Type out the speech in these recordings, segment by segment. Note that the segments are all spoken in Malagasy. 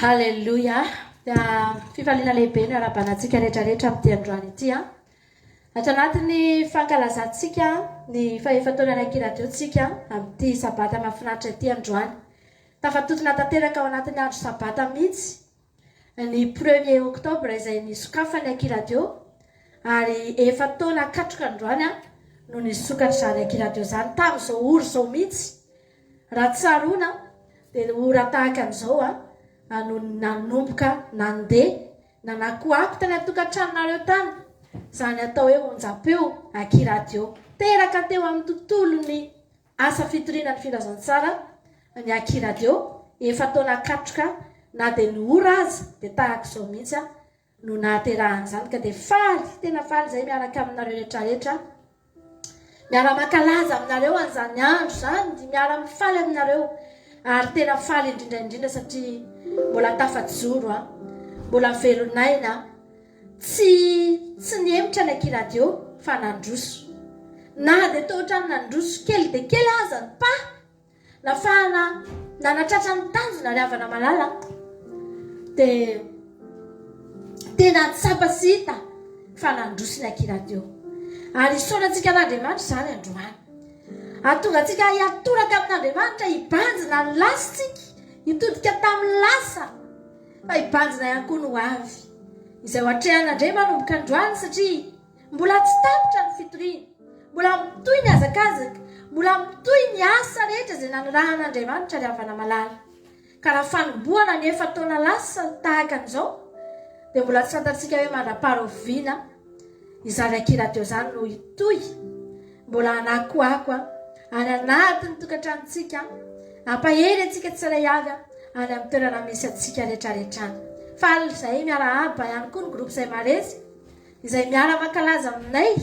Haleloia! Dia fifaliana lehibe no iarahabana antsika rehetra rehetra amin'ity androany ity an. Ato anatin'ny fankalazantsika ny fahefa-taonan'ny Ankiradio tsika amin'ity sabata mahafinaritra ity androany. Tafatontona tanteraka ao anatin'ny andro sabata mihitsy ny premier octobre izay nisokafan'ny Ankiradio ary efa-taona katroka androany no nisokatra izany Ankiradio izany tamin'izao ora izao mihitsy. Raha tsaroana dia ora tahaka an'izao no nanomboka nandeha nanakoako tany an-tokantranonareo tany izany atao hoe onjam-peo aky radio. Teraka teo amin'ny tontolon'ny asa fitoriana ny filazantsara ny aky radio, efa-taona katroka na dia ny ora aza dia tahaka izao mihitsy no nahaterahan'izany ka dia faly, tena faly izay miaraka aminareo rehetra rehetra, miara-mankalaza aminareo an'izany andro izany, dia miara-mifaly aminareo ary tena faly indrindra indrindra satria mbola tafajoro an, mbola velon'aina, tsy tsy nihemotra ny aky radio fa nandroso. Na dia toa ohatran'ny nandroso kely dia kely aza ny pas Nafahana nanatratra ny tanjona ry havana malala dia tena tsapa sy hita fa nandroso ny Aky Radio. Ary isaorantsika an'Andriamanitra izany androany. Hahatonga antsika hiatoraka amin'Andriamanitra, hibanjina ny lasintsika, hitodika tamin'ny lasa, fa hibanjina ihany koa ny ho avy. Izay ho atrehan'Andria manomboka androany satria Mbola tsy tapitra ny fitoriana, mbola mitohy ny hazakazaka, mbola mitohy ny asa rehetra izay nanirahan'Andriamanitra ry havana malala. Ka raha fanombohana ny efa-taona lasa tahaka an'izao, dia mbola tsy fantatsika hoe mandra-paharoviana izany ankiradio izany no hitohy, mbola hanakoako any anatin'ny tokantranontsika, hampahery antsika tsirairay avy any amin'ny toerana misy antsika rehetrarehetra any. Faly izahay miarahaba ihany koa ny groupe Zay Maresy. Izay miara-mankalaza aminay.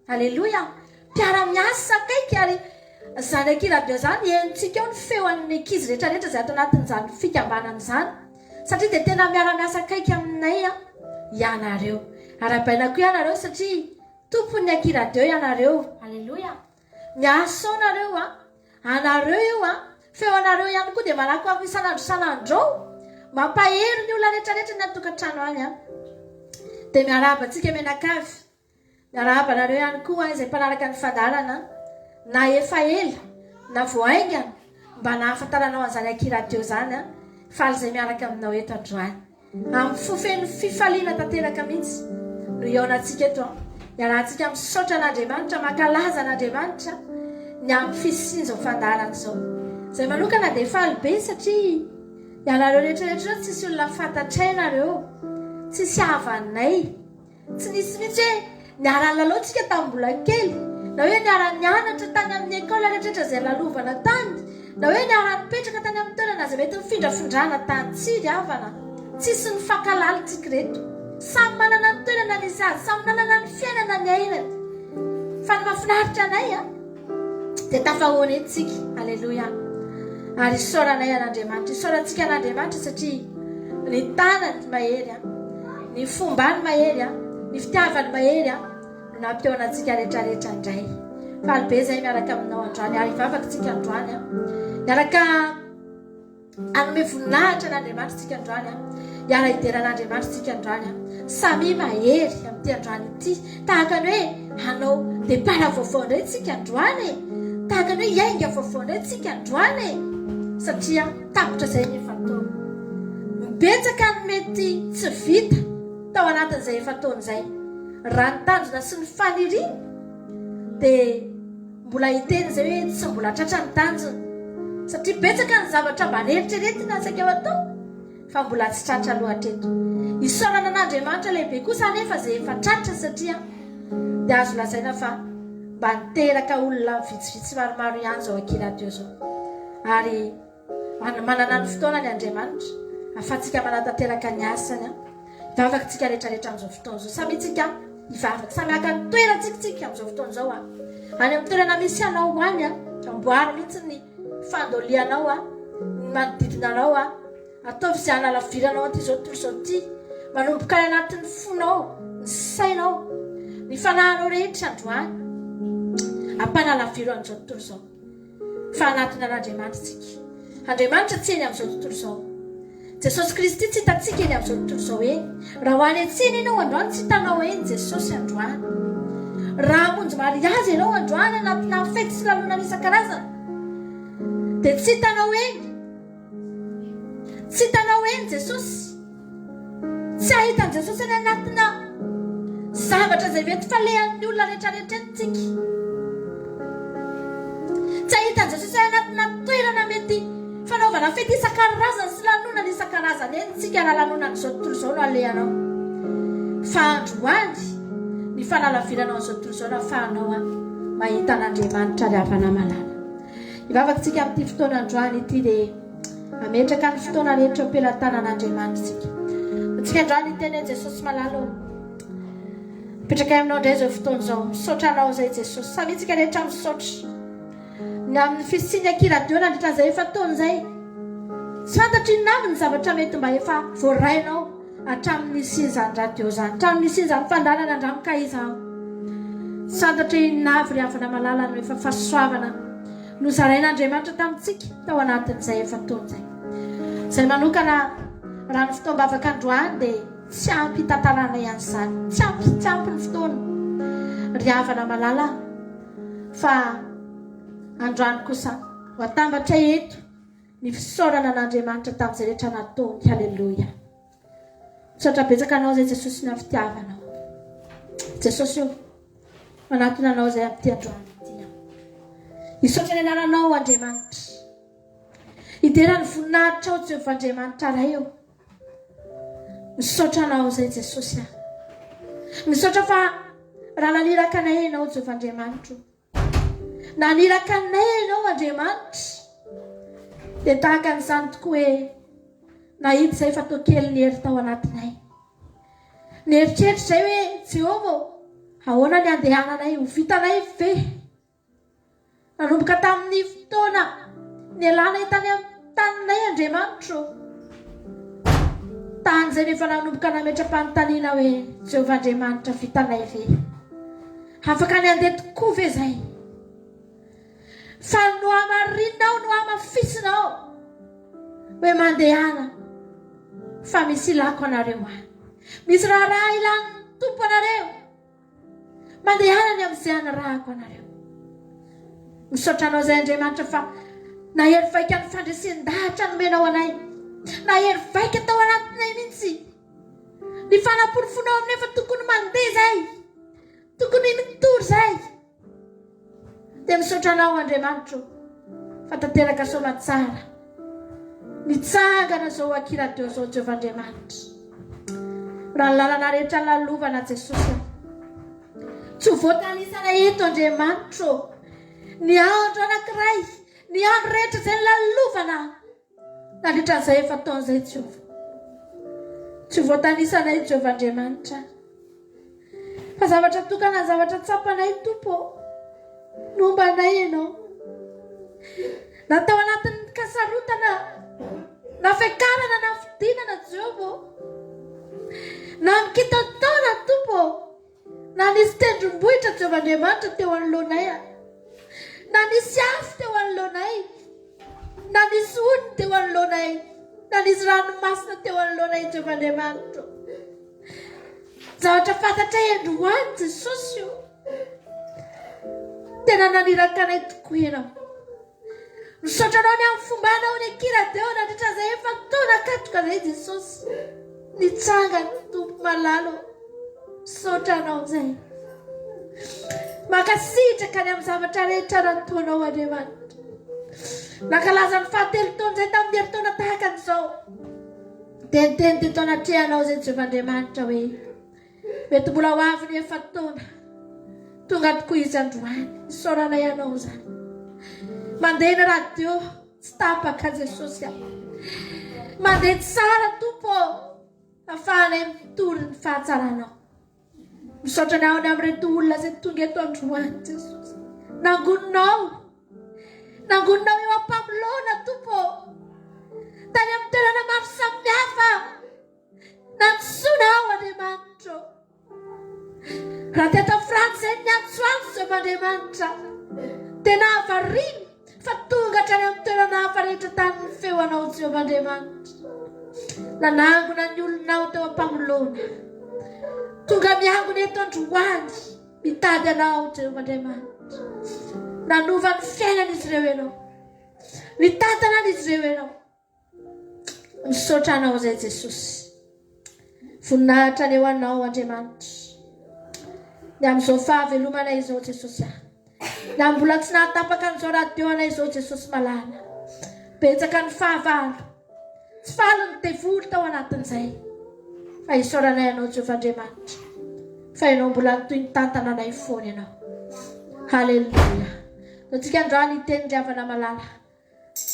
Aleloia! Mpiara-miasa akaiky ary izany ankiradio izany, henontsika ao ny feo an'ny ankizy rehetra rehetra izay ato anatin'izany fikambanana izany. Satria dia tena miara-miasa akaiky aminay ianareo. Arahabaina koa ianareo satria tompon'ny ankiradio ianareo. Aleloia! Miasa ao nareo an! Anareo io an! Feo anareo ihany koa dia manakoako isan'andro isan'andro ao. Mampahery ny olona rehetrarehetra ny any tokantrano any an! Dia miarahaba antsika mianakavy. Miarahaba anareo ihany koa izay mpanaraka ny fandaharana na efa ela na vao haingana mba nahafantaranao an'izany aky radio izany an! Faly izay miaraka aminao eto androany. Amin'ny fo feno fifaliana tanteraka mihitsy no hihaonantsika eto an. Iarahantsika misaotra an'Andriamanitra, mankalaza an'Andriamanitra ny amin'ny fisian'izao fandaharana izao. Izay manokana dia faly be satria ianareo rehetra rehetra ireo tsisy olona fantatray nareo, tsisy havanay. Tsy nisy mihitsy hoe niara-nilalao tsika tamin'ny mbola kely, na hoe niara-nianatra tany amin'ny école rehetrarehetra izay lalovana tany, na hoe niara-nipetraka tany amin'ny toerana izay mety nifindrafindrana tany. Tsia ry havana, tsisy nifankahalala tsika ireto. Samy manana ny toerana nisy azy, samy nanana ny fiainana niainany. Fa ny mahafinaritra anay an! Dia tafahoana eto tsika. Aleloia. Ary isaoranay an'Andriamanitra. Isaorantsika an'Andriamanitra satria ny tanany mahery an, ny fombany mahery an, ny fitiavany mahery an, no nampihaona antsika rehetra rehetra indray. Faly be izay miaraka aminao androany ary hivavaka tsika androany an. Miaraka Hanome voninahitra an'Andriamanitra isika androany an. Hiara-hidera an'Andriamanitra isika androany an. Samia mahery amin'ity androany ity. Tahaka ny hoe hanao départ vaovao indray isika androany e. Tahaka ny hoe hiainga vaovao indray isika androany e. Satria tapitra izay ny efa-taona. Betsaka ny mety tsy vita tao anatin'izay efa-taona izay. Raha ny tanjona sy ny faniriana dia Mbola hiteny izay hoe tsy mbola tratra ny tanjona. Satria betsaka ny zavatra mba neritreretina saika ho atao fa mbola tsy tratra aloha hatreto. Isaorana an'Andriamanitra lehibe kosa anefa izay efa tratra satria dia azo lazaina fa mba niteraka olona vitsivitsy maromaro ihany izao ankiradio izao. Ary Manana ny fotoanany Andriamanitra ahafahantsika manatanteraka ny asany. Hivavaka tsika rehetra rehetra amin'izao fotoana izao. Samy tsika hivavaka, samy haka ny toerantsika tsika amin'izao fotoana izao. Any amin'ny toerana misy anao any, amboary mihitsy ny fandolianao, ny manodidina anao. Ataovy izay hanalaviranao an'ity izao tontolo izao ity. Manomboka any anatin'ny fonao, ny sainao, ny fanahinao rehetra androany. Ampanalaviro an'izao tontolo izao. Fa hanatona an'Andriamanitra isika. Andriamanitra tsy eny amin'izao tontolo izao. Jesosy Kristy tsy hitantsika eny amin'izao tontolo izao eny. Raha ho any an-tsena ianao androany, tsy hitanao eny Jesosy androany. Raha hamonjy mariazy ianao androany anatina fety sy lanonana isan-karazany, dia tsy hitanao eny. Tsy hitanao eny Jesosy. Tsy hahita an'i Jesosy any anatina zavatra izay mety falehan'ny olona rehetrarehetra eny tsika. Tsy hahita an'i Jesosy any anatina toerana mety fanaovana fety isan-karazany sy lanonana isan-karazany eny tsika raha lanonan'izao tontolo izao no alehanao. Fa androany ny fanalaviranao an'izao tontolo izao no ahafahanao mahita an'Andriamanitra ry havana malala. Hivavaka tsika amin'ity fotoana androany ity dia hametraka ny fotoana rehetra eo am-pelatanan'Andriamanitra isika. Antsika androany hiteny hoe Jesosy malala ô. Mipetraka aminao indray izao fotoana izao. Misaotra anao izay Jesosy. Samy isika rehetra misaotra. Ny amin'ny fisian'ny aky radio nandritra an'izay efa taona izay. Tsy fantatro inona avy ny zavatra mety mba efa voarainao hatramin'ny nisian'izany radio izany, hatramin'ny nisian'izany fandaharana andramoka izany. Tsy fantatro hoe inona avy ry havana malala no efa fahasoavana nozarain'Andriamanitra tamintsika tao anatin'izay efa taona izay. Izay manokana raha ny fotoam-bavaka androany dia tsy ampy hitantaranay an'izany. Tsy ampy, tsy ampy ny fotoana ry havana malala fa androany kosa ho atambatra eto Ny fisaorana an'Andriamanitra tamin'izay rehetra nataony. Haleloia. Misaotra betsaka anao izay Jesosy ny fitiavanao. Jesosy o, manatona anao izay amin'ity androany ity. Hisaotra ny anaranao Andriamanitra. Hidera ny voninahitrao Jehovah Andriamanitra Ray o. Misaotra anao izay Jesosy a. Misaotra fa raha naniraka anay ianao Jehovah Andriamanitro. Naniraka anay Ianao Andriamanitra. Dia tahaka an'izany tokoa hoe nahita izay fa toa kely ny hery tao anatinay. Nieritreritra izay hoe Jehovah ô, ahoana ny handehananay, ho vitanay ve? Nanomboka tamin'ny fotoana nialanay tany amin'ny taninay Andriamanitra ô. Tany izay no efa nanomboka nametra-panontaniana hoe Jehovah Andriamanitra vitanay ve? Afaka ny handeha tokoa ve izay? Fa nohamarininao, nohamafisinao hoe mandehana fa misy ilako anareo any. Misy raharaha ilan'ny Tompo anareo. Mandehana ny amin'izay anirahako anareo. Misaotra anao izay Andriamanitra fa nahery vaika ny fandresen-dahatra nomenao anay. Nahery vaika tao anatinay mihitsy. Ny fanaporofoanao aminay fa tokony mandeha izay. Tokony mitory izay. Dia misaotra anao Andriamanitro fa tanteraka soamatsara. Nitsangana izao akiradio izao Jehovah Andriamanitra. Raha ny lalana rehetra lalovana Jesosy. Tsy ho voatanisana eto Andriamanitro. Ny andro anankiray, ny andro rehetra izay lalovana Nandritra an'izay efa-taona izay Jehovah. Tsy ho voatanisanay Jehovah Andriamanitra. Fa zavatra tokana ny zavatra tsapanay Tompo ô. Nomba anay Ianao. Na tao anatin'ny kasarotana, na fiakarana na fidinana Jehovah ô. Na mikitaotaona Tompo ô. Na nisy tendrombohitra Jehovah Andriamanitra teo anoloanay, na nisy afo teo anoloanay, na nisy ony teo anoloanay, na nisy ranomasina teo anoloanay Jehovah Andriamanitro. Zavatra fantatray androany Jesosy io. Tena naniraka anay tokoa ianao. Misaotra anao ny amin'ny fombanao ny akira deo nandritra izay efa taona katoka izay Jesosy. Nitsangana Tompo malalo. Misaotra anao izay. Mankasitraka ny amin'ny zavatra rehetra nataonao Andriamanitra. Nankalaza ny fahatelo taona izay tamin'ny herintaona tahaka an'izao. Dia niteny teto anatrehanao izay Jehovah Andriamanitra hoe Mety mbola ho avy ny efa-taona. Tonga tokoa izy androany. Isaoranay anao izany. Mandeha ny radio, tsy tapaka Jesosy a. Mandeha tsara Tompo ô. Afahanay mitory ny fahatsaranao. Misaotra ny ao ny amin'ireto olona izay tonga eto androany Jesosy. Nangoninao. Nangoninao eo am-pamoloana Tompo ô. Tany amin'ny toerana maro samihafa. Nantsoina aho Andriamanitra ô. Raha teto Frantsa izay niantsoantso Jehovah Andriamanitra, dia nahavariana fa tonga hatrany amin'ny toerana hafa rehetra tany ny feo anao Jehovah Andriamanitra. Nanangona ny olonao teo am-pamoloana. Tonga miangona eto androany mitady anao Jehovah Andriamanitra. Nanova ny fiainan'izy ireo ianao. Nitantana an'izy ireo ianao. Misaotra anao izay Jesosy. Voninahitra anie ho anao Andriamanitra. Ny amin'izao fahavelomana izao Jesosy ah. Na mbola tsy nahatapaka an'izao radio anay izao Jesosy malala. Betsaka ny fahavalo. Tsy faly ny devoly tao anatin'izay. Fa isaoranay anao Jehovah Andriamanitra. Fa ianao mbola nitohy nitantana anay foana ianao. Haleloia. Ataontsika androany hiteny ry havana malala.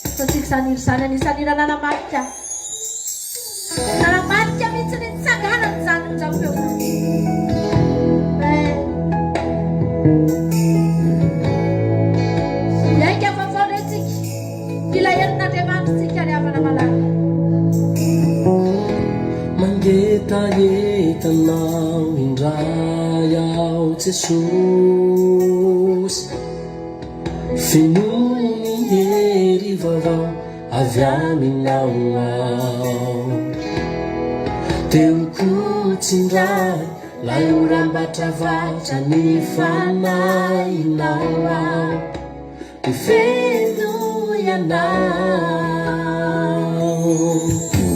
Ataontsika izany hira izany anisan'ny hira nanamarika nanamarika mihitsy ny nitsanganany izany onjam-peo izany. Miainga vaovao re tsika. Mila herin'Andriamanitra tsika ry havana malala. Mangetaheta anao indray aho Jesosy. Fenoy ny hery vaovao avy aminao aho. Teo koa tsindray lay oram-batravatra ny fanahinao aho. Dia fenoy anao.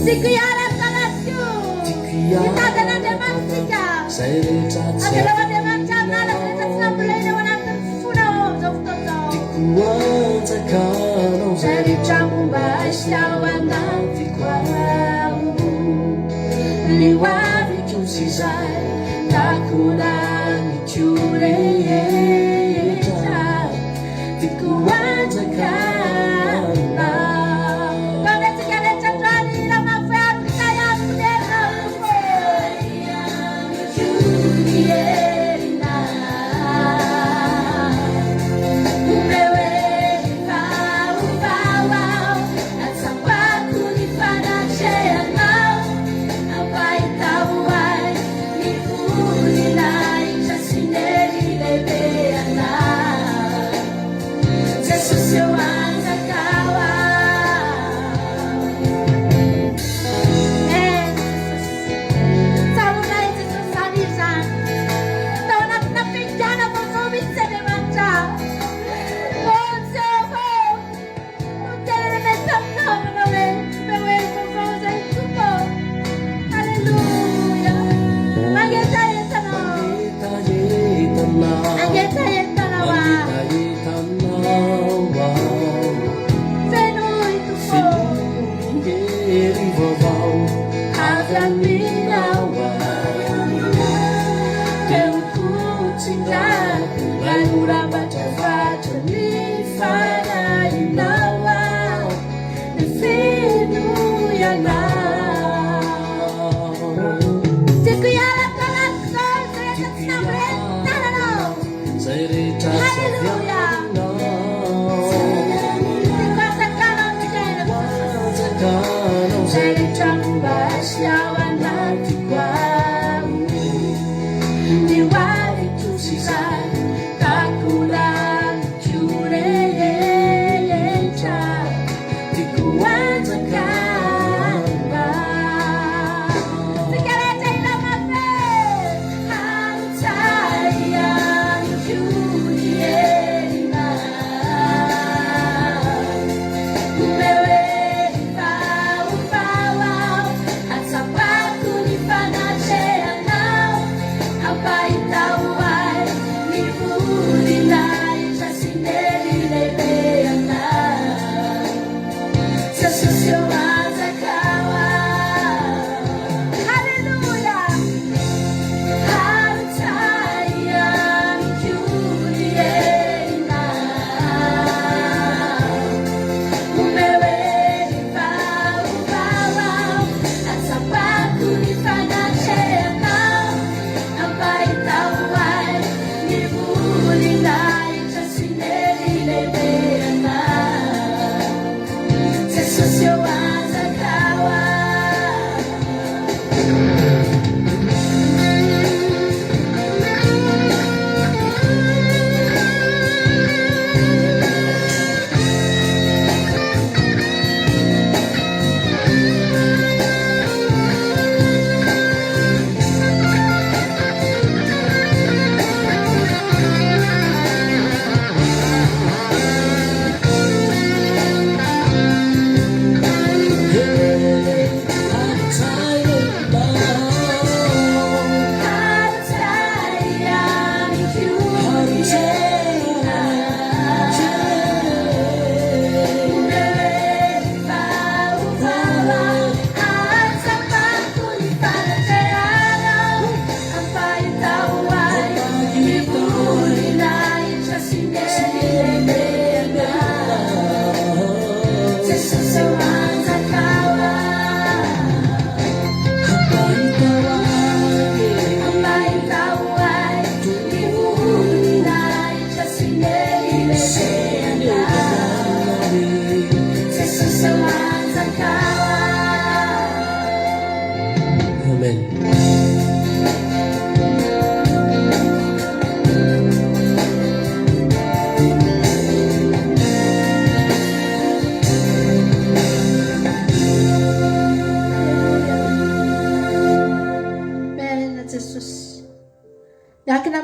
Tiako hiala ny tanànako. Tiako hiala Hitady an'Andriamanitra isika. Zay rehetra tsy Avelao Andriamanitra hanala izay rehetra tsy nambolena ao anatin'ny fonao amin'izao fotoana izao. Tiako hanjakanao Izay rehetra momba ahy sy ao anatiko ao. Ny ho aviko sy izay takona amiko rehetra. Tiako hanjakanao. Taonantsika rehetra androany hira mafy hoe Ampitay amiko ny herinao Tompo. Tsaroanay Jesosy izany hira izany. Tao anatina fiaingàna vaovao mihitsy Andriamanitra. Oh Jehovah ô, noteneninay taminao manao hoe, omeo hery vaovao izay Tompo ô. Aleloia. Mangetaheta Anao. Mangetaheta Anao. Mangetaheta Anao aho. Mangetaheta Anao aho. Fenoy Tompo ô. Fenoy hery vaovao avy aminao aho. Teo koa tsy ngady lay oram-batravatra ny fanahinao aho. Dia fenoy anao. Tiako hiala ato anatiko izao izay rehetra tsy nambolen'ny tananao. Zay rehetra tsy avy Haleloia. aminao. Tiako hanjakanao ny fiainako Jesosy. Hanjakanao zay rehetra momba ahy sy ao anatiko ao. Ny ho aviko sy izay takona amiko rehetra. Tiako hanjakanao. Tsika rehetra hira mafy. Ampitay amiko ny herinao. Omeo hery vaovao aho, hatsapako ny fanatrehanao. Ampahitao ahy ny voninahitra sy ny hery lehibe anao. Jesosy ô.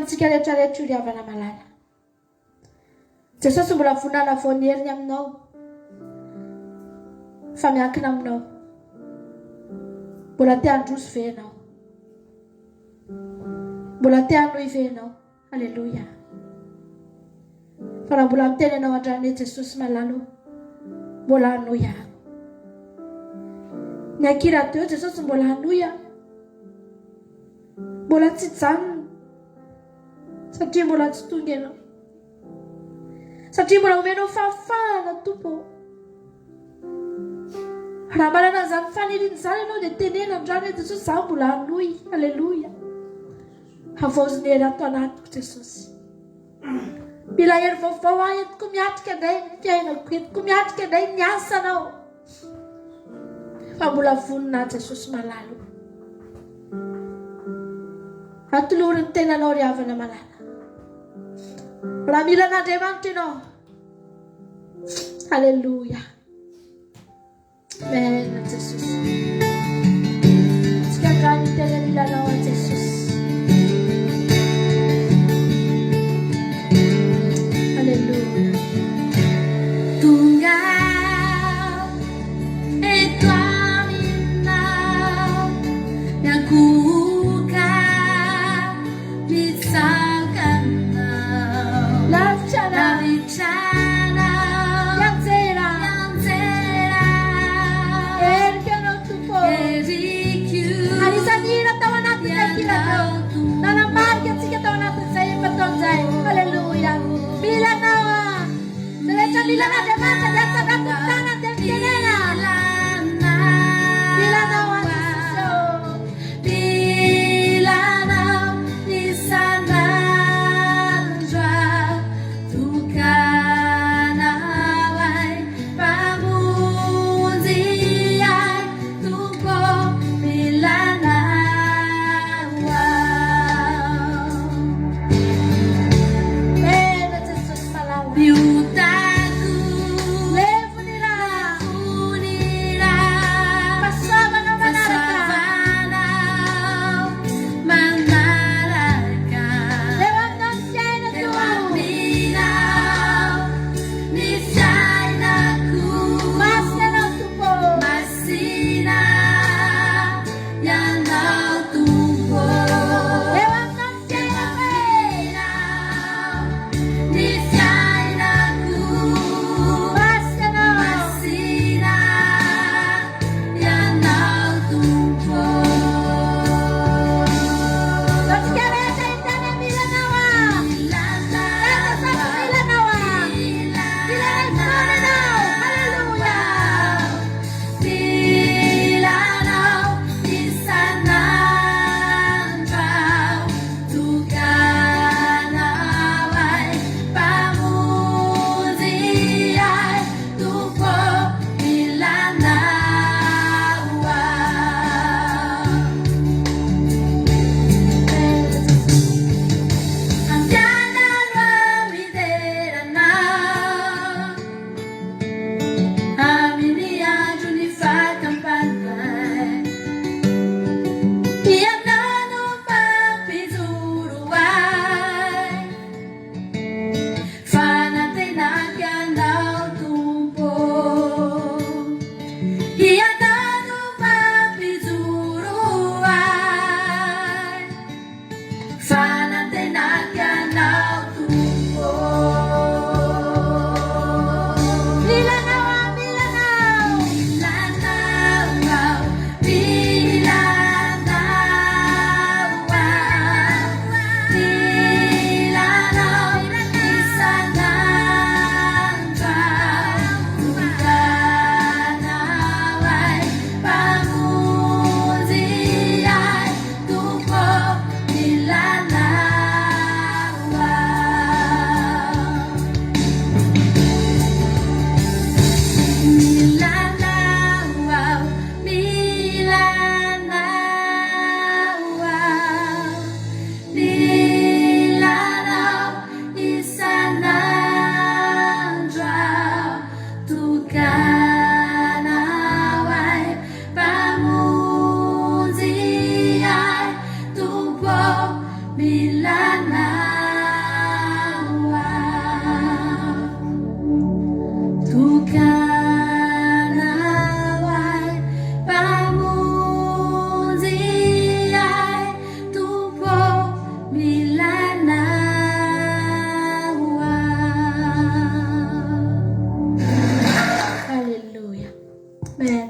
amintsika rehetra rehetra io ry havana malala. Jesosy mbola vonona hanavao ny heriny aminao. Fa miankina aminao. Mbola te handroso ve ianao? Mbola te hanohy ve ianao? Aleloia. Fa raha mbola miteny ianao androany hoe Jesosy malala ô, mbola hanohy aho. Ny akira teo Jesosy mbola hanohy aho. Mbola tsy hijanona. Satria mbola tsy tonga ianao. Satria mbola omenao fahafahana Tompo ô. Raha manana an'izany faniriana izany ianao dia teneno androany hoe Jesosy izaho mbola hanohy. Aleloia. Havaozy ny hery ato anatiko Jesosy. Mila hery vaovao aho entiko miatrika indray ny fiainako, entiko miatrika indray ny asanao. Fa mbola vonona aho Jesosy malala. Atolory ny tenanao ry havana malala. Raha mila an'Andriamanitra ianao. Alléluia. Amen Jesosy. Tsika androany tena mila anao an Jesosy. Alléluia. Tonga eto aminao miankohoka mitsangana Lavitra anao. Lavitra anao Mianjera. Mianjera Herika anao Tompo.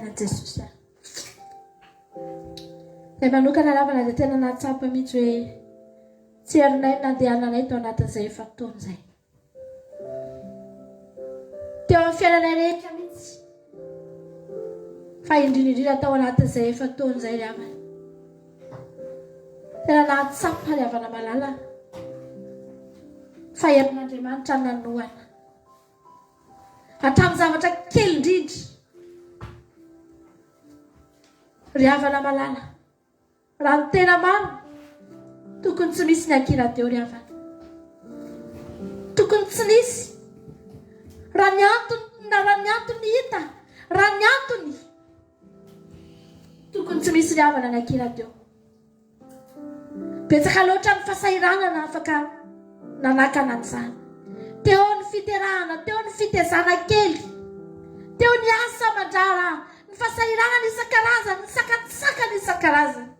Amen Jesosy a. Ilay manokana ravana dia tena nahatsapa mihitsy hoe tsy herinay ny nandehananay tao anatin'izay efa-taona izay. Teo amin'ny fiainanay rehetra mihitsy. Fa indrindra indrindra tao anatin'izay efa-taona izay ry havana. Tena nahatsapa ry havana malala fa herin'Andriamanitra nanohana. Hatramin'ny zavatra kely indrindra. Ry havana malala, raha ny tena marina, tokony tsy misy ny ankiradio ry havana. Tokony tsy nisy. Raha ny antony, raha ny antony hita, raha ny antony, tokony tsy misy ry havana ny ankiradio. Betsaka loatra ny fasahiranana afaka nanakana an'izany. Teo ny fiterahana, teo ny fitezana kely, teo ny asa aman-draharaha, ny fasahiranana isan-karazany, ny sakantsakana isan-karazany.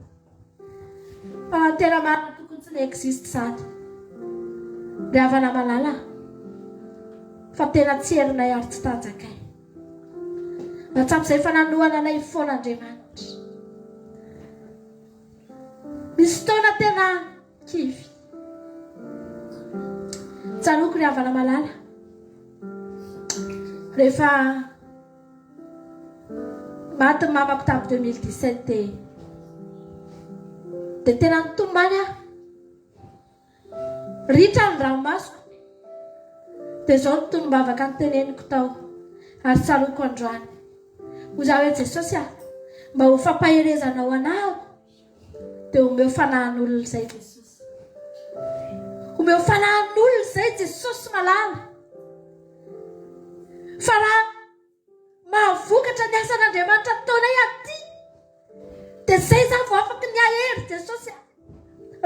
Fa raha ny tena marina tokony tsy ni-existe izany. Ry havana malala, fa tena tsy herinay ary tsy tanjakay. Hatramin'izay efa nanohana anay foana Andriamanitra. Misy fotoana tena kivy. Tsaroako ry havana malala. Rehefa maty ny mamako tamin'ny 2017 dia dia tena nitomany aho. Ritra ny ranomasoko. Dia izao no tonom-bavaka noteneniko tao, ary tsaroako androany. Hoy izaho hoe, Jesosy a, mba ho fampaherezanao anahako, dia omeo fanahin'olona izay Jesosy. Omeo fanahin'olona izay Jesosy malala. Fa raha Mahavokatra ny asan'Andriamanitra ataonay aty. Dia izay za vao afaky ny hahery Jesosy a.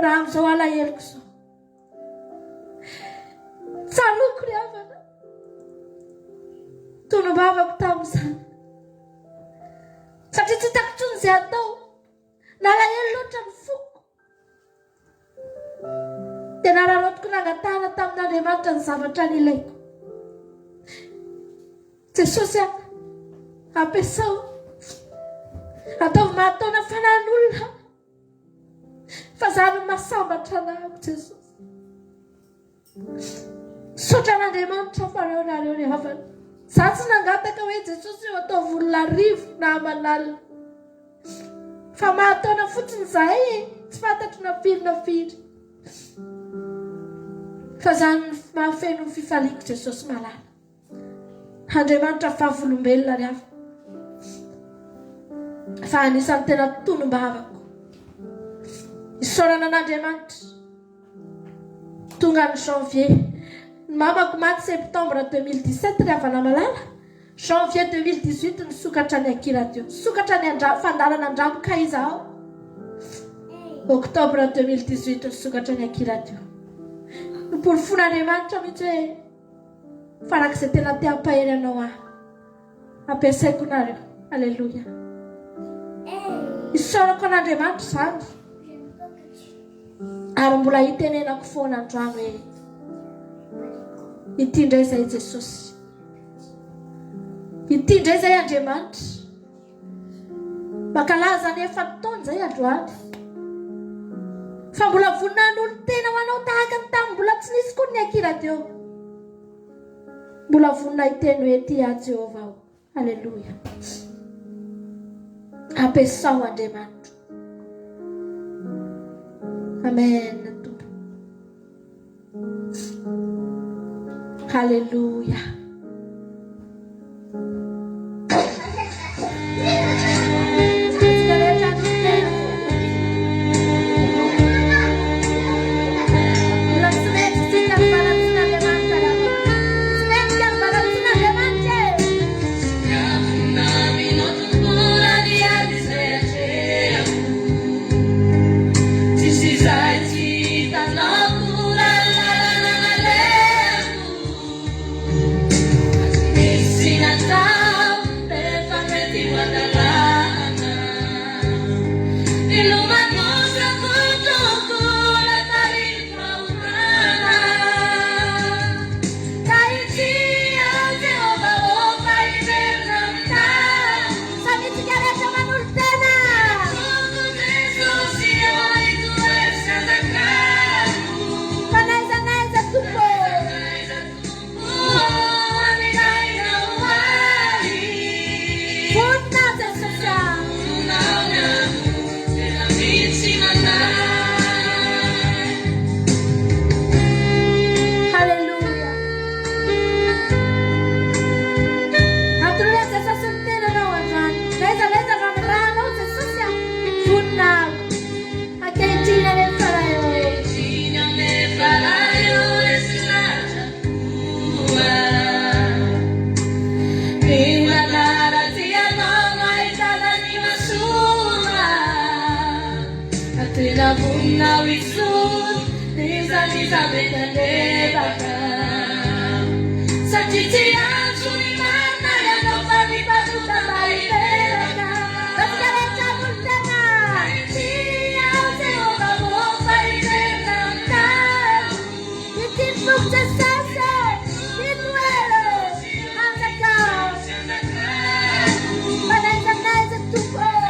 Raha amin'izao alaheloko izao. Tsaroako ry havana. Tonom-bavako tamin'izany. Satria tsy hitako intsony izay atao. Nalahelo loatra ny foko. Dia nararaotiko nangatahana tamin'Andriamanitra ny zavatra nilaiko. Jesosy a, ampiasao. Ataovy mahataona fanahin'olona. Fa za no mahasambatra anahako Jesosy. Misaotra an'Andriamanitra fa reo nareo ry havana. Za tsy nangataka hoe Jesosy eo ataovy olona arivo na aman'alina. Fa mahataona fotsiny zahay e, tsy fantatro na firy na firy. Fa zany mahafeno ny fifaliako Jesosy malala. Andriamanitra vavolombelona ry havana. Fa anisan'ny tena tonom-bavako. Isaorana an'Andriamanitra. Tonga ny janvier. Ny mamako maty septembre 2017 ry havana malala. Janvier 2018 nisokatra ny Aky Radio. Nisokatra ny andra, fandalana Andramokaiza ao. Octobre 2018 nisokatra ny Aky Radio. Noporofoin'Andriamanitra mihitsy hoe Farak'izay tena te hampahery anao aho. Ampiasaiko nareo. Aleloia. Isaorako an'Andriamanitra izany. Ary mbola hitenenako foana androany hoe ity indray izay Jesosy. Ity indray izay Andriamanitra. Mankalaza ny efa-taona izay androany. Fa mbola vonona hanolo-tena ho anao tahaka ny tamin'ny mbola tsy nisy koa ny akira teo. Mbola vonona hiteny hoe tia ahy Jehovah aho. Aleloia. Ampiasao Andriamanitro. Amen Tompo. Haleloia. Tena vonona aho hisolo n'iza n'iza mety handreraka. Satria tsy antso ny marina ianao fa ny mpanota mba hibebaka. Antsika rehetra hanolotena. Satria aho Jehovah ô fa hiverina aminao. Ity ny foko Jesosy ô, mitoera ô, hanjakao. Fa n'aiza n'aiza Tompo ô.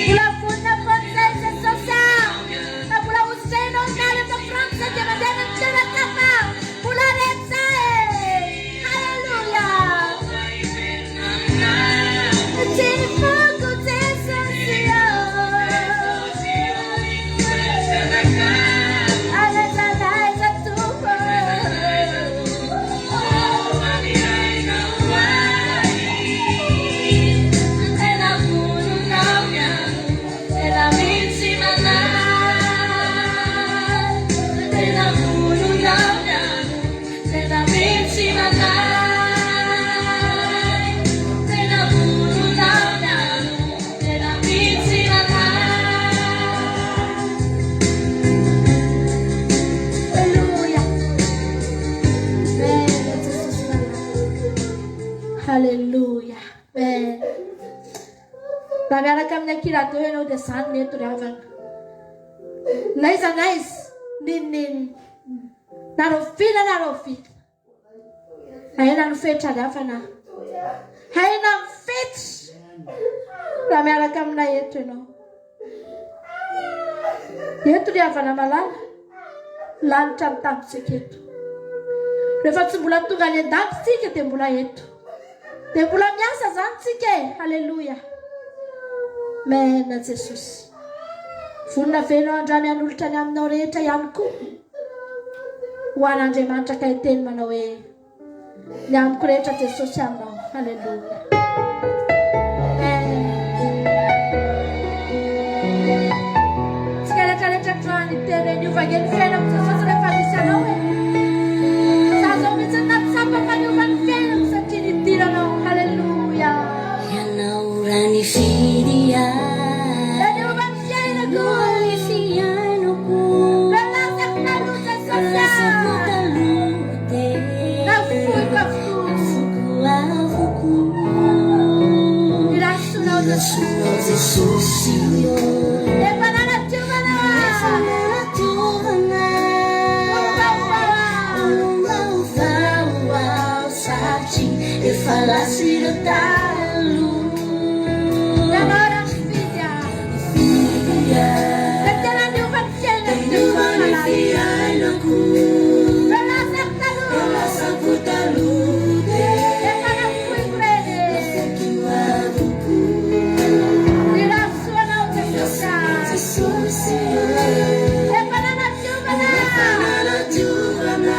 Mbola vonona foana izay Jesosy a! Fa mbola ho sitrahinao miala eto Frantsa dia mandeha any amin'ny toeran-kafa. Mbola rehetra e! Haleloia! Tsy ny foko Jesosy ô! An'aiza n'aiza Tompo Haleloia! Amen, Jesosy malala. Haleloia. Amen. Raha miaraka amin'ny akiradio ianao dia izany ny eto ry havana. N'aiza n'aiza, n'inon'inona. Na rahoviana na rahoviana. Aina ny fetra ry havana. Aina ny fetra. Raha miaraka aminay eto ianao. Eto ry havana malala, lanitra mitampotsika eto. Rehefa tsy mbola tonga any an-danitra tsika dia mbola eto. Dia mbola miasa zany tsika e. Haleloia. Amen Jesosy. Vonona ve ianao androany hanolotra ny aminao rehetra ihany koa ho an'Andriamanitra ka hiteny manao hoe ny amiko rehetra Jesosy aminao. Haleloia. Tsika rehetra rehetra androany hiteny hoe niova ange ny fiainako Jesosy rehefa nisy anao e. Za zao mihitsy natsapa fa niova ny fiainako satria nidiranao. Haleloia. Ianao raha nifidy ahy. Dia niova ny fiainako. Niova ny fiainako. Dia lasako taloha Jesosy Lasako ah. taloha dia Nafoiko avokoa. Nafoiko avokoa. Ny rasonao Jesosy. Rasoanao Jesosy ô. Efa nanadiovana. Efa nanadiovana. Olom-baovao. Olom-baovao satria efa lasa ireo taloha. Ianao raha nifidy ahy. Nifidy ahy. Dia tena niova ny fiainako Niova Jesosy ny malala. fiainako. Dia lasako taloha. Lasako taloha dia Efa nafoiko reny. nafoiko avokoa. Ny rasoanao Jesosy ah. Jesosy ô. Efa nanadiovana. Efa nanadiovana.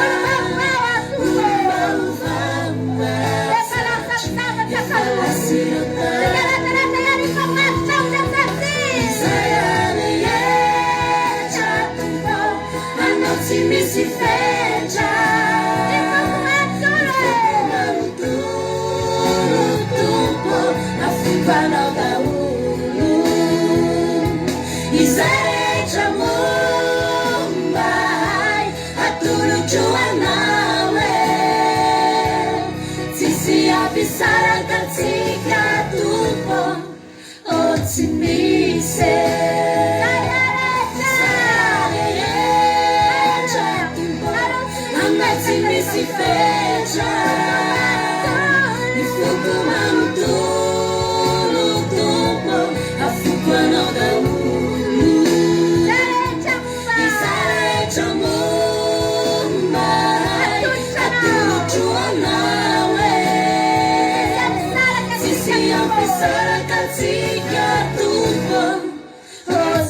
Olom-baovao aho Tompo. Olom-baovao Efa lasa ny zavatra taloha. Lasa ireo Tsika rehetra rehetra ihany hifamatotra ao Jesosy. Izay rehetra Tompo, anao tsy misy fetra. Ny foko manontolo e. Manontolo Tompo, nafoiko anao daholo. Izay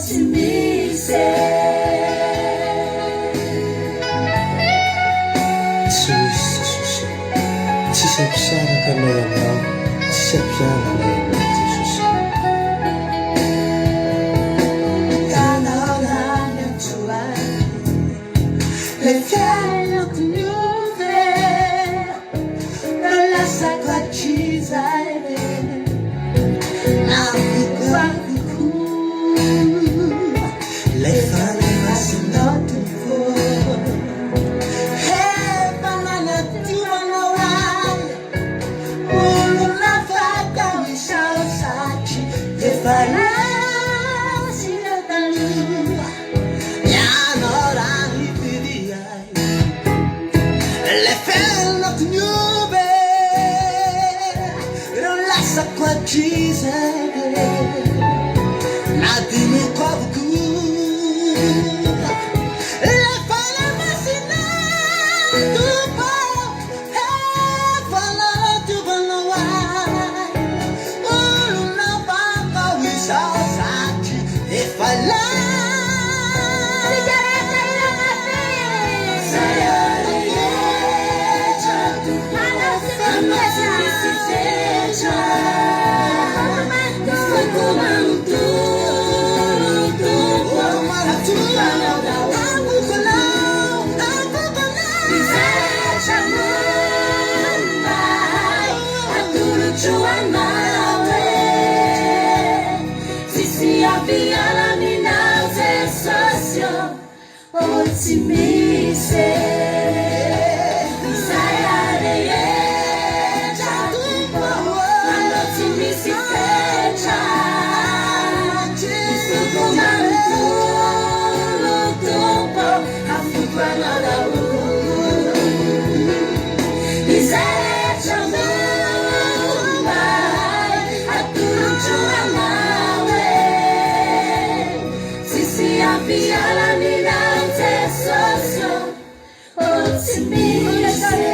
tsy misy e. Tsy misy Jesosy ô. Tsisy hampisaraka anay aminao, tsisy hampiala anay aminao Jesosy. Ianao ihany androany, ilay fiainako niova e. Ireo lasako hatrizay re, naviko avokoa. Ilay Fanahy Masinao Tompo ô, efa nanadio anao ahy. Olona afaka izao satria efa ratsy ireo taloha. Ianao raha nifidy ahy. Ilay fiainako niova e, ireo lasako hatrizay e, nadinoko avokoa. Ilay Fanahy Masina Tompo efa nanadiovanao ahy, olona afaka izao satria efa Tsika rehetra hira mafy. Izay rehetra Tompo Anao tsy misy fetra. misy fetra. Ny Ny foko foko manontolo. manontolo Tompo atolotro anao, Izay rehetra momba ahy atolotro anao e. Tsisy hampiala aminao Jesosy ô, ô tsy misy e. Izay rehetra Tompo anao tsy misy fetra. Ny foko manontolo Tompo afoko anao daholo. Izay rehetra momba ahy atolotro anao e. Tsisy hampiala aminao Jesosy ô, ô tsy misy e. Tena tsy misy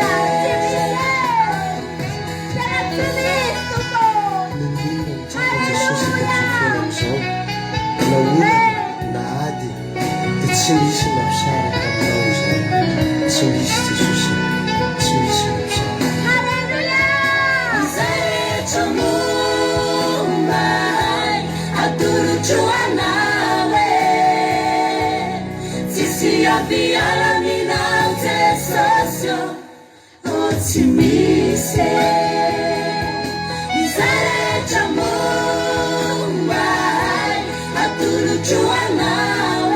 Tompo. N'inon'inona mitranga Jesosy eto amin'izao fiainana izao, na olana na ady, dia tsy misy mampisaraka aminao izay. Tsy misy Jesosy, tsy misy mampisaraka. Alléluia. Izay rehetra momba ahy atolotro anao e. Tsisy hampiala aminao Jesosy ô, ô tsy misy e. Izay rehetra momba ahy atolotro anao e.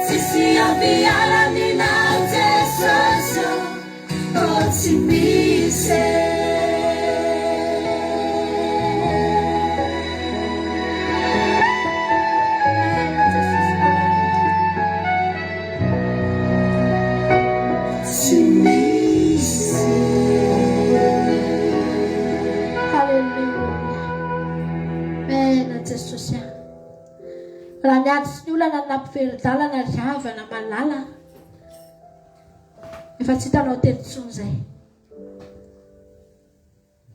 Tsisy hampiala aminao Jesosy ô, ô tsy misy e. Jesosy. Tsy misy. Alléluia. Amen Jesosy. Raha ny ady sy ny olana no nampiverin-dalana ry havana malala, efa tsy hitanao teny intsony izay.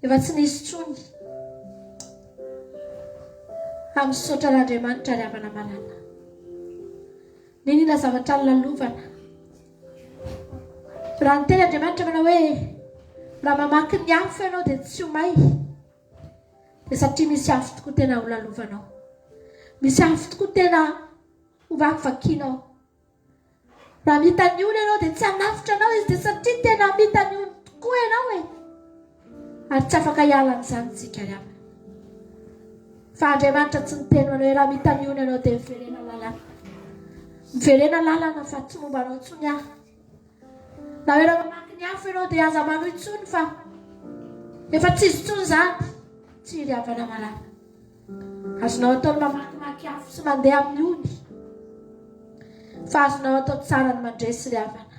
Efa tsy nisy intsony. Fa misaotra an'Andriamanitra ry havana malala. Niniana zavatra nolalovana. Raha niteny Andriamanitra manao hoe raha mamaky ny afo ianao dia tsy ho may. Dia satria misy afo tokoa tena ho lalovanao. Misy afo tokoa tena ho vakivakianao. Raha mita ny ony ianao dia tsy hanafotra anao izy dia satria tena mita ny ony tokoa ianao e. Ary tsy afaka hiala amin'izany isika ry havana. Fa Andriamanitra tsy niteny manao hoe raha mita ny ony ianao dia miverena lalana. Miverena lalana fa tsy momba anao intsony aho. Na hoe raha mamaky ny afo ianao dia aza manohy intsony fa efa tsy izy intsony izany. Tsy ry havana malala. Azonao atao ny mamakimaky afo sy mandeha amin'ny ony. Fa azonao atao tsara ny mandresy ry havana.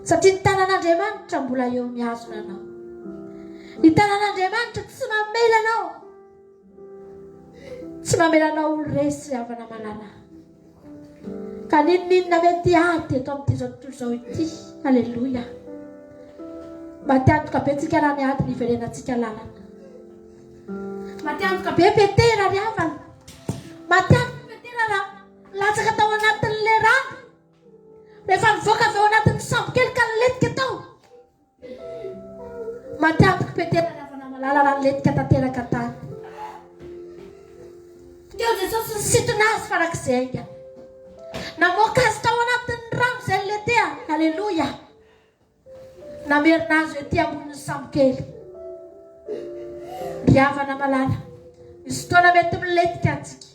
Satria ny tanan'Andriamanitra mbola eo mihazona anao. Ny tanan'Andriamanitra tsy mamela anao. Tsy mamela anao ho resy ry havana malala. Ka n'inon'inona mety ady eto amin'ity izao tontolo izao ity. Aleloia. Maty antoka be tsika raha ny ady niverenantsika lalana. Maty antoka be Petera ry havana. Maty antoka Petera raha latsaka tao anatin'ilay rano. Rehefa nivoaka avy ao anatin'ny sambokely ka nilentika tao. Maty antoka Petera ry havana malala raha nilentika tanteraka tany. Teo Jesosy nisintona azy farak'izay haingana. Namoaka azy tao anatin'ny rano izay niletehany. Aleloia. Namerina azy ety ambonin'ny sambokely. Ry havana malala, misy fotoana mety milentika antsika.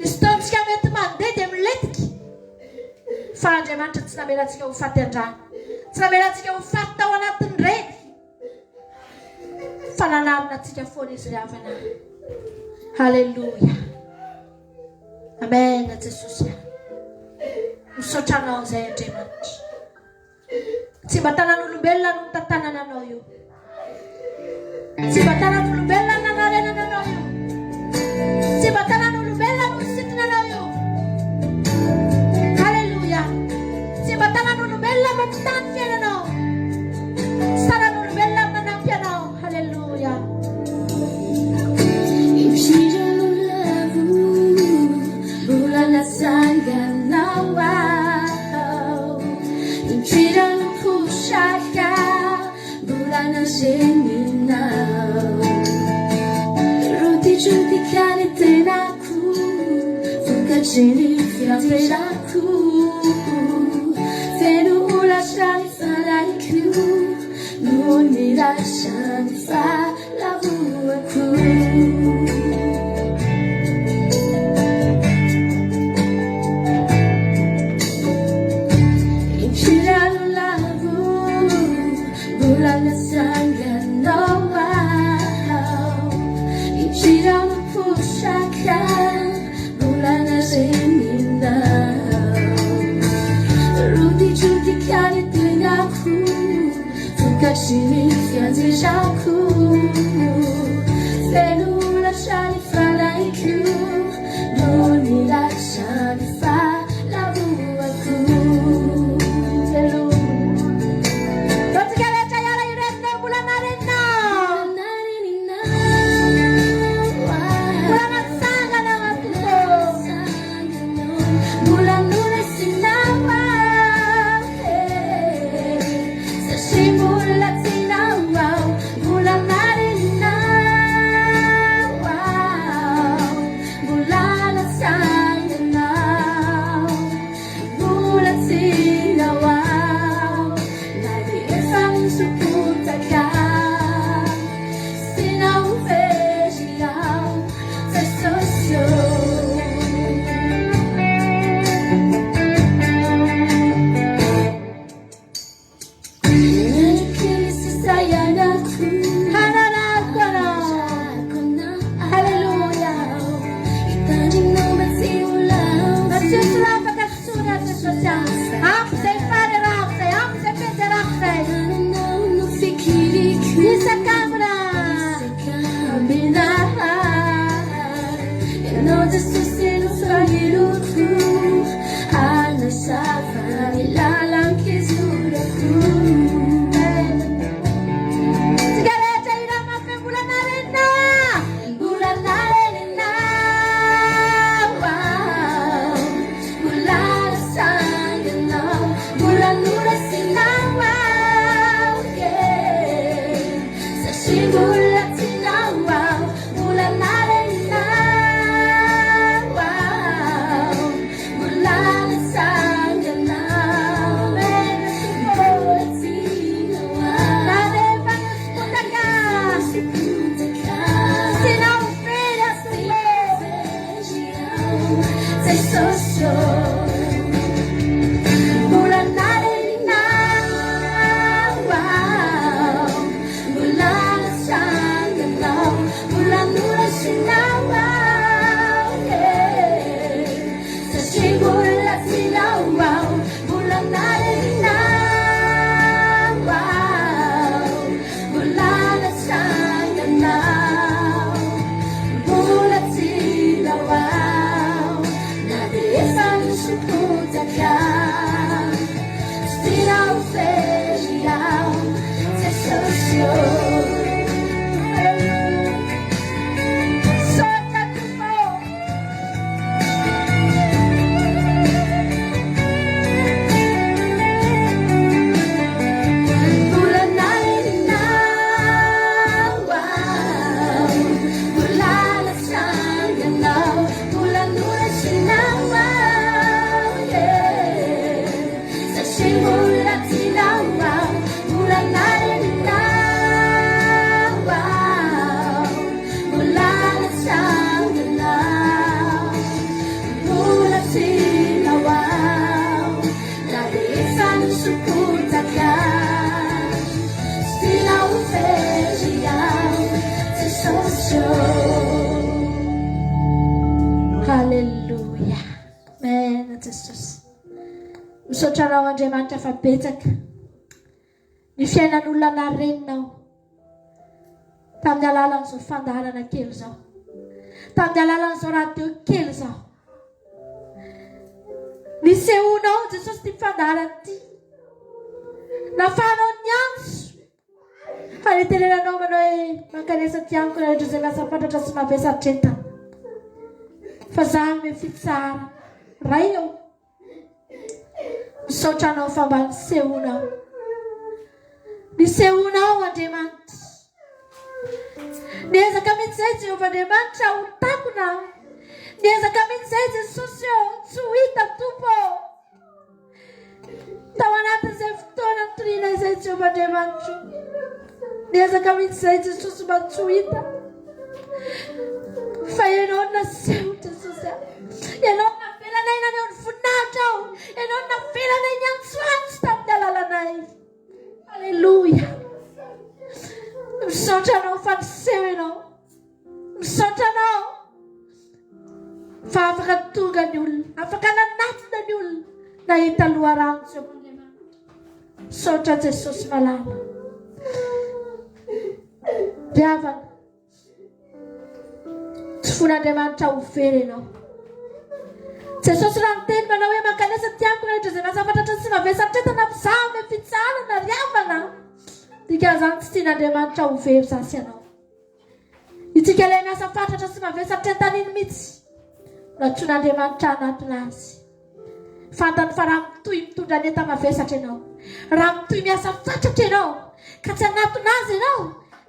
Misy fotoantsika mety mandeha dia milentika. Fa Andriamanitra tsy namela antsika ho faty an-drano. Tsy namela antsika ho faty tao anatin'ireny. Fa nanarina antsika foana izy ry havana. Haleloia. Amen Jesosy. Misaotra anao izay Andriamanitra. Tsy mba tanan'olombelona no nitantanana anao io. Tsy mba tanan'olombelona no nanarenana anao io. Tsy mba tanan'olombelona no nisintona anao io. Haleloia. Tsy mba tanan'olombelona no nitany fiainanao. Tsy tanan'olombelona no nanampy anao. Haleloia. Indrindra no lavo, mbola natsanganao aho. Indrindra no posaka, mbola nazeninao. Rotidrotika ny tenako, vokatry ny fianjerako. Feno holatra ny fanahiko, noho ny lasan'ny fahalavoako. Indrindra no lavo, mbola natsanganao aho. Indrindra no posaka, mbola nazeninao. Rotidrotika ny tenako, vokatry ny fianjerako. Feno holatra ny fanahiko, noho ny lasan'ny fahalavoako. Haleloia. Antsika rehetra hiara hirenina mbola nareninao. Nareninao Mbola aho. natsanganao aho Tompo. Mbola noraisinao aho, eh. Satria mbola tianao aho, mbola nareninao aho, mbola natsanganao, mbola tianao aho, na dia efa nisopotaka sy nahovery aho, Jesosy ô. Andro kely sisa iainako, Hanarako anao. hanarako anao. Haleloia. Hitandrinao mba tsy ho lavo. Asio tsy afaka tsony aho Jesosy ah. Ampy izay faharerahako izay, ampy izay fianjerako izay. Tananao no fikiriko. Isak'ambina. Isak'ambina. Ianao Jesosy no faniloko. Hanazava ny lalan-kizorako. Tsika rehetra hira mafy mbola narenina. Mbola narenina aho. Mbola natsanganao. Mbola noraisinao aho, yeah. Satria mbola tianao aho. Mbola narenina Alléluia. Amen Jesosy. Misaotra anao Andriamanitra fa betsaka ny fiainan'olona nareninao tamin'ny alalan'izao fandaharana kely izao. Tamin'ny alalan'izao radio kely izao. Nisehoanao Jesosy ity fandaharana ity. Nafahanao niantso Fa nitenenanao manao hoe, Mankanesa aty amiko nareo izay lasa fatratra sy mavesatra entana, fa za hanome fitsaharana. Ray ô, misaotra anao fa mba nisehoanao. Nisehoanao Andriamanitra. Niezaka mihitsy izay Jehovah Andriamanitra ho takona. Niezaka mihitsy izay Jesosy ô, tsy ho hita Tompo ô. Tao anatin'izay fotoana nitoriana izay Jehovah Andriamanitro. Niezaka mihitsy izay Jesosy mba tsy ho hita. Fa ianao no naseho Jesosy a. Ianao no navelanay naneho ny voninahitrao. Ianao no navelanay niantsoantso tamin'ny alalanay. Aleloia. Misaotra anao fa niseho ianao. Misaotra anao fa afaka tonga ny olona, afaka nanatona ny olona, nahita loharano tsy eo Andriamanitra. Misaotra Jesosy malala. Ry havana, tsy fon'Andriamanitra ho very ianao. Jesosy raha niteny manao hoe mankanesa aty amiko rehetra izay lasa fatratra sy mavesatra entana mpizaha ame fitsaharana ry havana. Dikan'izany tsy tian'Andriamanitra ho very za sy ianao. Itsika ilay miasa fatratra sy mavesatra entana iny mihitsy no antsoin'Andriamanitra hanatona azy. Fantany fa raha mitohy mitondra ny enta-mavesatra ianao, raha mitohy miasa fatratra ianao, ka tsy hanatona azy ianao,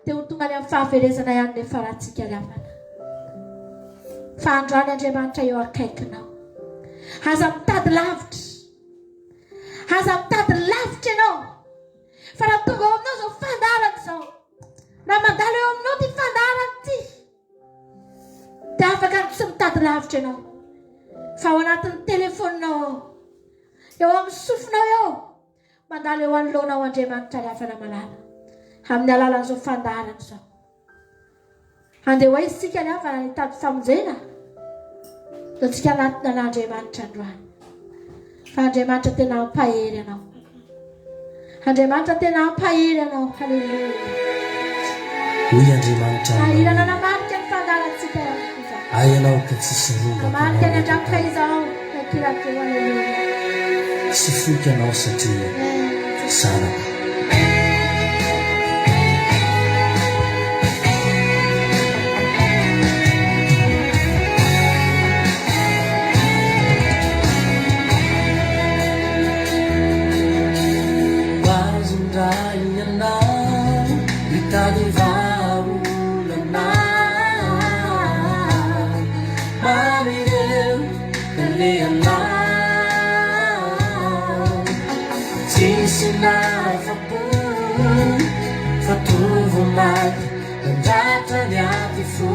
dia ho tonga any amin'ny fahaverezana ihany ny farantsika ry havana. Fa androany Andriamanitra eo akaikinao. Aza mitady lavitra. Aza mitady lavitra ianao. Fa raha tonga ao aminao izao fandaharana izao, Raha mandalo eo aminao ity fandaharana ity, dia afaka ny tsy mitady lavitra ianao. Fa ao anatin'ny telefaoninao ao, eo amin'ny sofinao eo, mandalo eo anoloanao Andriamanitra ry havana malala, amin'ny alalan'izao fandaharana izao. Handeha ho aiza isika ry havana hitady famonjena? Ataontsika anatina an'Andriamanitra androany. Fa Andriamanitra tena hampahery anao. Andriamanitra tena hampahery anao. Haleloia. Hoy Andriamanitra aminao Hahira hoe, nanamarika ny fandaharantsika ihany koa izany. Ahy ianao ka tsisy rombaka Namarika anao ny eto andramiko an-tany. izao. Takirako eo. Haleloia. Tsy foiko ianao satria Amen. zanako. Tsisy nahafa-po fa tovo maty nandratra ny aty fo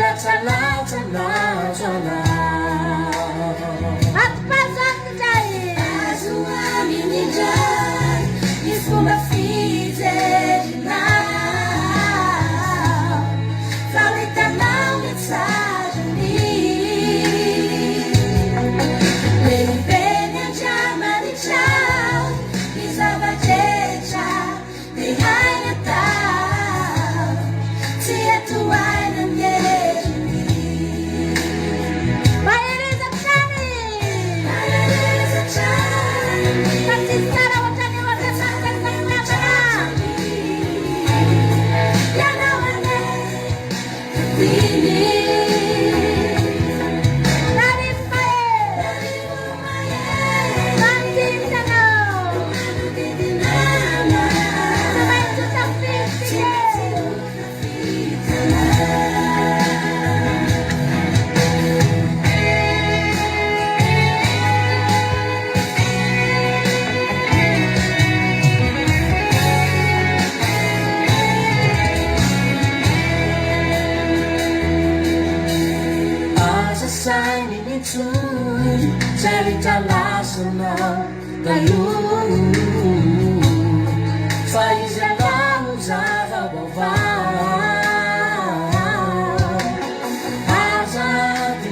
Latsalatsa nahazo anao Atipazo aminy indray. Azo aminy indray ny fomba fijerinao Fa ho hitanao ny tsarany Lehibe ny Andriamanitrao Ny zava-drehetra dia hainy atao Tsy atohaina ny heriny Mahereza hatrany. Mahereza hatrany Fa tsisy tsara ohatran'ny eo Andriamanitra ny fitiavana. Ianao anie Dimy. Aza sainina intsony zay rehetra lasanao taloha Fa izy anao no zava-baovao Aza adinoina.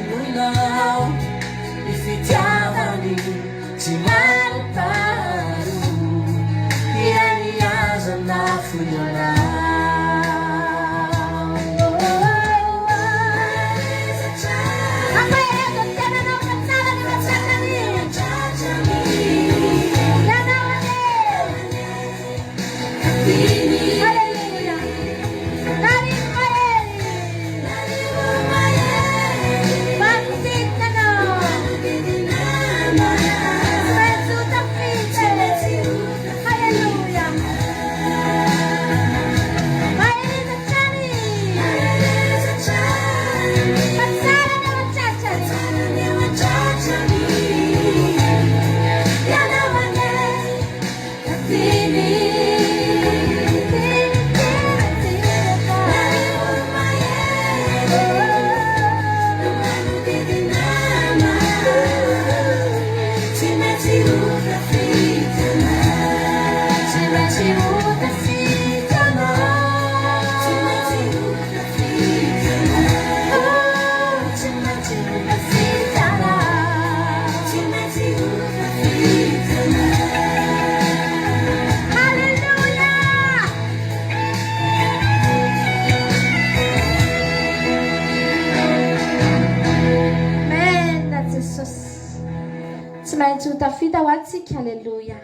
maintsy ho tafita ho antsika, aleloia.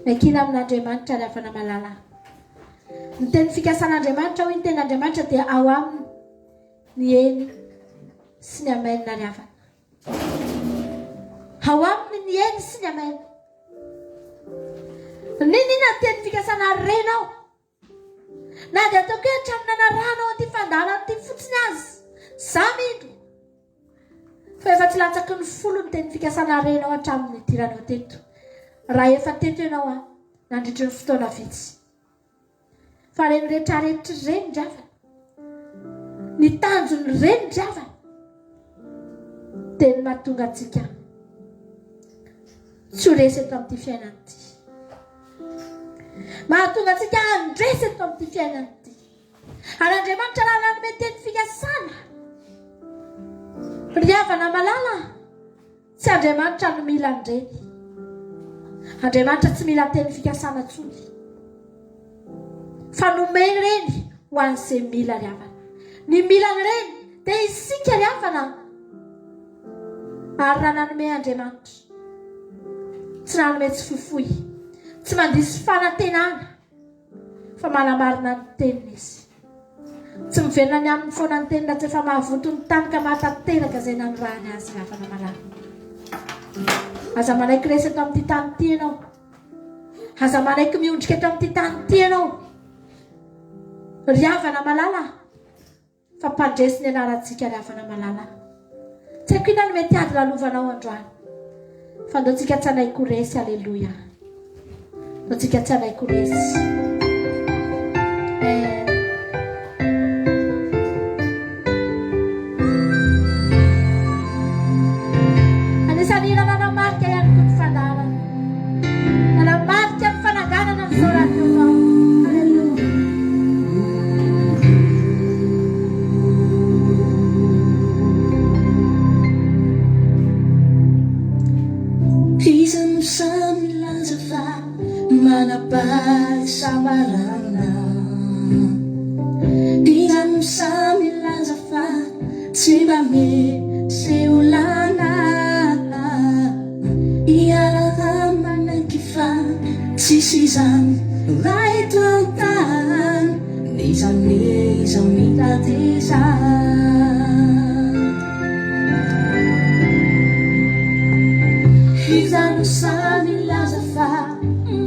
Miankina amin'Andriamanitra ry havana malala. Ny teny fikasan'Andriamanitra hoy ny tenin'Andriamanitra dia ao aminy ny eny sy ny amen ry havana. Ao aminy ny eny sy ny amen. N'inon'inona ny teny fikasana renao. Na dia ataoko hoe hatramin'ny nanarahanao an'ity fandaharana ity fotsiny aza, za mino fa efa tsy latsaky ny folo ny teny fikasana renao hatramin'ny nidiranao teto. Raha efa teto ianao an, nandritry ny fotoana vitsy. Fa ireny rehetrarehetra ireny ry havana, ny tanjon'ireny ry havana, dia ny mahatonga antsika tsy ho resy eto amin'ity fiainana ity. Mahatonga antsika handresy eto amin'ity fiainana ity. Ary Andriamanitra raha nanome teny fikasana, ry havana malala, tsy Andriamanitra no mila an'ireny. Andriamanitra tsy mila teny fikasana intsony. Fa nomeny ireny ho an'izay mila ry havana. Ny mila an'ireny dia isika ry havana. Ary raha nanome Andriamanitra, tsy nanome tsy fohifohy, tsy mandiso fanantenana, fa manamarina ny teniny Izy. Tsy miverina ny aminy foana ny teniny raha tsy efa mahavonto ny tany ka mahatanteraka izay nanirahany azy ry havana malala. Aza manaiky resy eto amin'ity tany ity ianao. Aza manaiky miondrika eto amin'ity tany ity ianao. Ry havana malala. Fa mpandresy ny anarantsika ry havana malala. Tsy haiko inona no mety ady lalovanao androany. Fa ndao tsika tsy hanaiky ho resy, aleloia. Ndao tsika tsy hanaiky ho resy. Eh. Anisan'ny hira nanamarika ihany koa ny fandaharana. Nanamarika ny fananganana ny izao radio izao. Aleloia. Iza no sahy milaza fa manam-pahasambarana? Iza no sahy milaza fa tsy mba misy olana? Iaraha-manaiky fa tsisy izany raha eto an-tany, n'iza n'iza mitady izany. Iza no sahy milaza fa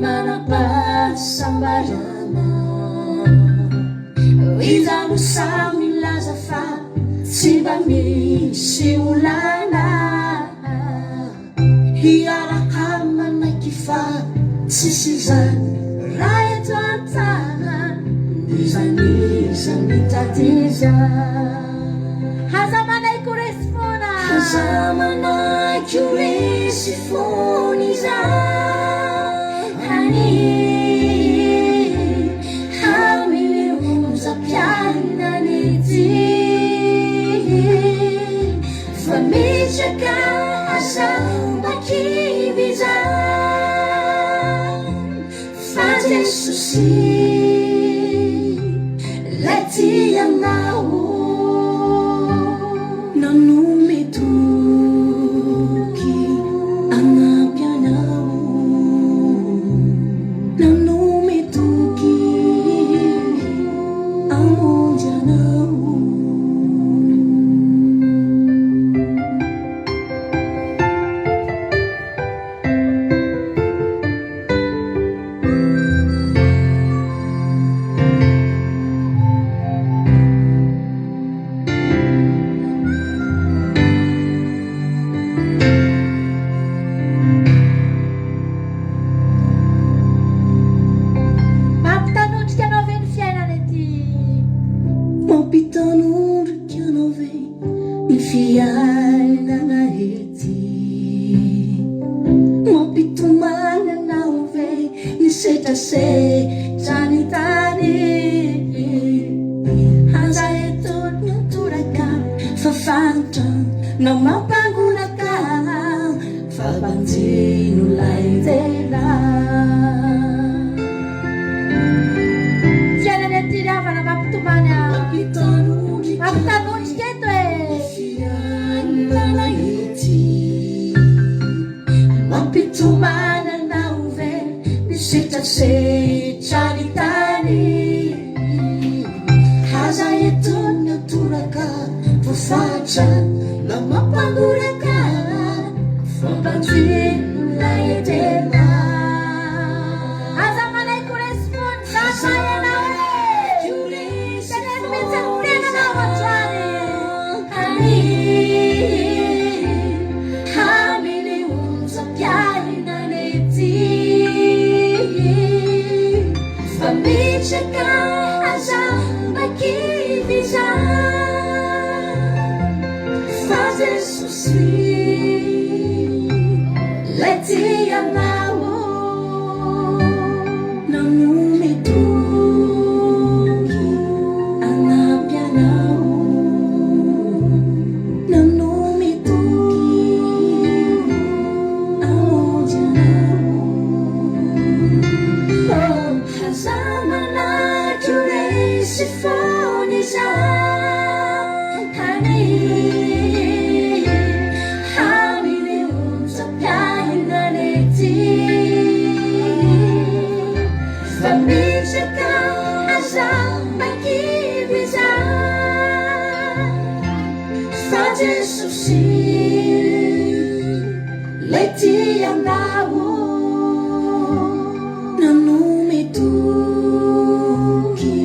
manam-pahasambarana? Iza no sahy milaza fa tsy mba misy olana? Hiaraka manaiky fa tsisy izany raha eto an-tany, n'iza n'iza mitady izany. Aza manaiky ho resy foana. Aza manaiky ho resy foana izany. Amin'ny onjam-piainana ety. Fa mitraka aza mba kivy izany Fa Jesosy 'lay tia anao Nanome toky hanampy anao Nanome toky hamonjy anao. Mampitanondrika anao ve ny fiainana ety? Mampitanondrika anao ve ny fiainana ety? Mampitomany anao ve ny setrasetra ny tany? Aza eto ny toraka fa fahantrana mampangoraka. Fa banjino lay tena. Fiainana ety ry havana mampitomany ahy. Mampitanondrika. Mampitanondrika eto e. Fiainana ety. Tomany anao ve ny setrasetra ny tany? Aza etony toraka voafatra na mampangoraka fa mba tiako ilay tena. Aza manaiky ho resy fony zatra ianao e! Teneno mihitsy ny tenanao androany. Nanome toky hanampy anao Nanome toky hamonjy anao Oh, aza manaiky ho resy foana izany Amin'ny onjam-piainana ety Fa mitraka aza mba kivy izany Fa Jesosy 'lay tia anao Nanome toky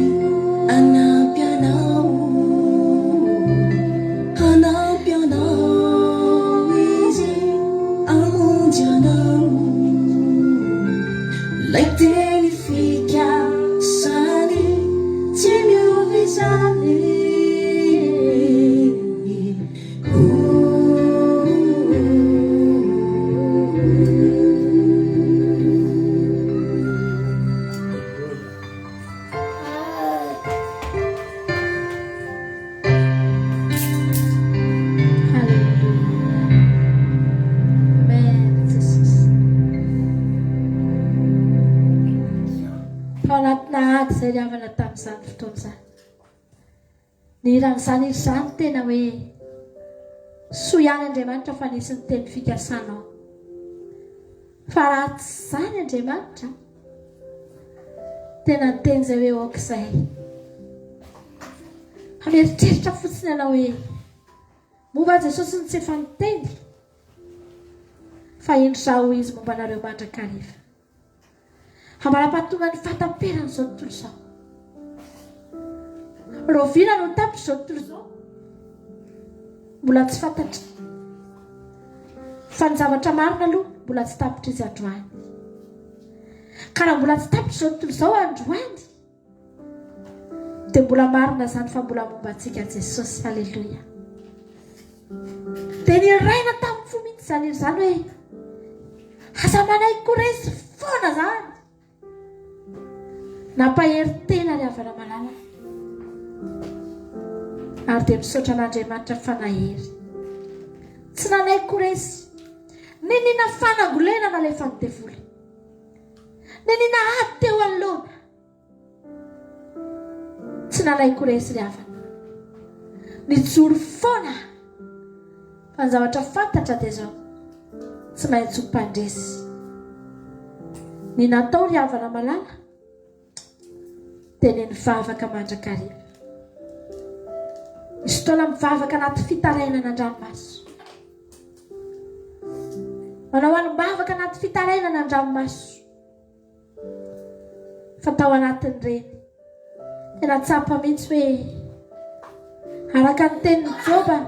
hanampy anao Hanampy anao Izy hamonjy anao Lay teny fikasany tsy miova izany. Tao anatina ady izay ry havana tamin'izany fotoana izany. Ny hiran'izany hira izany tena hoe soa ihany Andriamanitra fa nisy ny teny fikasanao. Fa raha tsy izany Andriamanitra, tena niteny izay hoe ok izay. Fa mieritreritra fotsiny ianao hoe moa va Jesosy no tsy efa niteny fa indro izaho hoy izy momba anareo mandrakariva. Ambara-pahatonga ny fahataperan'izao tontolo izao. Rahoviana no tapitra izao tontolo izao? Mbola tsy fantatra. Fa ny zavatra marina aloha mbola tsy tapitra izy androany. Ka raha mbola tsy tapitra izao tontolo izao androany, Dia mbola marina izany fa mbola momba antsika Jesosy. Aleloia. Dia niraina tamin'ny fo mihitsy izany hira izany hoe aza manaiky ho resy foana izany. Nampahery tena ry havana malala. Ary dia misaotra an'Andriamanitra fa nahery. Tsy nanaiky ho resy. Niniana fanangolena nalefan'ny devoly. Niniana ady teo anoloana. Tsy nalaiko resy ry havana. Nijoro foana Fa ny zavatra fantatra dia izao, tsy maintsy ho mpandresy. Ny natao ry havana malala dia ny nivavaka mandrakariva. Misy fotoana mivavaka anaty fitarainana an-dranomaso. Manao alim-bavaka anaty fitarainana an-dranomaso. Fa tao anatin'ireny, tena tsapa mihitsy hoe araka ny tenin'i Joba,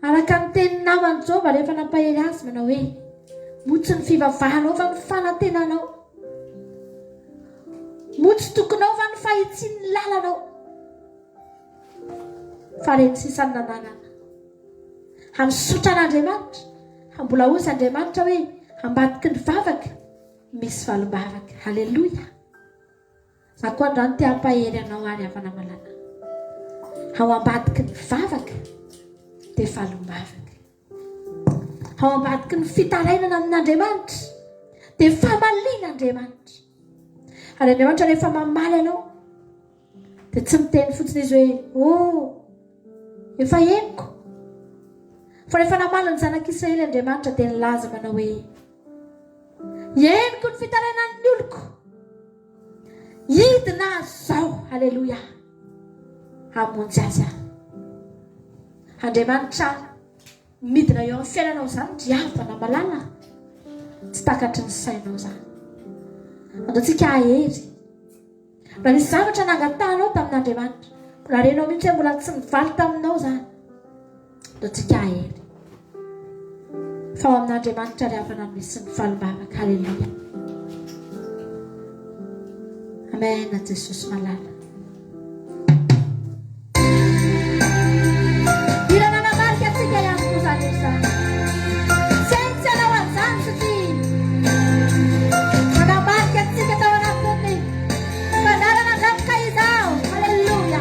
araka ny tenin'ny naman'i Joba rehefa nampahery azy manao hoe moa tsy ny fivavahanao va ny fanantenanao? Moa tsy tokinao va ny fahitsian'ny lalanao? Fa reny sisa ny nananana. Hamisotra an'Andriamanitra, mbola hozy Andriamanitra hoe ambadiky ny vavaka Misy valim-bavaka. Haleloia! Za koa androany te hampahery anao ary havana malala. Ao ambadiky ny vavaka dia valim-bavaka. Ao ambadiky ny fitarainana amin'Andriamanitra dia famalian'Andriamanitra. Ary Andriamanitra rehefa mamaly anao dia tsy miteny fotsiny izy hoe oh efa henoko. Fa rehefa namaly ny zanak'Israely Andriamanitra dia nilaza manao hoe. Henoko ny fitarainan'ny oloko. Hidina aho izao. Aleloia. Hamonjy azy aho. Andriamanitra midina eo amin'ny fiainanao izany ry havana malala. Tsy takatry ny sainao izany. Andao tsika hahery. Raha nisy zavatra nangatahanao tamin'Andriamanitra, mbola renao mihitsy hoe mbola tsy nivaly taminao izany, ataontsika hahery. Fa ao amin'Andriamanitra ry havana no misy ny valim-bavaka. Haleloia. Amen, Jesosy malala. Mila nanamarika antsika ihany koa izany hira izany. Tsy hay tsy hanao an'izany satria nanamarika antsika tao anatin'ny fandaharana Andrantoka izao. Alléluia.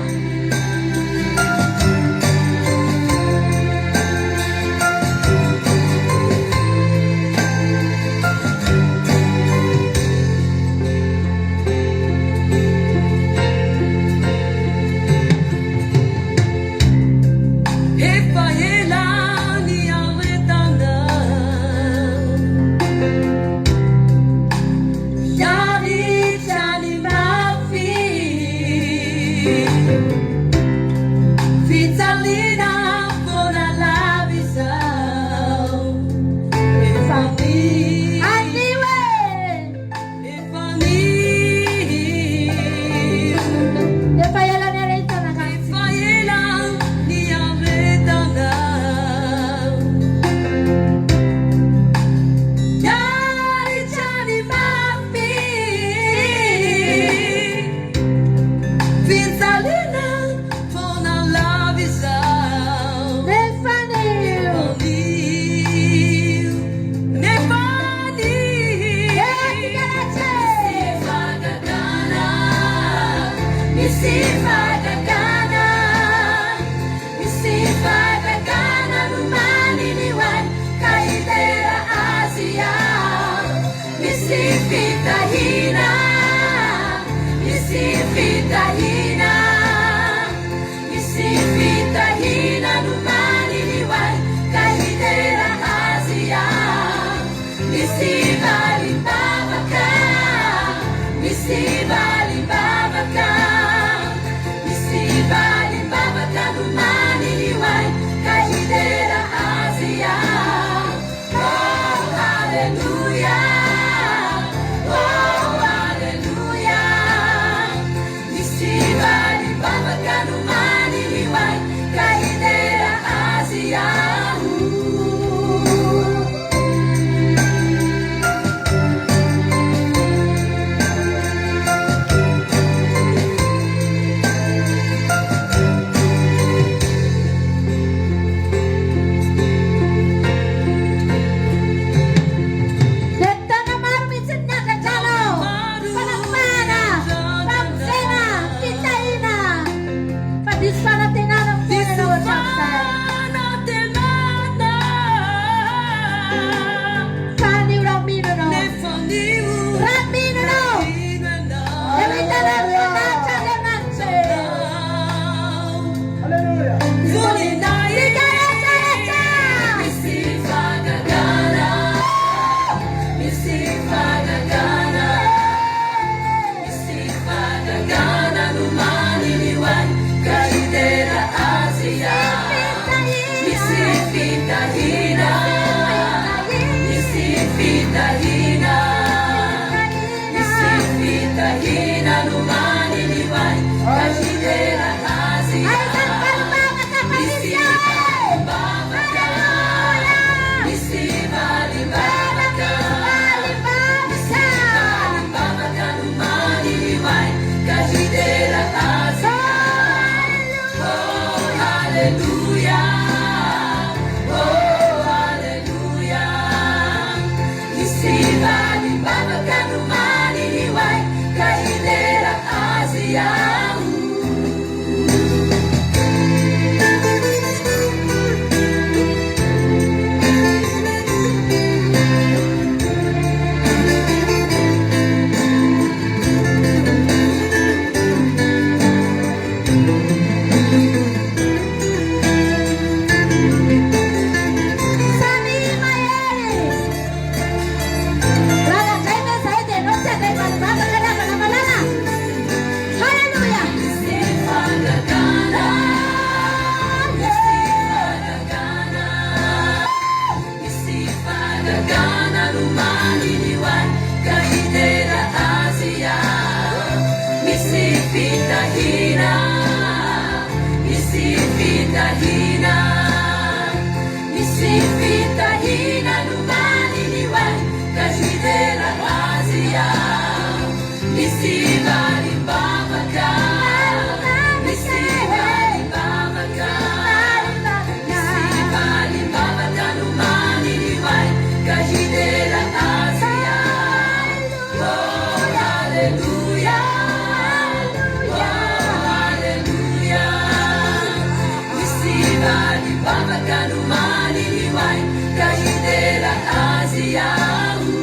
Valim-bavaka nomaniny ho ahy ka hidera Azy aho.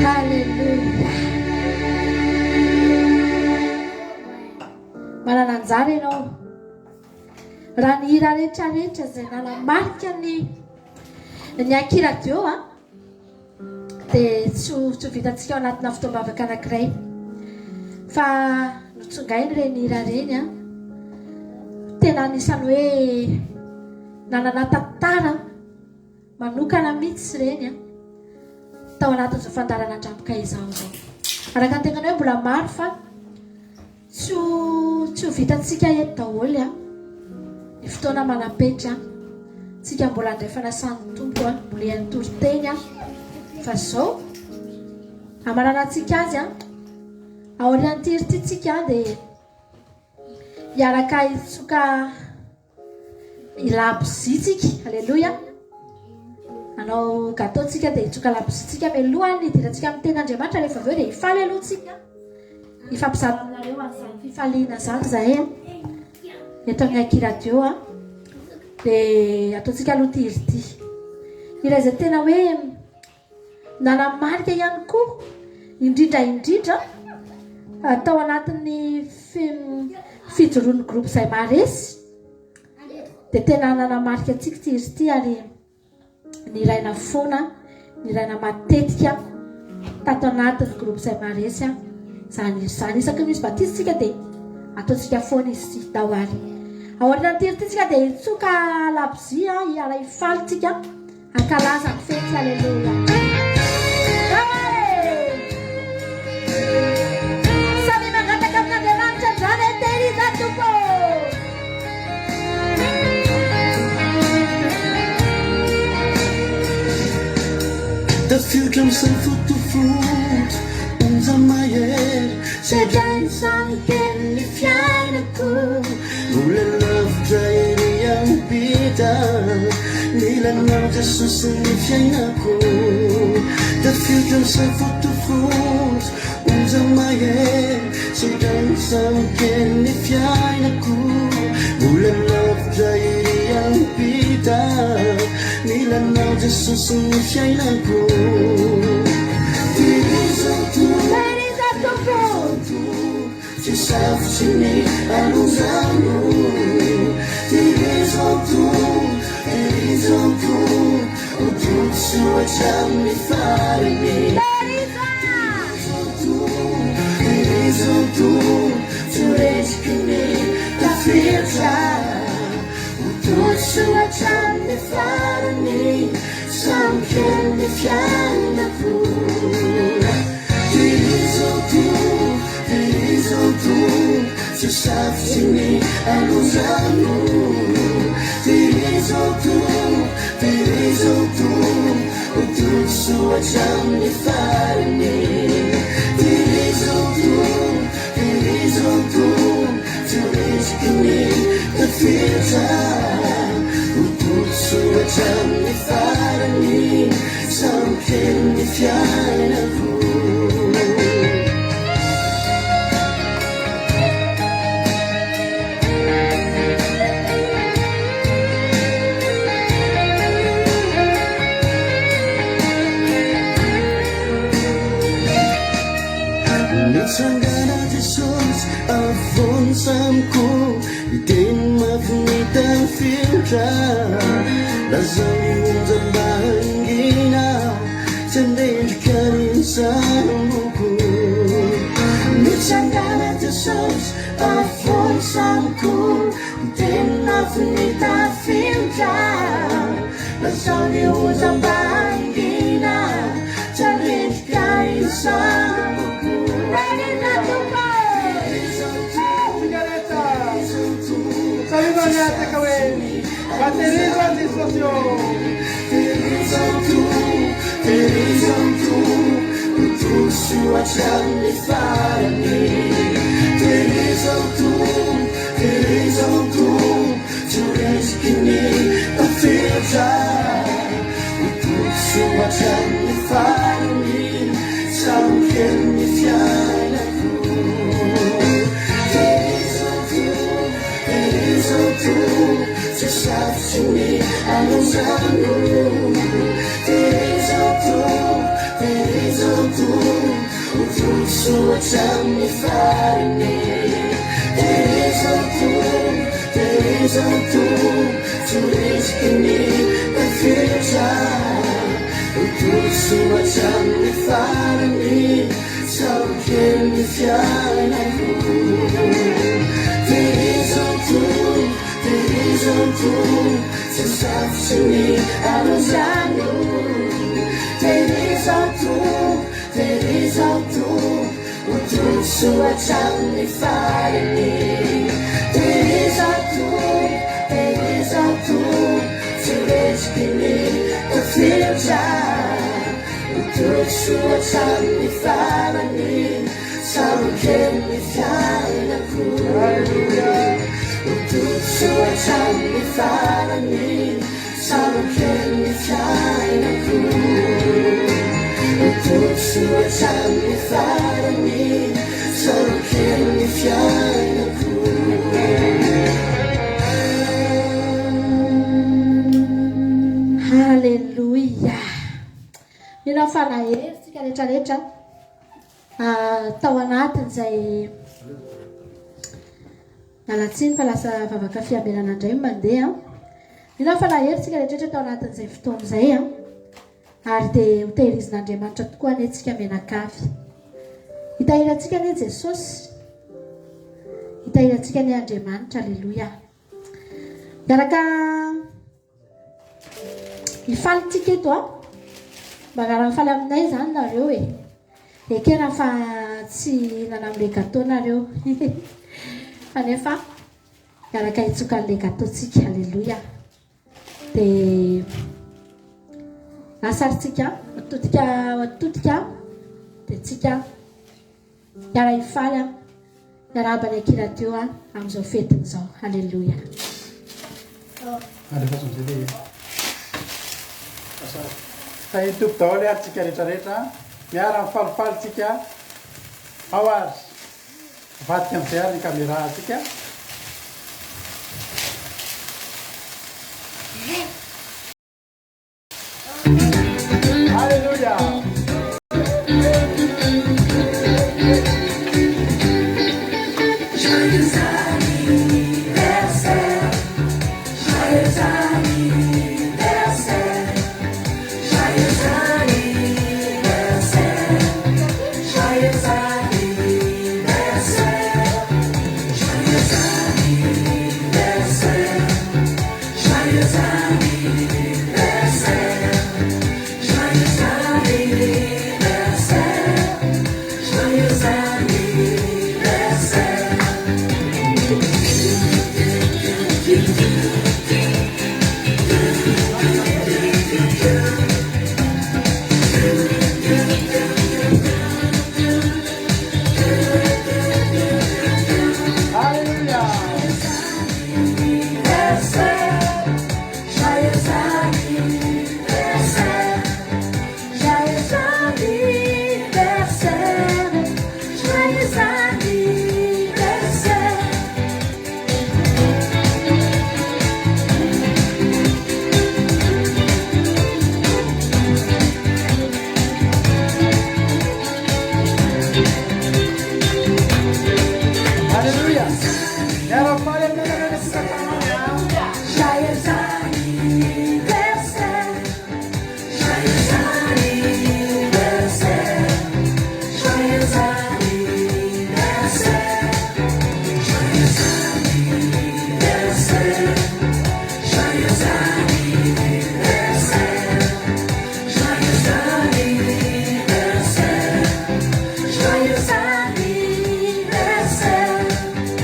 Haleloia! Manana anjara ianao. Raha ny hira rehetra rehetra izay nanamarika ny ny Anki Radio a dia tsy ho tsy ho vitantsika ao anatina fotoam-bavaka anankiray. Fa notsongaina ireny hira ireny a. Tena anisan'ny hoe nanana tantara manokana mihitsy ireny a. Tao anatin'izao fandaharana Andramboka Izaho izao. Araka ny tenany hoe mbola maro fa Tsy ho tsy ho vitantsika eto daholo an! Ny fotoana manam-petra an! Tsika mbola handray fanasan'ny Tompo an! Mbola hihaino toriteny an! Fa zao, hamaranantsika azy an! Aorian'ity hira ity tsika an dia hiaraka hitsoka Labozia tsika, aleloia. Hanao gâteau tsika dia hitsoka labozia tsika mialohan'ny hidirantsika amin'ny tenin'Andriamanitra rehefa avy eo dia hifaly aloha tsika. Hifampizara aminareo an'izany fifaliana izany izahay a. Eto amin'ny Aki Radio a. Dia ataontsika aloha ity hira ity. Hira izay tena hoe Nanamarika ihany koa, indrindra indrindra tao anatin'ny fijoroan'ny groupe Zay Maharesy, dia tena nanamarika antsika ity hira ity ary niraina foana, niraina matetika tato anatin'ny groupe Zay Maharesy izany hira izany. Isaky ny misy batisa isika dia ataontsika foana izy ity. Ndao ary. Aorian'ity hira ity isika dia hitsoka labozia, hiara-hifaly tsika. Hankalaza ny fety Aleloia. Samy mangataka amin'Andriamanitra androany e, tehiriza Tompo. Tafiotra misafotofoto, onja mahery, sedrain'ny samy kely ny fiainako. Mbola lavitra ery ampita Mila anao Jesosy ny fiainako Tafiotra misafotofoto Onja mahery Sedrain'ny samy ny fiainako Mbola lavitra ery ampita Mila anao Jesosy ny fiainako Tehirizo Tompo Tsy safotsy ny alonjano Tehirizo Tompo, tehirizo Tompo Ho todisoa hatramin'ny farany Tehirizo Tompo, tehirizo Tompo Tsy ho endriky ny tafiotra Ho todisoa hatramin'ny farany Samy kely ny fiainako Tehirizo Tompo Tehirizo Tompo tsy safotsy ny alonjano Tehirizo Tompo, tehirizo Tompo Ho todisoa hatramin'ny farany Tehirizo Tompo, tehirizo Tompo Tsy ho endriky ny tafiotra Ho todisoa hatramin'ny farany Samy kely ny fiainako. Nitsangana Jesosy afovoan'ny samiko Niteny mafy ny tafiotra Lazao ny onja mba hangina Tsy handrendrika ny samboko Nitsangana Jesosy afovoan'ny samiko Niteny mafy ny tafiotra Lazao ny onja mba hangina Tsy handrendrika ny samboko safotry ny alondrano. Tehirizo Tompo, tehirizo Tompo, ho todisoa hatramin'ny farany. Tehirizo Tompo, tehirizo Tompo, tsy ho endriky ny tafiotra. Ho todisoa hatramin'ny farany, tsaroako ny fiainako. Tehirizo Tompo, tehirizo Tompo, tsy ho safotry ny alondrano. Tehirizo Tompo, tehirizo Tompo, ho todisoa hatramin'ny farany. Tehirizo Tompo, tehirizo Tompo, tsy ho endriky ny tafiotra. Ho todisoa hatramin'ny farany, tsaroako ny fiainako. Ho todisoa hatramin'ny farany, tsaroako ny fiainako. Ho todisoa hatramin'ny farany, tsaroako ny fiainako. Haleloia! Mino aho fa nahery tsika rehetra rehetra tao anatin'izay miala tsiny fa lasa vavaka fiambenana indray no mandeha. Mino aho fa nahery tsika rehetra rehetra tao anatin'izay fotoana izay ary dia ho tehirizin'Andriamanitra tokoa anie tsika mianakavy. Hitahiry antsika anie Jesosy. Hitahiry antsika anie Andriamanitra. Aleloia. Miaraka Hifaly tsika eto a. Mba miara-mifaly aminay izany nareo e. Ekena fa tsy hihinana amin'ilay gâteau nareo. Fa nefa miaraka hitsoka an'ilay gâteau tsika. Alléluia. Dia lasa ary tsika atodika atodika dia tsika Hiara-hifaly aho. Miarahaba ny Aky Radio aho amin'izao fetiny izao. Haleloia. Alefaso amizay le Tahin'ny Tompo daholo ary tsika rehetra rehetra. Miara mifalifaly tsika. Ao ary. Avadika amizay ary ny caméra atsika. Alléluia. Joyeux anniversaire, joyeux anniversaire, joyeux anniversaire, joyeux anniversaire, joyeux anniversaire. Joyeux anniversaire, joyeux anniversaire, joyeux anniversaire. Alléluia. Joyeux anniversaire, joyeux anniversaire, joyeux anniversaire. Alléluia. Miara-mifaly aminareo ny tokantrano any a. Joyeux anniversaire, joyeux anniversaire, joyeux anniversaire, joyeux anniversaire, joyeux anniversaire, joyeux anniversaire, joyeux anniversaire. Joyeux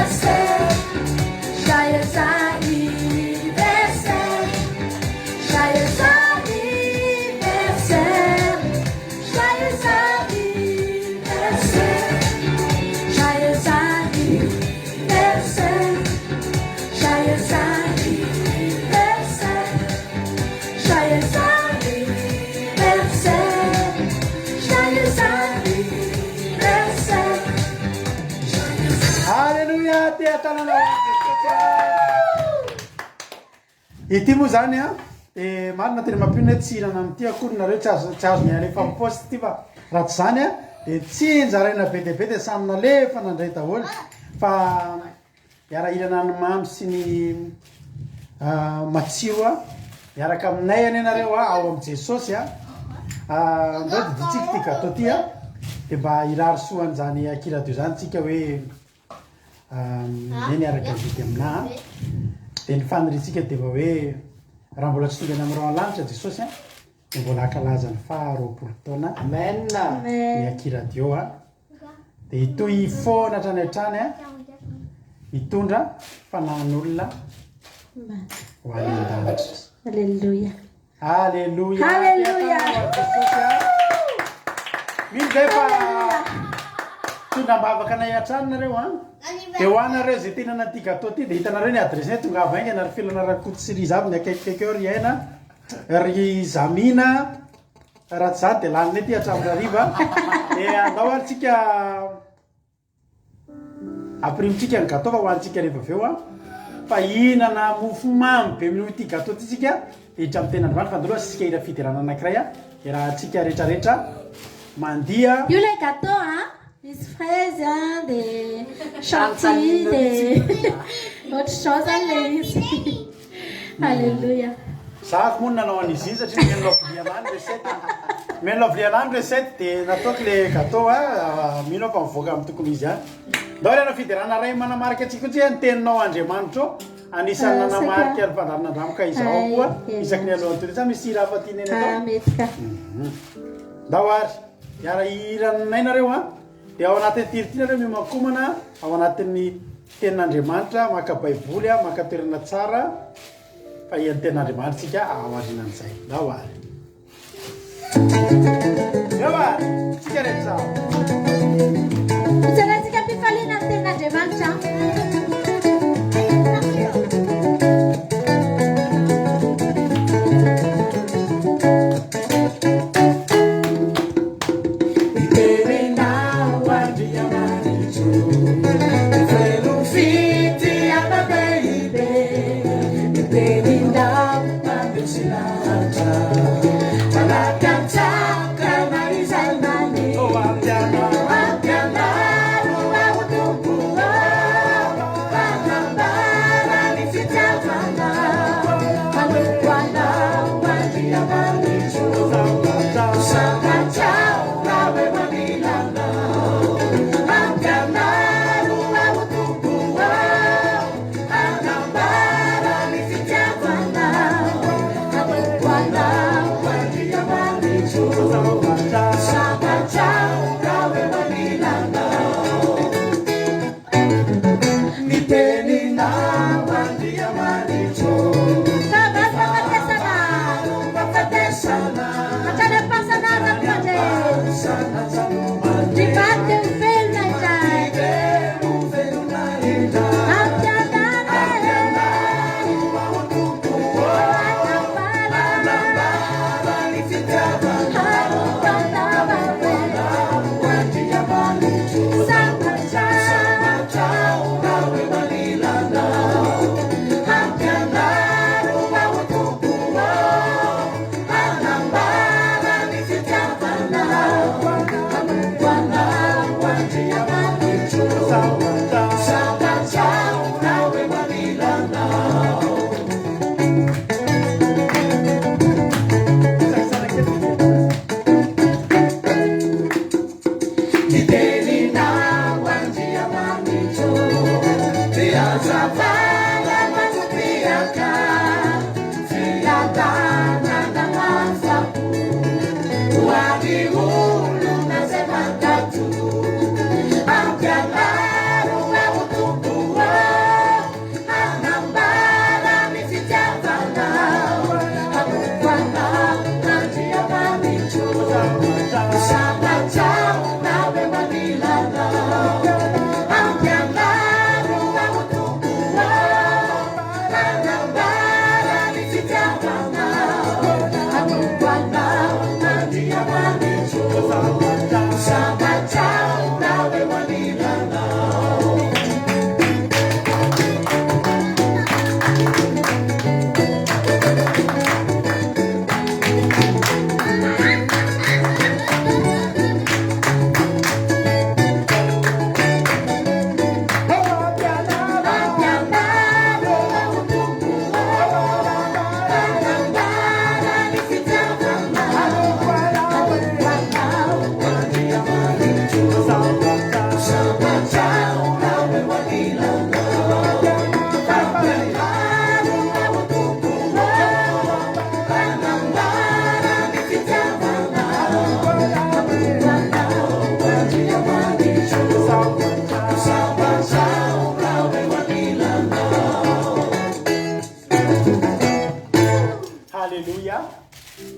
anniversaire, joyeux anniversaire, joyeux anniversaire, joyeux anniversaire, joyeux anniversaire, Joyeux anniversaire. Joyeux anniversaire. Joyeux anniversaire. Alléluia, te-hatanana ho an'i Jesosy a. Ity moa zany a, de marina tena mampino hoe tsy hihinana amin'ity akory nareo, tsy azo tsy azony alefa amin'ny poste ity fa raha tsy zany a, de tsinjaraina be dia be de samy nalefa nandray daholo fa hiara-hihinana ny mamy sy ny matsiro a, miaraka aminay anie nareo a, ao amin'i Jesosy a. Ndao didintsika ity gâteau ity a, de mba hirary soa an'izany akiradio zany tsika hoe Neny araka ny didy aminà dia ny faniriantsika dia mba hoe raha mbola tsy tonga any amin'ny rahona lanitra Jesosy a dia mbola hankalaza ny faha 20 taona Amen. ny Aky Radio a dia hitohy foana hatrany hatrany a hitondra fanahin'olona ho any an-danitra. Alléluia. Alléluia. Alléluia. Mino zay fa tondra ambavaka anay hatrany nareo an. Dia ho anareo izay tena nanty gâteau ty dia hitanareo ny adresse tongava haingana ry Felana Rakoto sy ry Zavy ny akaikikaiky eo ry Aina, ry Zamina. Raha tsy izany dia laninay ty hatramin'ny hariva. Dia andao ary tsika Ampirimintsika ny gâteau fa hohanintsika rehefa avy eo an. Fa hihinana mofo mamy be noho ity gâteau ity tsika dia hiditra amin'ny tenin'Andriamanitra fa andao aloha asiantsika hira fiderana anankiray an. Iarahantsika rehetrarehetra mandiha. Io ilay gâteau an, misy fraise an, dia chantilly dia ohatr'izao zany ilay izy. Alléluia. Za moa no nanao an'izy iny satria nomen'i Lovely anah ny recette. Nomen'i Lovely anah ny recette dia nataoko le gâteau a, mino aho fa mivoaka amin'ny tokony izy ihany. Ndao ary hanao fiderana ray manamarika antsika koa tsika ny teninao Andriamanitra ô. Anisan'ny Ah, nanamarika saika. ny fandaharan'Andramiko izaho koa Ay, isaky ny alohan'ny tolona. Sa misy hira hafa tianay Ah, atao? mety ka. Ndao ary hiara-hihira aminay nareo a. Dia ao anatin'ny ity nareo miomankomana ao anatin'ny Tenin'Andriamanitra, maka Baiboly, maka toerana tsara, fa hihaino Tenin'Andriamanitra isika aorianan'izay. Ndao ary. Eo ary, tsika rehetra. Hotsaraintsika am-pifaliana ny Tenin'Andriamanitra.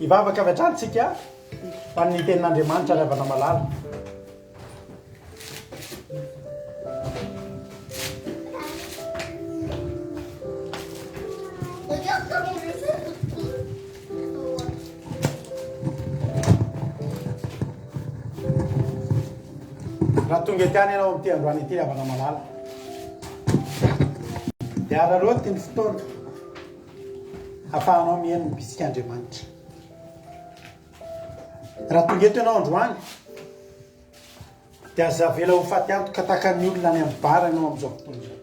Hivavaka avy hatrany tsika ho an'ny tenin'Andriamanitra ry havana malala. Raha tonga ety any ianao amin'ity androany ity ry havana malala dia araraoty ny fotoana ahafahanao mihaino ny bitsik'Andriamanitra. Raha tonga eto ianao androany dia aza avela ho faty antoka tahaka ny olona any amin'ny bara ianao amin'izao fotoana izao.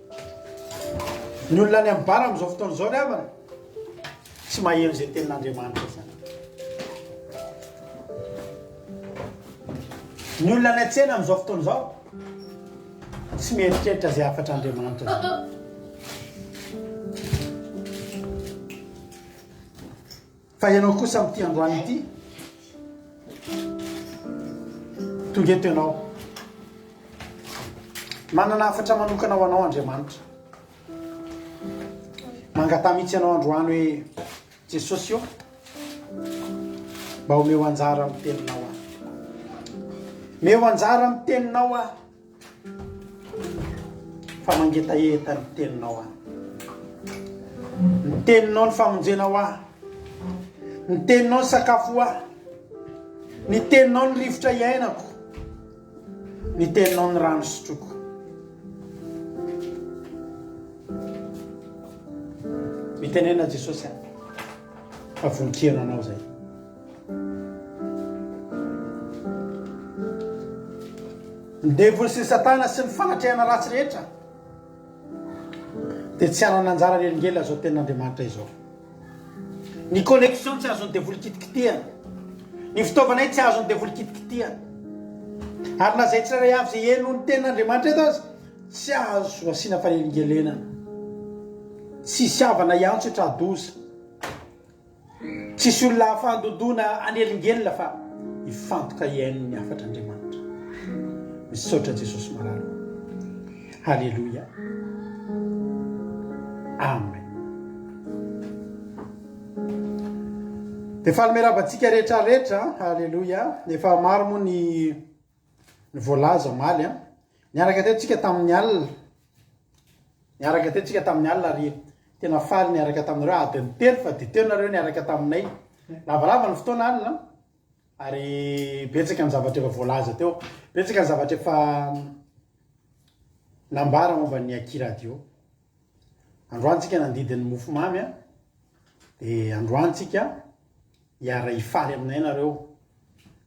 Ny olona any amin'ny bara amin'izao fotoana izao ry havana tsy maheno izay tenin'Andriamanitra izany. Ny olona any an-tsena amin'izao fotoana izao tsy mieritreritra izay hafatr'Andriamanitra izany. Fa ianao kosa amin'ity androany ity, tonga eto ianao. Manana hafatra manokana ho anao Andriamanitra. Mangataha mihitsy ianao androany hoe Jesosy ô, mba omeo anjara amin'ny teninao aho. Meo anjara amin'ny teninao aho. Fa mangetaheta ny teninao aho. Ny teninao ny famonjena ho ahy. Ny teninao ny sakafo ho ahy. Ny teninao ny rivotra iainako. Ny teninao ny rano sotroko. Mitenena Jesosy a. Fa vonon-kiheno anao zay. Ny devoly sy ny satana sy ny fanatrehana ratsy rehetra dia tsy hanana anjara relingelina izao tenin'Andriamanitra izao. Ny connexion tsy azon'ny devoly kitikitihana. Ny fitaovanay tsy azon'ny devoly kitikitihana. Ary na izay tsirairay avy izay heno ny tenin'Andriamanitra eto aza, tsy azo asiana fanelingelenana. Tsisy havana hiantso tra-doza. Tsisy olona ahafahan-dodona hanelingelina fa hifantoka hihaino ny hafatr'Andriamanitra. Misaotra Jesosy malala. Haleloia. Amen. Dia faly miarahaba antsika rehetra rehetra. Haleloia. Efa maro moa ny ny voalaza omaly an. Niaraka teo tsika tamin'ny alina. Niaraka teo tsika tamin'ny alina ary tena faly niaraka taminareo adiny telo fa dia teo nareo niaraka taminay. Lavalava ny fotoana alina ary betsaka ny zavatra efa voalaza teo. Betsaka ny zavatra efa nambara momba ny Aky Radio. Androany tsika nandidy ny mofomamy an. Dia androany tsika hiara hifaly aminay nareo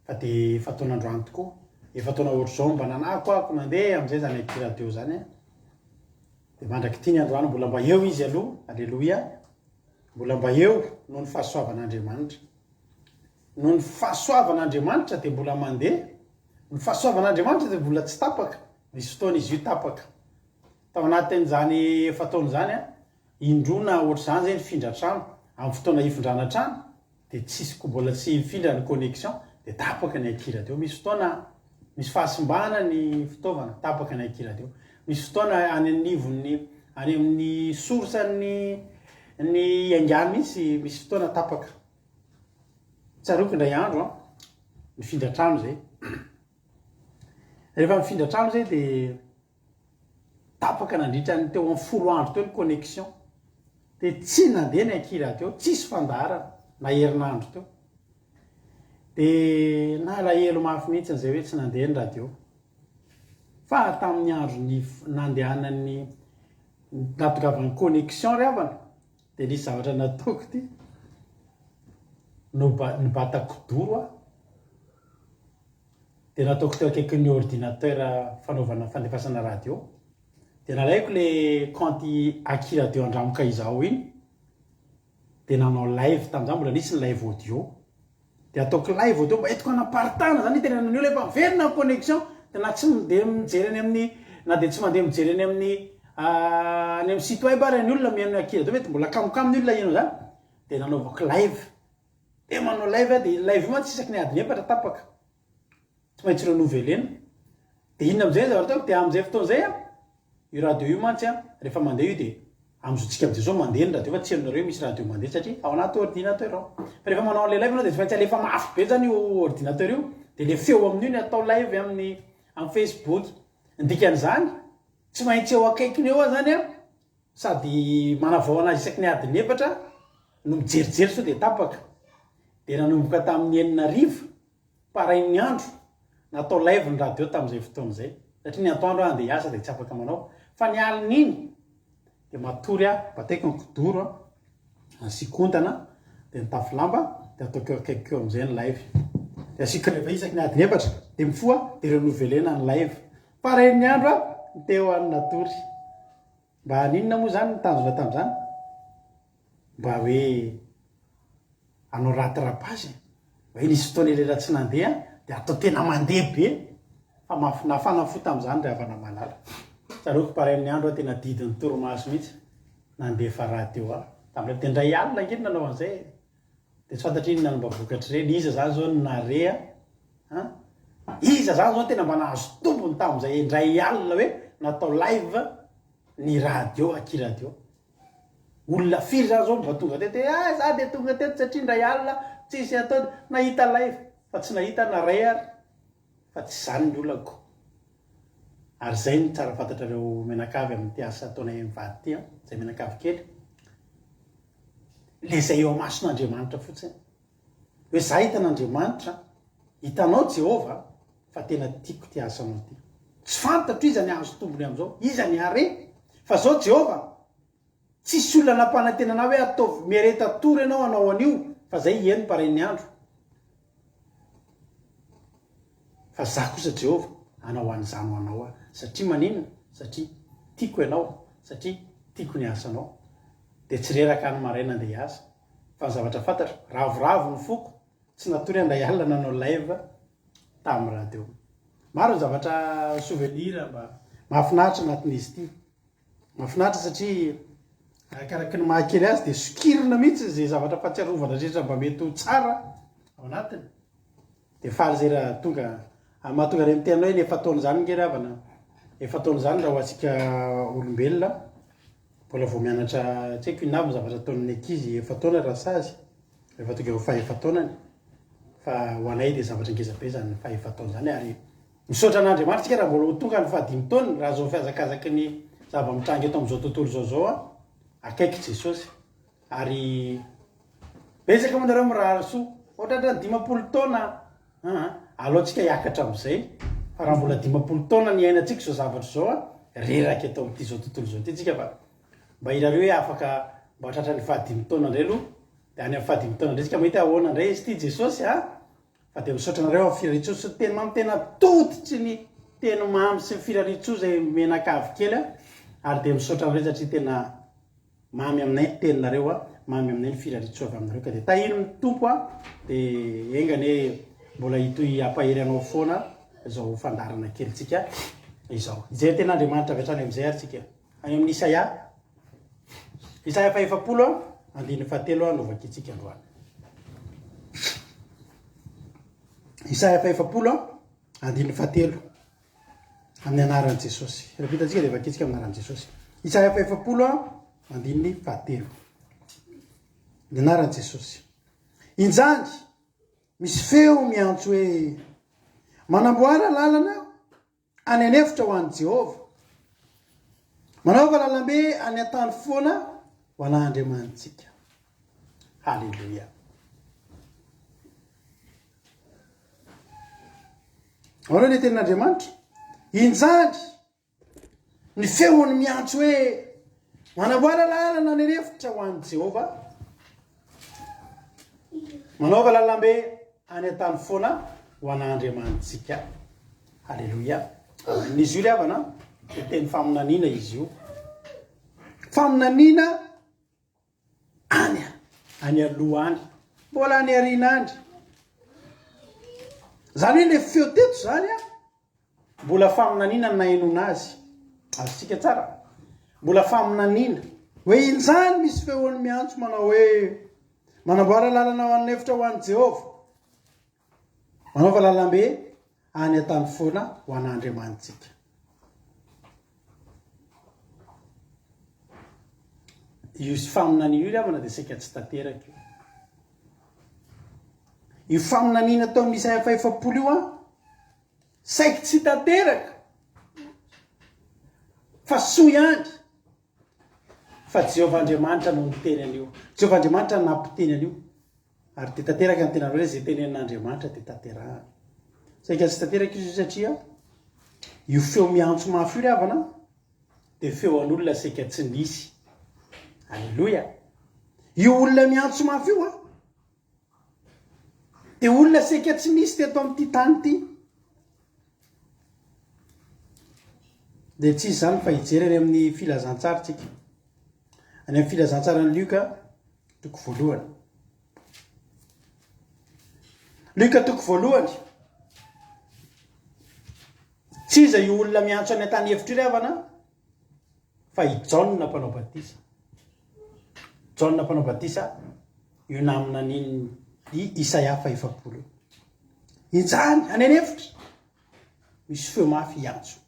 fa dia efa taona androany tokoa. Efa taona ohatr'izao mba nanako ako nandeha amin'izay zany Aky Radio zany an. Dia mandrak'ity ny androany mbola mba eo izy aloha, aleloia, mbola mba eo noho ny fahasoavan'Andriamanitra. Noho ny fahasoavan'Andriamanitra dia mbola mandeha, ny fahasoavan'Andriamanitra dia mbola tsy tapaka, misy fotoana izy io tapaka. Tao anatin'izany efa-taona izany, indroa na ohatr'izany izay nifindra trano, amin'ny fotoana hifindrana trano, dia tsisy ko mbola tsy mifindra ny connexion dia tapaka ny akira teo misy fotoana misy fahasimbana ny fitaovana tapaka ny akira teo misy fotoana any anivon'ny any amin'ny source ny ny iaingany mihitsy misy fotoana tapaka tsaroako indray andro an mifindra trano zay rehefa mifindra trano zay dia Tapaka nandritra ny teo amin'ny folo andro teo ny connexion. Dia tsy nandeha ny ankihy radio, tsisy fandaharana na herinandro teo. Dia nalahelo mafy mihitsy izay hoe tsy nandeha ny radio. Fa tamin'ny andro nandehanan'ny nahatongavan'ny connexion ry havana, dia nisy zavatra nataoko ity. Nibata kidoro aho. Dia nataoko teo akaikin'ny ordinateur fanaovana fandefasana radio. Dia nalaiko le compte Aki Radio Andramoka Izaho iny. Dia nanao live tamin'izany, mbola nisy ny live audio. Dia ataoko live audio mba entiko hanaparitahana zany hitenenana ny olona efa miverina ny connexion. Dia na tsy mandeha mijery any amin'ny na dia tsy mandeha mijery any amin'ny any amin'ny site web ary ny olona mihaino ny Aki Radio mety mbola kamokamo ny olona hihaino izany. Dia nanaovako live. Dia manao live aho dia live io mantsy isaky ny adiny efatra tapaka. Tsy maintsy renouveler-na. Dia inona amin'izay ny zavatra ataoko? Dia amin'izay fotoana izay an, io radio io mantsy an, rehefa mandeha io dia. Amin'izao tsika amin'izao zao mandeha ny radio fa tsy henonareo hoe misy radio mandeha satria ao anaty ordinateur ao. Fa rehefa manao an'ilay live ianao dia tsy maintsy alefa mafy be zany io ordinateur io dia ilay feo amin'io ny atao live amin'ny amin'ny Facebook. Ny dikan'izany tsy maintsy eo akaikiny eo aho zany an, sady manavao anazy isaky ny adiny efatra no mijerijery sao dia tapaka. Dia nanomboka tamin'ny enina hariva Parain'ny andro, natao live ny radio tamin'izay fotoana izay, satria ny antoandro aho handeha hiasa dia tsy afaka manao, fa ny alin'iny dia matory aho, bataiko ny kidoro an, asiako ondana, dia mitafy lamba, dia ataoko eo akaikiko eo amin'izay ny live. Dia asiako réveil isaky ny adiny efatra, dia mifoha dia renouveler-na ny live. Parain'ny andro aho, teo aho no natory. Mba haninona moa izany ny tanjona tamin'izany? Mba hoe hanao rattrapage e! Hoe nisy fotoana elaela tsy nandeha dia atao tena mandeha be fa mafy nafana fo tamin'izany ry havana malala. Tsaroako parain'ny andro aho tena didin'ny torimaso mihitsy nandefa radio aho tamin'ilay dia indray alina ange no nanao an'izay e! Dia tsy fantatro inona no mba vokatr'ireny, iza izany izao no nare an? Iza izany izao no tena mba nahazo tombony tamin'izay indray alina hoe natao live ny radio, aky radio. Olona firy izany izao mba tonga teto hoe ah za dia tonga teto satria indray alina tsisy atao nahita live fa tsy nahita na ray ary fa tsy izany ny olako. Ary izay no tsara fantatrareo mianakavy amin'ity asa ataonay mivady ity an, izay mianakavy kely. Le izay eo amason'Andriamanitra fotsiny. Hoe za hitan'Andriamanitra, hitanao Jehovah fa tena tiako ity asanao ity. Tsy fantatro iza ny hahazo tombony amin'izao, iza ny hare. Fa zao Jehovah, tsisy olona nampanantena anah hoe ataovy miareta tory ianao hanao an'io, fa zay hieno paren'ny andro. Fa za kosa Jehovah hanao an'izany ho anao aho. Satria maninona? Satria tiako ianao, satria tiako ny asanao. Dia tsy reraka aho ny maraina andeha hiasa. Fa ny zavatra fantatro, ravoravo ny foko, tsy natory aho indray alina nanao live tamin'ny radio. Maro ny zavatra souvenir mba mahafinaritra anatin'izy ity. Mahafinaritra satria arakaraky ny mahakely azy dia sokirina mihitsy izay zavatra fahatsiarovana rehetra mba mety ho tsara ao anatiny. Dia faly izay raha tonga, mahatonga ireny miteny hoe ny efa-taona izany nge ry havana, efa-taona izany raha ho antsika olombelona, mbola vao mianatra tsy haiko inona avy ny zavatra ataon'ny ankizy efa-taona raha sazy, rehefa tonga eo fahefa-taonany, fa ho anay dia zavatra ngeza be izany fahefa-taona izany ary misaotra an'Andriamanitra isika raha mbola ho tonga ny fahadimy taona, raha izao fihazakazaky ny zava-mitranga eto amin'izao tontolo izao izao an, akaiky Jesosy. Ary betsaka moa nareo mirary soa, vao tratran'ny 50 taona aa, aleo tsika hiakatra amin'izay, fa raha mbola 50 taona ny iainantsika izao zavatra izao an, reraka eto amin'ity izao tontolo izao ity tsika fa mba irareo hoe afaka mba tratran'ny fahadimy taona indray aloha, dia any amin'ny fahadimy taona indray tsika mahita ahoana indray izy ity Jesosy a, fa dia misaotra anareo amin'ny firariantsoa sy ny teny mamy tena toditry ny teny mamy sy ny firariantsoa izay menakavy kely a, ary dia misaotra anareo satria tena Mamy aminay ny teninareo a, mamy aminay ny firariantsoa avy aminareo ka dia tahino ny Tompo a, dia enga anie mbola hitohy hampahery anao foana izao fandaharana kelintsika izao. Hijery tenin'Andriamanitra avy hatrany amin'izay ary tsika. Any amin'ny Isaia, Isaia fahefapolo a, andininy fahatelo a no vakintsika androany. Isaia fahefapolo a, andininy fahatelo. Amin'ny anaran'i Jesosy. Rehefa hitantsika dia vakintsika amin'ny anaran'i Jesosy. Isaia fahefapolo andininy fahatelo. Ny anaran'i Jesosy. Injany misy feo miantso hoe manamboara lalana any an'efitra ho an'i Jehovah. Manaova lalambe any an-tany foana ho an'Andriamanitsika. Haleloia. Ahoana ny tenin'Andriamanitra? Injany ny feony miantso hoe manamboara lalana any an'efitra ho an'i Jehovah. Manaova lalambe any an-tany foana ho an'Andriamanitsika. Haleloia. Amen. Izy io ry havana dia teny faminaniana izy io. Faminaniana Any any aloha any. Mbola any aoriana any. Zany hoe le feo teto zany a, mbola faminaniana no nahenoana azy. Azontsika tsara. Mbola faminaniana. Hoe injany misy feony miantso manao hoe manamboara lalana ho an'ny efitra ho an'i Jehovah. Manaova lalambe any an-tany foana ho an'Andriamanitsika. Io faminaniana io ry havana dia saika tsy tanteraka io. Io faminaniana tao amin'ny Isaia faha-40 io an, saiky tsy tanteraka. Fa soa ihany fa Jehovah Andriamanitra no niteny an'io. Jehovah Andriamanitra nampiteny an'io. Ary dia tanteraka ny tenanareo hoe izay tenenin'Andriamanitra dia tanterahana. Saika tsy tanteraka izy io satria io feo miantso mafy io ry havana dia feo an'olona saika tsy nisy. Aleloia. Io olona miantso mafy io a dia olona saika tsy nisy teto amin'ity tany ity. Dia tsy izy izany fa hijery any amin'ny filazantsara tsika. Any amin'ny filazantsaran'i Lioka toko voalohany. Lioka toko voalohany. Tsy iza io olona miantso any an-tany efitra io ry havana fa i Jaona mpanao batisa. Jaona mpanao batisa io naminanian'i Isaia fahefapolo io. Injany any an'efitra misy feo mafy hiantso,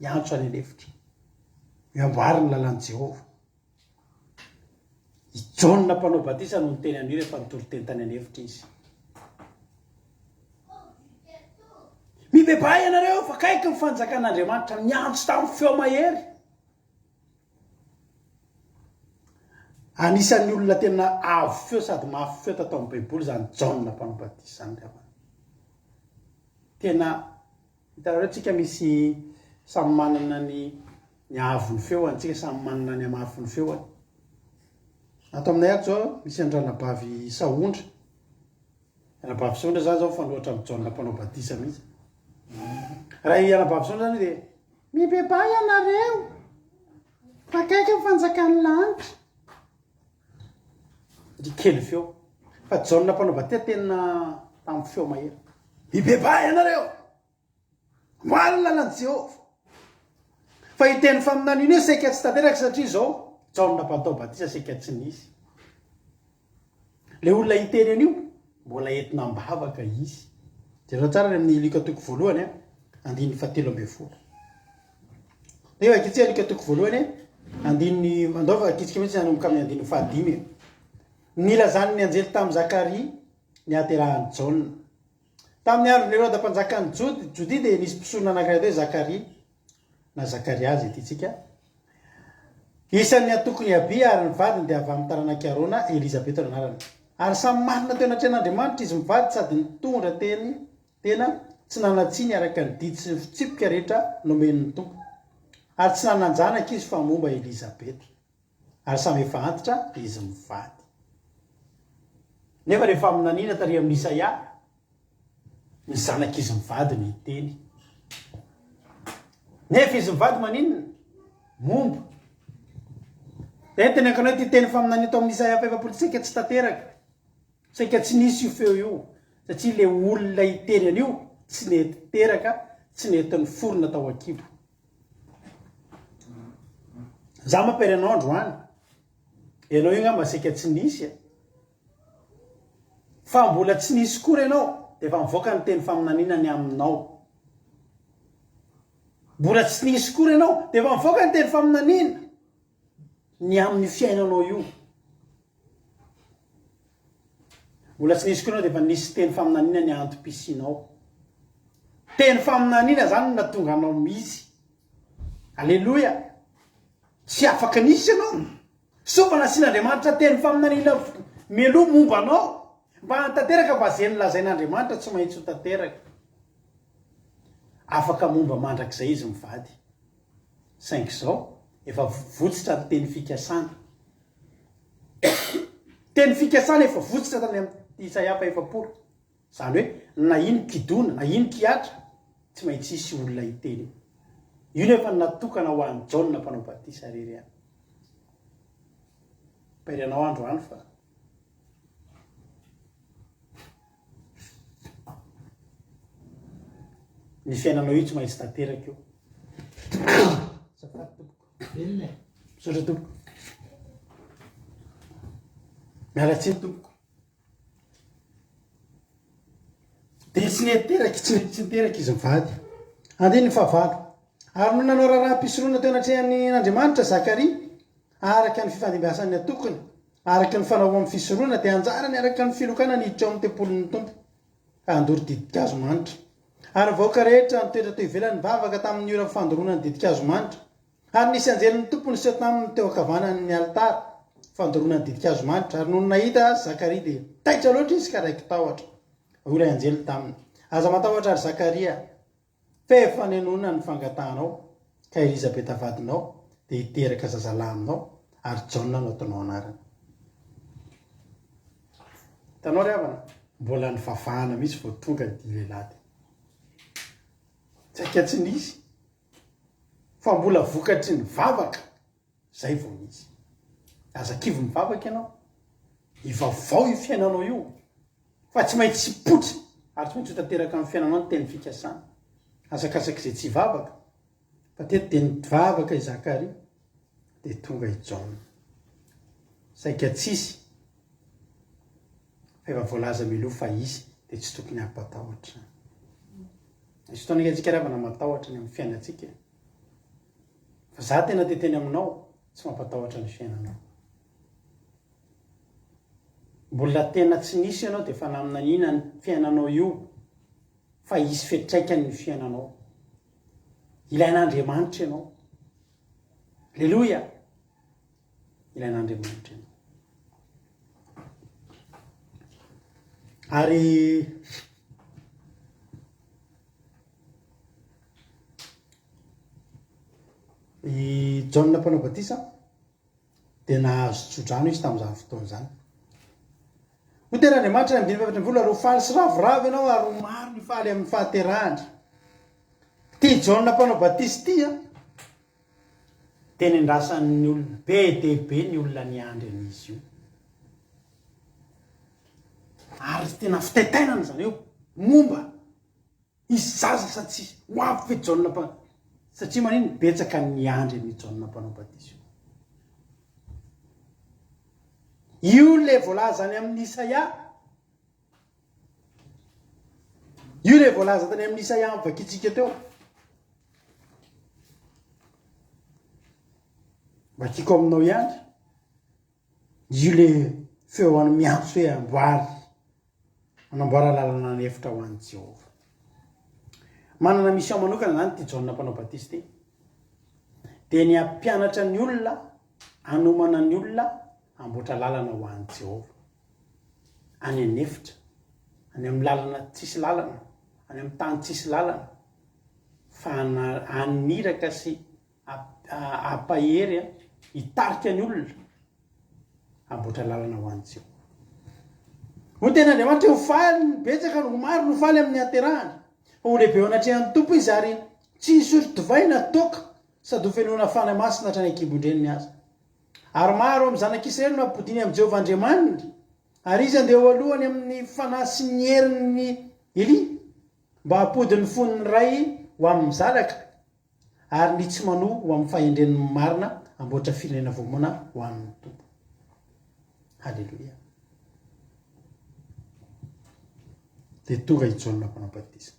hiantso any an'efitra. Miamboary ny lalan'i Jehovah. I Jaona mpanao batisa no niteny an'io rehefa nitory teny tany an'efitra izy. Mibebaha ianareo fa akaiky ny fanjakan'Andriamanitra. Niantso tamin'ny feo mahery. Anisan'ny olona tena avo feo sady mafy feo tato amin'ny Baiboly izany Jaona mpanao batisa izany ry havana. Tena hitanareo tsika misy samy manana ny ny haavon'ny feony, tsika samy manana ny hamafin'ny feony. Ato aminay ato zao misy an-dranabavy Sahondra. Anabavy Sahondra zany zao mifanohitra amin'i Jaona mpanao batisa mihitsy. Raha i anabavy Sahondra zany dia Mibebaha ianareo, fa akaiky ny fanjakan'ny lanitra. Ry kely feo. Fa Jaona mpanao batisa tena tamin'ny feo mahery. Mibebaha ianareo! Amboary ny lalan'i Jehovah. Fa io teny faminaniana io saika tsy tanteraka satria izao Jaona mpanao batisa saika tsy nisy. Ilay olona hiteny an'io, mbola entina am-bavaka izy. Jereo tsara any amin'ny Lioka toko voalohany, andininy fahatelo ambin'ny folo. Eo vakitsika Lioka toko voalohany, andininy, andao vakitsika mihitsy hanomboka amin'ny andininy fahadimy. Nilazan'ny anjely tamin'i Zakaria ny hahaterahan'i Jaona. Tamin'ny andron'i Heroda mpanjakan'i Jody, Jodia dia nisy mpisorona anankiray atao hoe Zakaria, na Zakaria izay tiantsika. Isan'ny antokon'i Abia ary ny vadiny dia avy amin'ny taranak'i Arona, Elizabeta no anarany. Ary samy marina teo anatrehan'Andriamanitra izy mivady sady nitondra teny tena tsy nanan-tsiny araka ny didy sy ny fitsipika rehetra nomen'ny Tompo. Ary tsy nanan-janaka izy fa momba Elizabeta. Ary samy efa antitra izy mivady. Nefa rehefa faminaniana tary amin'i Isaia, ny zanak'izy mivady no hiteny. Nefa izy mivady maninona? Momba. Dia ny teneniko anao ity teny faminaniana tao amin'i Isaia faha-40 saika tsy tanteraka. Saika tsy nisy io feo io satria ilay olona hiteny an'io tsy nety teraka, tsy nety niforona tao an-kibo. Za mampiary anao androany. Ianao io ngamba saika tsy nisy e. Fa mbola tsy nisy kory ianao dia efa mivoaka ny teny faminaniana ny aminao. Mbola tsy nisy kory ianao dia efa mivoaka ny teny faminaniana ny amin'ny fiainanao io. Mbola tsy nisy koa ianao dia efa nisy teny faminaniana ny antom-pisianao. Teny faminaniana zany no nahatonga anao misy. Aleloia! Tsy afaka nisy ianao. Soa fa nasian'Andriamanitra teny faminaniana mialoha momba anao mba hanatanteraka fa izay nolazain'Andriamanitra tsy maintsy ho tanteraka. Afaka momba mandrakizay izy mivady. Saingy izao efa votsitra ny teny fikasana. Teny fikasana efa votsitra tany amin'ny Isaia faha-40. Izany hoe na ino kidona, na ino kihatra, tsy maintsy hisy olona hiteny io. Io nefa natokana ho an'i Jaona mpanao batisa irery ihany. Mpairy anao androany fa ny fiainanao io tsy maintsy tanteraka io. Azafady tompoko. Velona e. Misaotra tompoko. Miala tsiny tompoko. Dia tsy nety teraka, tsy nety tsy niteraka izy mivady. Andininy fahavalo. Ary nony nanao raharaham-pisoroana teo anatrehan'Andriamanitra Zakaria. Araka ny fifandimbiasan'ny antokony, araka ny fanao amin'ny fisoronana, dia anjarany araka ny filokana ny hiditra ao amin'ny tempolin'ny Tompo, ka handoro ditin-kazo manitra. Ary ny vahoaka rehetra nitoetra teo ivelany nivavaka tamin'ny ora fandoroana ny ditin-kazo manitra. Ary nisy anjelin'ny Tompo niseho taminy teo ankavanan'ny alitara fandoroana ny ditin-kazo manitra, ary nony nahita azy Zakaria dia taitra loatra izy ka raiki-tahotra. Hoy ilay anjely taminy, Aza matahotra, ry Zakaria, fa efa nenoina ny fangatahanao, ka Elizabeta vadinao dia hiteraka zazalahy aminao, ary Jaona no ataonao anarany. Hitanao ry havana, mbola nivavahana mihitsy vao tonga ity lehilahy ity. Saika tsy nisy, fa mbola vokatry ny vavaka zay vao nisy. Aza kivy mivavaka ianao, ivavao io fiainanao io, fa tsy maintsy hipoitra ary tsy maintsy ho tanteraka amin'ny fiainanao ny teny fikasana. Asakasak'izay tsy hivavaka, fa teto dia nivavaka i Zakaria, dia tonga i Jaona. Saika tsisy, fa efa voalaza mialoha fa hisy, dia tsy tokony hampatahotra. Misy fotoana ange antsika ry havana matahotra ny amin'ny fiainantsika e. Fa za tena te teny aminao, tsy mampatahotra ny fiainanao. Mbola tena tsy nisy ianao dia efa naminaniana ny fiainanao io fa hisy fiantraikany ny fiainanao. Ilain'Andriamanitra ianao. Aleloia! Ilain'Andriamanitra ianao. Ary i Jaona mpanao batisa dia nahazo tsodrano izy tamin'izany fotoana izany. Hoy tena Andriamanitra ny andininy fahaefatra ary ho faly sy ravoravo ianao ary ho maro ny faly amin'ny fahaterahany. Ity Jaona mpanao batisa ity an, dia nendrasan'ny olona be dia be ny olona niandry an'izy io. Ary tena fitaitainana izany eo momba hisy zaza sa tsy hisy, ho avy ve Jaona mpanao, satria manino betsaka ny niandry an'io Jaona mpanao batisa io. Io le voalaza any amin'ny Isaia. Io le voalaza tany amin'ny Isaia vakintsika teo. Vakiko aminao ihany. Io le feo any miantso hoe amboary, manamboara lalana any efitra ho an'i Jehovah. Manana mission manokana zany ity Jaona mpanao batisa ity. Dia ny hampianatra ny olona, hanomana ny olona hamboatra lalana ho an'i Jehovah. Any an'efitra, any amin'ny lalana tsisy lalana, any amin'ny tany tsisy lalana, fa haniraka sy hampahery, hitarika ny olona hamboatra lalana ho an'i Jehovah. Hoy ny tenin'Andriamanitra hoe ho faly ny betsaka, ho maro no faly amin'ny haterahany. Fa ho lehibe eo anatrehan'ny Tompo izy ary tsy hisotro divay na toaka sady ho fenoina Fanahy Masina hatrany an-kibon-dreniny aza. Ary maro amin'ny zanak'Israely no hampodiany amin'i Jehovah Andriamaniny, ary izy handeha eo alohany amin'ny fanahy sy ny herin'i Elia, mba hampody ny fon'ny ray ho amin'ny zanaka, ary ny tsy manoa ho amin'ny fahendren'ny marina hamboatra firenena voamona ho an'ny Tompo. Haleloia. Dia tonga i Jaona mpanao batisa.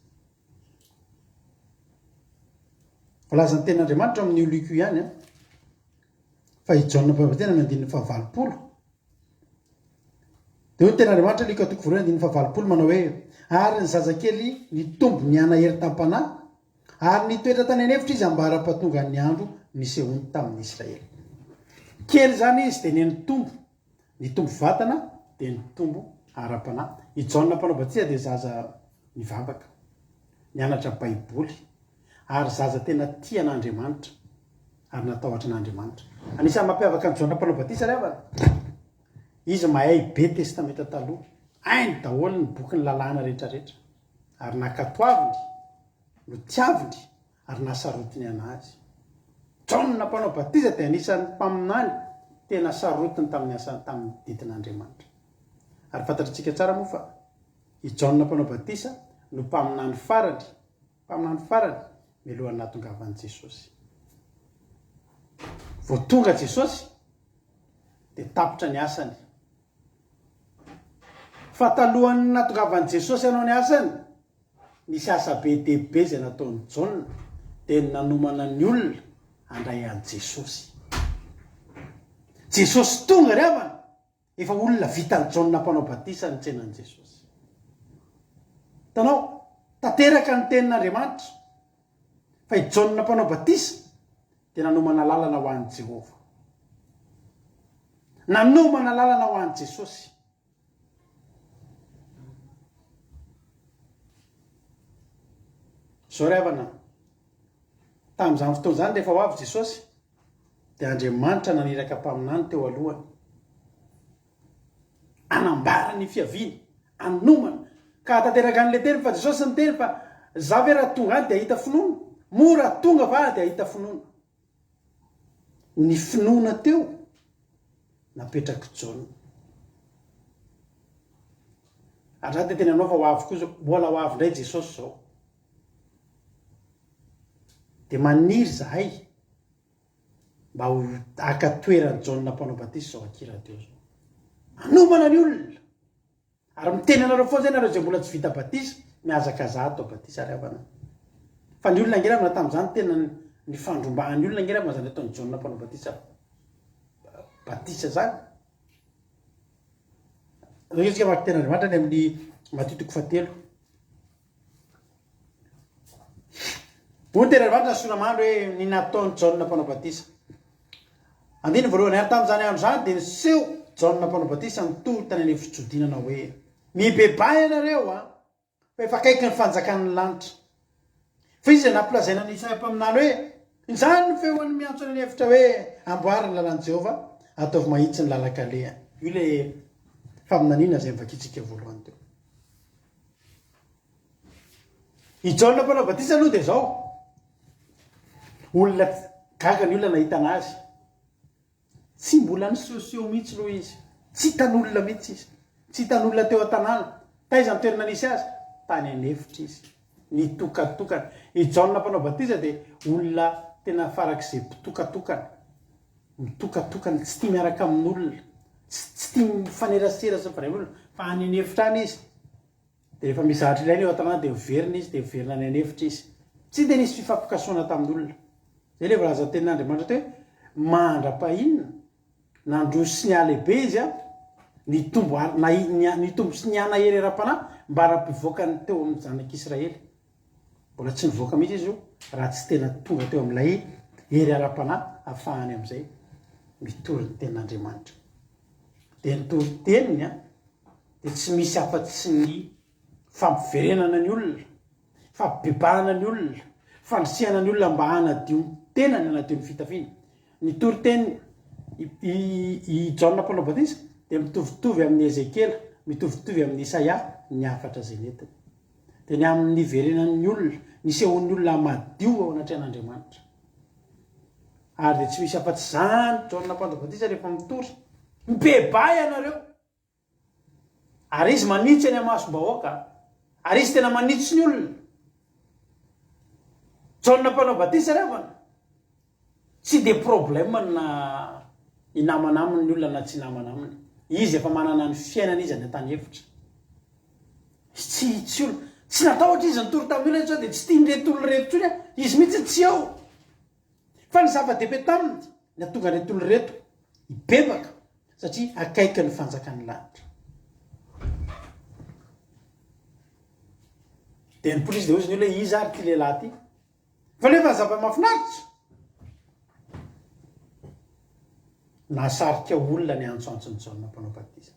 Voalazan'ny tenin'Andriamanitra amin'io Lioka io ihany an, fa i Jaona mpanao batisa ny andininy fahavalopolo. Dia hoy ny tenin'Andriamanitra Lioka toko voalohany andininy fahavalopolo manao hoe ary ny zazakely nitombo nianahery tam-panahy Ary nitoetra tany an'efitra izy ambara-pahatongan'ny andro nisehoany tamin'ny Israely. Kely izany izy dia nitombo, nitombo vatana dia nitombo ara-panahy. I Jaona Mpanao Batisa dia zaza nivavaka, nianatra Baiboly, ary zaza tena tia an'Andriamanitra ary natahotra an'Andriamanitra. Anisan'ny mampiavaka an'i Jaona Mpanao Batisa ry havana, izy mahay be Testamenta Taloha, hainy daholo ny bokin'ny lalàna rehetrarehetra. ary nankatoaviny, notiaviny ary nasarotiny an'azy. Jaona Mpanao Batisa dia anisan'ny mpaminany tena sarotiny tamin'ny asany tamin'ny didin'Andriamanitra. Ary fantatritsika tsara moa fa i Jaona Mpanao Batisa no mpaminany farany, mpaminany farany mialohan'ny nahatongavan'i Jesosy. Vao tonga Jesosy dia tapitra ny asany. Fa talohan'ny nahatongavan'i Jesosy hanao ny asany, nisy asa be dia be izay nataon'i Jaona, dia ny nanomana ny olona handray an'i Jesosy. Jesosy tonga ry havana, efa olona vitan'i Jaona mpanao batisa ny tsenan'i Jesosy. Hitanao, tanteraka ny tenin'Andriamanitra fa i Jaona mpanao batisa dia nanomana lalana ho an'i Jehovah. Nanomana lalana ho an'i Jesosy. Izao ry havana, tamin'izany fotoana izany rehefa ho avy Jesosy, dia Andriamanitra naniraka mpaminany teo alohany. Hanambara ny fiaviany, hanomana, ka hahatanteraka an'ilay teny fa Jesosy niteny fa za ve raha tonga any dia hahita finoana? Moa raha tonga va dia hahita finoana? Ny finoana teo napetrak'i Jaona. Ary za dia teny aminao fa ho avy koa zao, mbola ho avy indray Jesosy zao. Dia maniry zahay mba ho haka toeran'i Jaona mpanao batisa zao aky radio zao. Hanomana ny olona. Ary miteny anareo foana zay nareo zay mbola tsy vita batisa, mihazakazaha atao batisa ry havana. Fa ny olona ange ravana tamin'izany tena ny fandrombahan'ny olona ange ravana zany ataon'i Jaona mpanao batisa batisa zany. Zao isika vaky ten'Andriamanitra any amin'ny Matio toko fahatelo. Hoy ny tenin'Andriamanitra ny soramandry hoe ny nataon'i Jaona mpanao batisa. Andininy voalohany, Ary tamin'izany andro izany dia niseho Jaona mpanao batisa nitory tany an'efitry Jodia nanao hoe, Mibebaha ianareo a, fa efa akaiky ny fanjakan'ny lanitra. Fa izy izay nampilazaina an'i Isaia mpaminany hoe, Izany no feon'ny miantso any an'efitra hoe, Amboary ny lalan'i Jehovah, ataovy mahitsy ny lalan-kalehany. Io ilay faminaniana izay novakintsika voalohany teo. I Jaona mpanao batisa aloha dia izao, olona gaga ny olona nahita anazy. Tsy mbola nisehoseho mihitsy aloha izy. Tsy hitan'olona mihitsy izy. Tsy hitan'olona teo an-tanàna. Taiza ny toerana nisy azy? Tany an'efitra izy. Nitokatokana. I Jaona mpanao batisa dia olona tena farak'izay mpitokatokana. Mitokatokana, tsy tia miaraka amin'olona. Tsy tsy tia mifanerasera sy mifandray amin'olona fa any an'efitra any izy. Dia rehefa misy zavatra ilaina eo an-tanàna dia miverina izy, dia miverina any an'efitra izy. Tsy dia nisy fifampikasohana tamin'olona. Izay ilay voalazan'ny tenin'Andriamanitra teo hoe mandra-pahinona, nandroso sy nihalehibe izy an, nitombo nitombo sy nihanahery ara-panahy mbara-pivoakany teo amin'ny zanak'Israely. Mbola tsy nivoaka mihitsy izy io raha tsy tena tonga teo amin'ilay hery ara-panahy ahafahany amin'izay mitory ny tenin'Andriamanitra. Dia ny toriteniny an, dia tsy misy afa-tsy ny fampiverenana ny olona, fampibebahana ny olona, fandrisihana ny olona mba hanadio ny tenany, hanadio ny fitafiany. Ny toriteny i Jaona Mpanao Batisa dia mitovitovy amin'i Ezekiela, mitovitovy amin'i Isaia ny hafatra izay nentiny. Dia ny amin'ny niverenan'ny olona, nisehoan'ny olona madio eo anatrehan'Andriamanitra. Ary dia tsy misy afa-tsy izany Jaona Mpanao Batisa rehefa mitory. Mibebaha ianareo! Ary izy manitsy eny amasom-bahoaka. Ary izy tena manitsy ny olona. Jaona mpanao batisa ry havana. Tsy dia problème na hinamana aminy ny olona na tsy hinamana aminy. Izy efa manana ny fiainana izy any an-tany efitra. Izy tsy tsy olona. Tsy natahotra izy nitory tamin'ny olona sao dia tsy tian'ireto olona ireto intsony aho. Izy mihitsy tsy eo. Fa ny zava-dehibe taminy, ny hahatonga an'ireto olona ireto hibebaka satria akaiky ny fanjakan'ny lanitra. Dia nipoitra izy dia hoy izy ny olona hoe iza ary ity lehilahy ity? Fa nefa ny zava-mahafinaritra, nahasarika olona ny antsoantson'i Jaona mpanao batisa.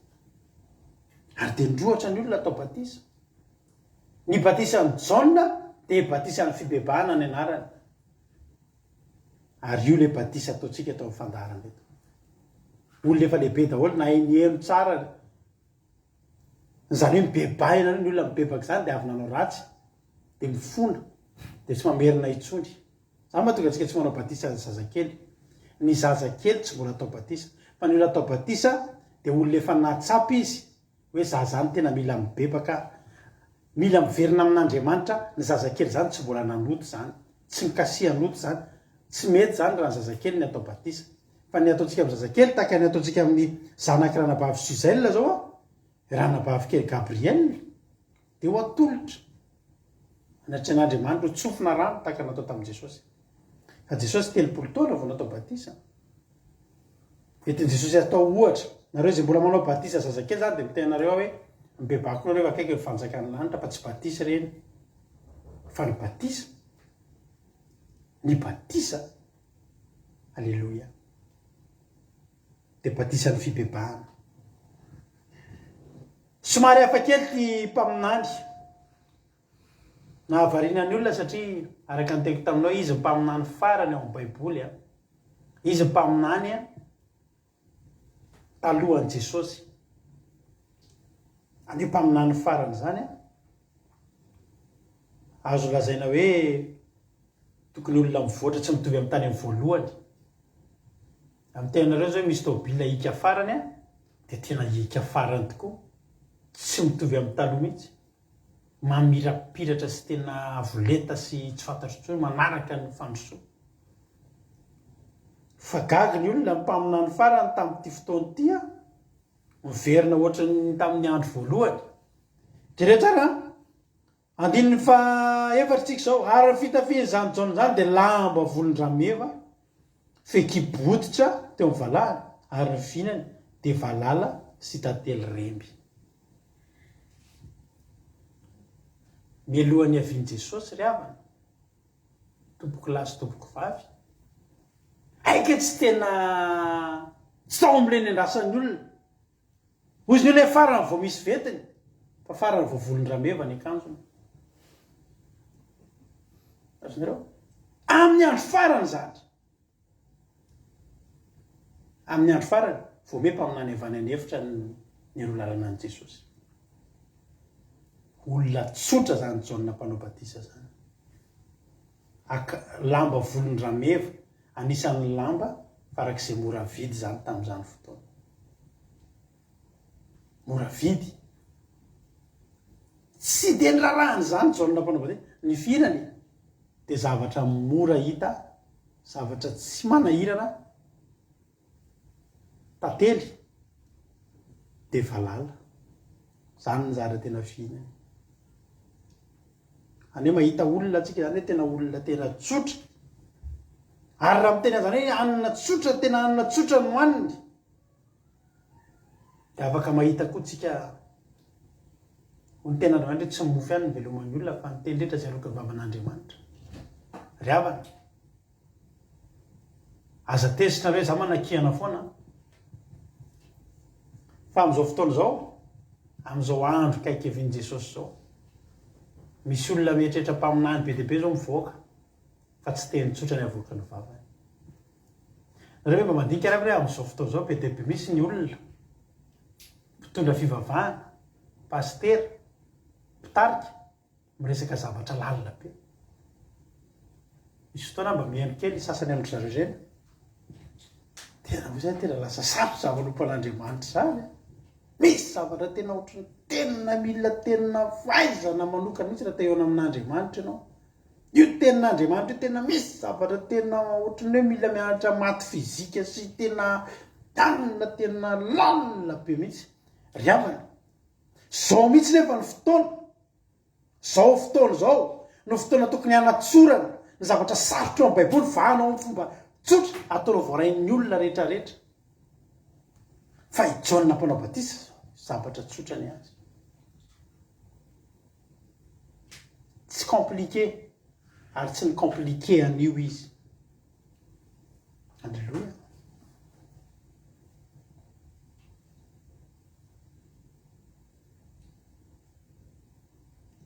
Ary dia nirohotra ny olona atao batisa. Ny batisan'i Jaona dia batisan'ny fibebahana ny anarany. Ary io ilay batisa ataontsika eto amin'ny fandaharana eto. Olona efa lehibe daholo, nahay niheno tsara. Izany hoe mibebaha ianareo, ny olona mibebaka izany dia avy nanao ratsy, dia mifona, dia tsy mamerina intsony. Izany mahatonga antsika tsy manao batisa ny zazakely. Ny zazakely tsy mbola atao batisa. Fa ny olona atao batisa dia olona efa nahatsapa izy hoe za zany tena mila mibebaka, mila miverina amin'Andriamanitra, ny zazakely zany tsy mbola nanota zany, tsy nikasihan'ota zany, tsy mety zany raha ny zazakely ny atao batisa. Fa ny ataontsika amin'ny zazakely tahaka ny ataontsika amin'ny zanak'i ranabavy Suzelle zao an, ranabavy kely Gabriel, dia ho atolotra anatrehan'Andriamanitra ho tsofina rano tahaka ny natao tamin'i Jesosy. Fa Jesosy 30 taona vao natao batisa. Entin'i Jesosy atao ohatra. Nareo izay mbola manao batisa zazakely izany dia miteny anareo aho hoe mibebaha koa nareo fa akaiky ny fanjakan'ny lanitra fa tsy batisa ireny fa ny batisa ny batisa Aleloia dia batisan'ny fibebahana. Somary hafakely ity mpaminany. Nahavariana ny olona satria araka ny teniko taminao izy mpaminany farany ao amin'ny baiboly a. Izy mpaminany a talohan'i Jesosy. Anio mpaminany farany izany a. Azo lazaina hoe tokony olona mivoatra tsy mitovy amin'ny tany amin'ny voalohany. Amin'ny tenanareo izao misy tôbila hika farany a dia tena hika farany tokoa. Tsy mitovy amin'ny taloha mihitsy. Mamirapiratra sy tena avo lenta sy tsy fantatro intsony, manaraka ny fandrosoana. Fa gaga ny olona, ny mpaminany farany tamin'ity fotoana ity an, miverina ohatran'ny tamin'ny andro voalohany. Jereo tsara an! Andininy faha-efatra tsika izao, ary ny fitafian'izany Jaona izany dia lamba volon-drameva, fehikibo hoditra teo amin'ny valahany, ary ny fihinany dia valala sy tantely remby. Mialohan'ny hiavian'i Jesosy ry havana, tompoko lahy sy tompoko vavy, aika tsy tena tsy tao amin'ilay nendrasan'ny olona. Hozy ny olona hoe farany vao misy ventiny, fa farany vao volon-drameva ny akanjony. Azonareo? Amin'ny andro farany izany. Amin'ny andro farany, vao miha mpaminany avy any an'efitra ny nialoha lalana an'i Jesosy. Olona tsotra izany Jaona Mpanao Batisa izany. Aka, lamba volon-drameva, anisan'ny lamba farak'izay mora vidy izany tamin'izany fotoana. Mora vidy. Tsy dia niraharaha an'izany Jaona Mpanao Batisa. Ny fihinany dia zavatra mora hita Zavatra tsy manahirana tantely dia valala. Zany ny zara tena fihinany. Any hoe mahita olona tsika zany hoe tena olona tena tsotra. Ary raha miteny an'izany hoe hanina tsotra, tena hanina tsotra no haniny. Dia afaka mahita koa tsika ho ny ten'Andriamanitra hoe tsy ny mofo ihany no veloman'ny olona fa ny teny rehetra izay aloaky ny vavan'Andriamanitra. Ry havana, aza tezitra nareo za manakihana foana an. Fa amin'izao fotoana izao, amin'izao andro kaikevin'i Jesosy izao, misy olona mieritreritra mpaminany be dia be izao mivoaka fa tsy teny tsotra ny avoakan'ny vavany. Nareo ve mba mandinika ary hoe amin'izao fotoana izao be dia be misy ny olona mpitondra fivavahana, pasitera, mpitarika miresaka zavatra lalina be. Misy fotoana aho mba mihaino kely ny sasany amin-dry zareo ireny. Tena hoy zay tena lasa sarotra izany manompo an'Andriamanitra izany. Misy zavatra tena ohatran'ny tena mila tena fahaizana manokana mihitsy raha te hihaona amin'Andriamanitra ianao. Io tenin'Andriamanitra io tena misy zavatra tena ohatran'ny hoe mila mianatra math physique sy tena tanina tena lalina be mihitsy. Ry havana, zao mihitsy nefa ny fotoana, zao fotoana izao no fotoana tokony hanatsorana ny zavatra sarotra ao amin'ny Baiboly, vahanao amin'ny fomba tsotra, ataonao voarain'ny olona rehetra rehetra. Fa i Jaona mpanao batisa, zavatra tsotra ny azy. Tsy compliqué ary tsy ni-compliqué an'io izy. Alléluia.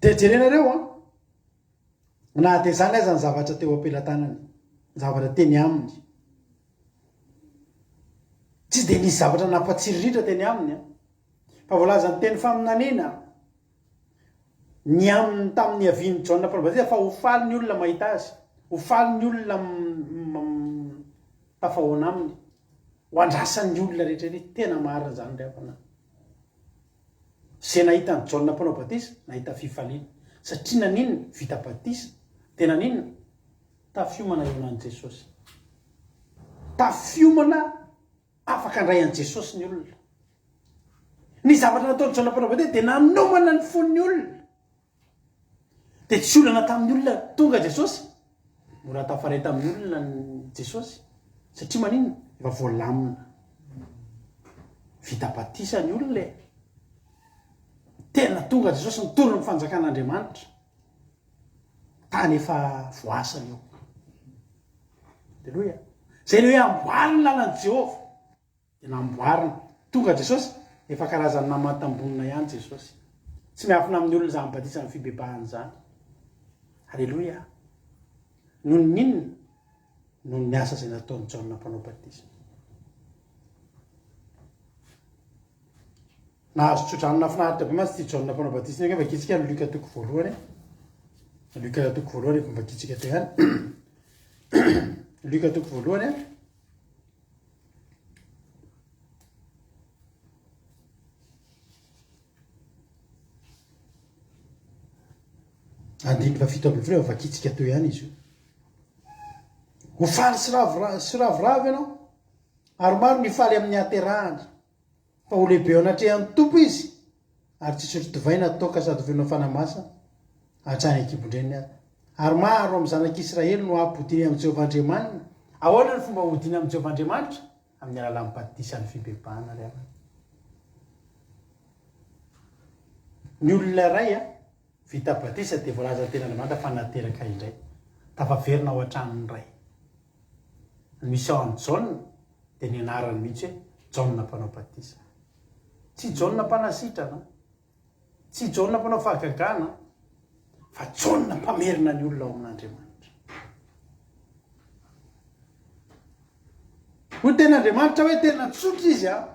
Dia jerenareo an, na dia izany aza ny zavatra teo am-pelatanany, ny zavatra teny aminy. Tsy dia nisy zavatra nampatsiriritra teny aminy an. Fa voalazan'ny teny faminaniana Ny aminy tamin'ny niavian'i Jaona Mpanao Batisa fa ho faly ny olona mahita azy, ho faly ny olona tafahoana aminy, ho andrasan'ny olona rehetra ery. Tena marina izany ry havana. Izay nahita an'i Jaona Mpanao Batisa, nahita fifaliana. Satria naninona? Vita batisa. Dia naninona? Tafiomana hihaona an'i Jesosy. Tafiomana Afaka handray an'i Jesosy ny olona. Ny zavatra nataon'i Jaona Mpanao Batisa dia nanomana ny fon'ny olona. Dia tsy olana tamin'ny olona tonga Jesosy. Mora tafaray tamin'ny olona ny Jesosy. Satria maninona? Efa voalamina. Vita batisa ny olona e. Tena tonga Jesosy nitory ny fanjakan'Andriamanitra. Tany efa voasana io. Aleloia. Zay le hoe amboary ny lalan'i Jehovah. Dia namboarina. Tonga Jesosy, efa karazan'ny namantam-bonona ihany Jesosy. Tsy miafina amin'ny olona izany batisan'ny fibebahana izany. Aleloia. Noho ny inona? Noho ny asa izay nataon'i Jaona mpanao batisa. Nahazo tsodrano nahafinaritra be mantsy ity Jaona mpanao batisa ity. Vakitsika ny Luka toko voalohany. Luka toko voalohany efa vakitsika teo ihany. Luka toko voalohany. Andininy faha 17 efa vakitsika teo ihany izy io. Ho faly sy ravoravo ianao ary maro ny hifaly amin'ny haterahany. Fa ho lehibe eo anatrehan'ny Tompo izy, ary tsy hisotro divay na toaka sady ho feno Fanahy Masina hatrany an-kibon-dreniny aza. Ary maro amin'ny zanak'Israely no hampodiany amin'i Jehovah Andriamaniny. Ahoana ny fomba hodiana amin'i Jehovah Andriamanitra? Amin'ny alalan'ny batisan'ny fibebahana ry havana. Ny olona iray vita batisa dia voalazan'ny Tenin'Andriamanitra fa nateraka indray, tafaverina ao an-tranon'ny Ray. Ny mission an'i Jaona dia ny anarany mihitsy hoe Jaona mpanao batisa. Tsy Jaona mpanasitrana, tsy Jaona mpanao fahagagana, fa Jaona mpamerina ny olona ao amin'Andriamanitra. Hoy tena Andriamanitra hoe tena tsotra izy a.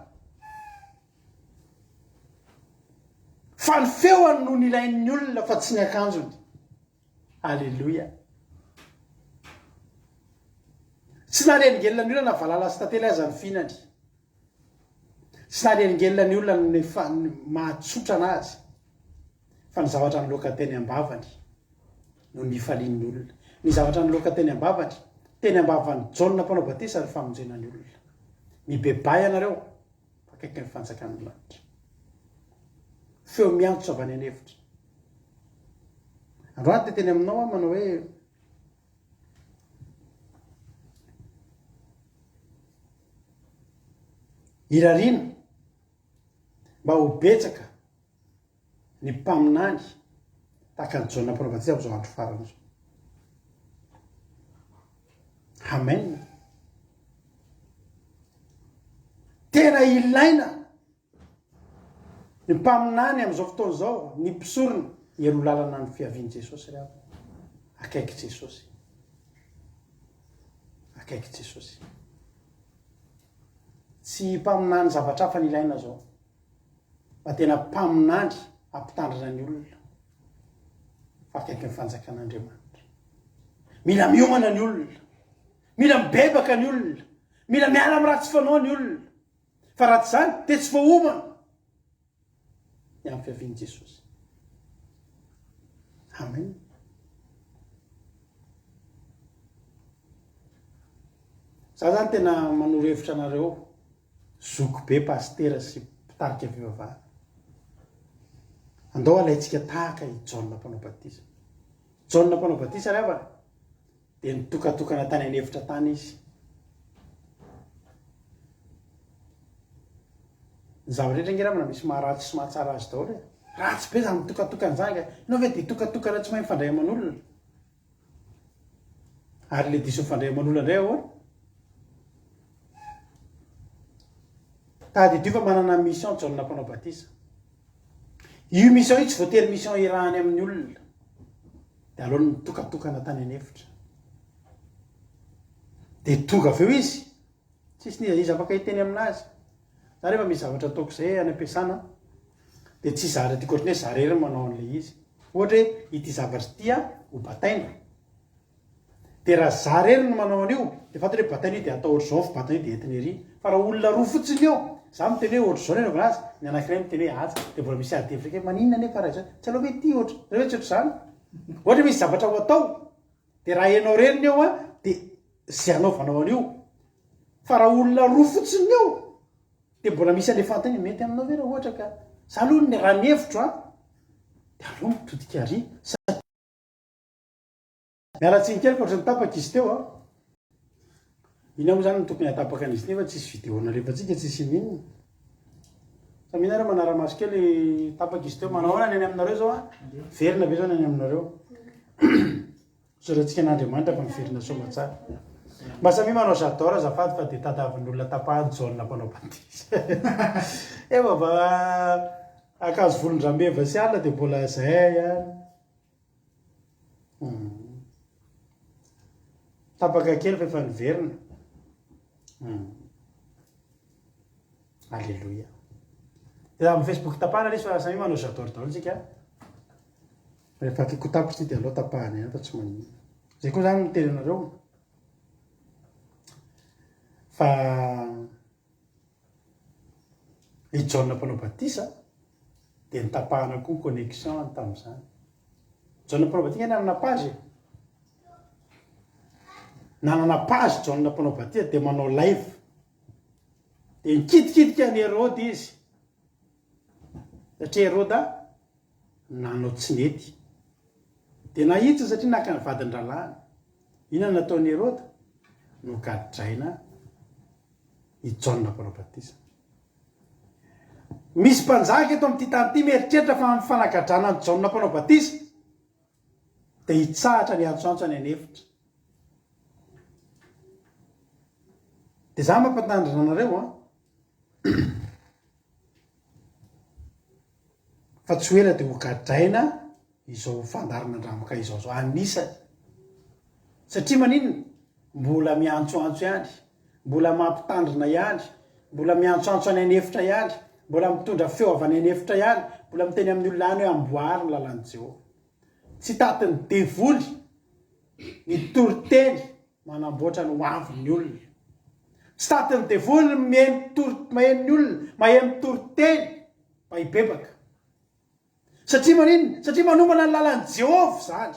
Fa ny feoany no nilain'ny olona fa tsy ny akanjony. Aleloia. Tsy nareningelina ny olona na valala sy tantely aza ny fihinany. Tsy nareningelina ny olona ny mahatsotra anazy fa ny zavatra niloaka teny am-bavany no nifalian'ny olona. Ny zavatra niloaka teny am-bavany, teny am-bavan'i Jaona mpanao batisa ny famonjena ny olona. Mibebaha ianareo fa akaiky ny fanjakan'ny lanitra. Feo miantso avy any an'efitra. Androany dia teny aminao aho manao hoe irariana mba ho betsaka ny mpaminany tahaka an'i Jaona mpanao batisa amin'izao andro farany izao. Amen. Tena ilaina Ny mpaminany amin'izao fotoana izao, ny mpisorona, hialoha lalana ny fiavian'i Jesosy ry havana. Akaiky Jesosy. Akaiky Jesosy. Tsy mpaminany zavatra hafa ny ilaina izao, fa tena mpaminany hampitandrina ny olona fa akaiky ny fanjakan'Andriamanitra. Mila miomana ny olona, mila mibebaka ny olona, mila miala amin'ny ratsy fanao ny olona. Fa raha tsy izany dia tsy voaomana ny amin'ny fiavian'i Jesosy. Amen. Za zany tena manoro hevitra anareo zoky be pasitera sy mpitarika fivavahana. Andao alaintsika tahaka i Jaona mpanao batisa. Jaona mpanao batisa ry havana Dia nitokatokana tany an'efitra tany izy. Ny zavatra rehetra ange namana misy maharatsy sy mahatsara azy daholo e. Ratsy be zany mitokatokana zany ka. Ianao ve dia tokatokana tsy mahay mifandray aman'olona? Ary le diso mifandray aman'olona indray ahoana? Tadidio fa manana mission Jaona mpanao batisa. Io mission io tsy voatery mission irahany amin'ny olona. Dia aleony mitokatokana tany an'efitra. Dia tonga avy eo izy, tsisy n'iza n'iza afaka hiteny aminazy. Za rehefa misy zavatra ataoko izay any am-piasana, dia tsy zavatra tiako ohatran'ny hoe za irery no manao an'ilay izy. Ohatra hoe ity zavatra ity an, ho bataina. Dia raha za irery no manao an'io, dia fantatra hoe bataina io dia atao ohatr'izao ny fibatana io dia entina ery. Fa raha olona roa fotsiny eo, za miteny hoe ohatr'izao ny anaovana azy, ny anankiray miteny hoe atsy, dia mbola misy ady hevitra kely, maninona anefa raha izao, tsy aleo ve ity ohatra, aleo ve tsy ohatr'izany? Ohatra hoe misy zavatra ho atao, dia raha ianao irery ny eo an, dia izay anaovanao an'io. Fa raha olona roa fotsiny eo, dia mbola misy an'ilay fanontaniana, mety aminao ve raha ohatra ka, za aloha ny raha ny hevitro an, dia aleo mitodika ary, satria. Miala tsiny kely fa ohatran'ny tapaka izy teo a. Inona moa zany no tokony hatapaka an'izy nefa tsisy vidéo nalefantsika tsisy ininona. Samia nareo manara-maso kely tapaka izy teo. Manao ahoana ny any aminareo zao a? Verina ve zao ny any aminareo? Misaotra antsika an'Andriamanitra fa miverina soamatsara. Mba samia manao j'adore azafady fa dia tadavin'ny olona tapahany Jaona mpanao batisa. Efa mba akanjo volon-drameva sy alina dia mbola zay ihany. Hmm. Tapaka kely fa efa niverina. Hmm. Alléluia. Dia amin'ny Facebook tapahana ilay izy fa samia manao j'adore daholo tsika. Rehefa akaiky ho tapitra ity dia aleo tapahana ihany fa tsy maninona. Zay koa zany miteny anareo fa i Jaona mpanao batisa dia nitapahana koa ny connexion tamin'izany. Jaona mpanao batisa nanana page e. Nanana page Jaona mpanao batisa dia manao live. Dia nikitikitika an'i Herode izy. Satria Heroda nanao tsy nety. Dia nahitsiny satria naka ny vadin-drahalahiny. Inona no nataon'i Heroda? Nogadraina i Jaona Mpanao Batisa. Misy mpanjaka eto amin'ity tany ity mieritreritra fa amin'ny fanagadrana an'i Jaona Mpanao Batisa dia hitsahatra ny antsoantso any an'efitra. Dia za mampantandrina anareo an. Fa tsy ho ela dia ho gadraina izao fandaharan'Andramaka izao izao. Anisany. Satria maninona? Mbola miantsoantso ihany, mbola mampitandrina ihany, mbola miantsoantso any an'efitra ihany, mbola mitondra feo avy any an'efitra ihany, mbola miteny amin'ny olona ihany hoe amboary ny lalan'i Jehovah. Tsy tatin'ny devoly ny toriteny manamboatra ny ho avin'ny olona. Tsy tatin'ny devoly ny mihaino tory, maheno ny olona, maheno toriteny mba hibebaka. Satria maninona? Satria manomana ny lalan'i Jehovah izany.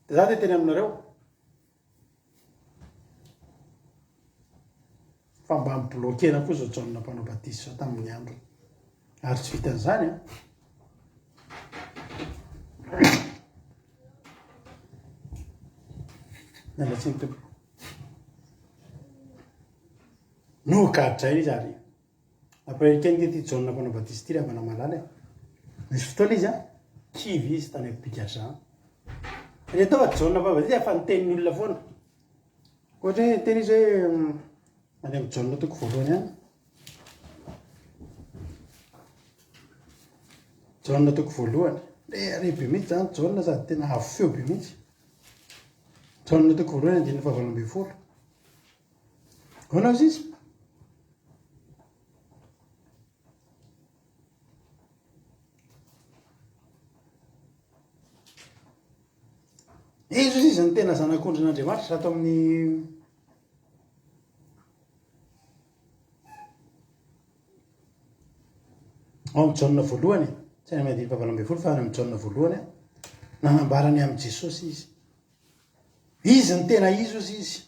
Dia za dia teny aminareo fa mba mi-bloquer-na koa izao Jaona mpanao batisa izao tamin'ny androny. Ary tsy vitan'izany an. Miala tsiny tompoko. Nogadraina izy ary Ampahirikeny nge ity Jaona mpanao batisa ity ry havana malala e. Nisy fotoana izy an, kivy izy tany am-pigadrana. Ny atao fa Jaona mpanao batisa efa niteny ny olona foana. Ohatra hoe niteny izy hoe any amin'ny Jaona toko voalohany any. Jaona toko voalohany. Rehareha be mihitsy zany Jaona sady tena avo feo be mihitsy. Jaona toko voalohany andininy fahavalo ambin'ny folo. Ahoana ozy izy? Izy ozy izy ny tena zanak'ondrin'Andriamanitra ato amin'ny ao amin'ny Jaona voalohany, tsy any amin'ny andininy fahavalo ambin'ny folo fa any amin'ny Jaona voalohany, nanambara ny amin'i Jesosy izy. Izy ny tena izy ozy izy.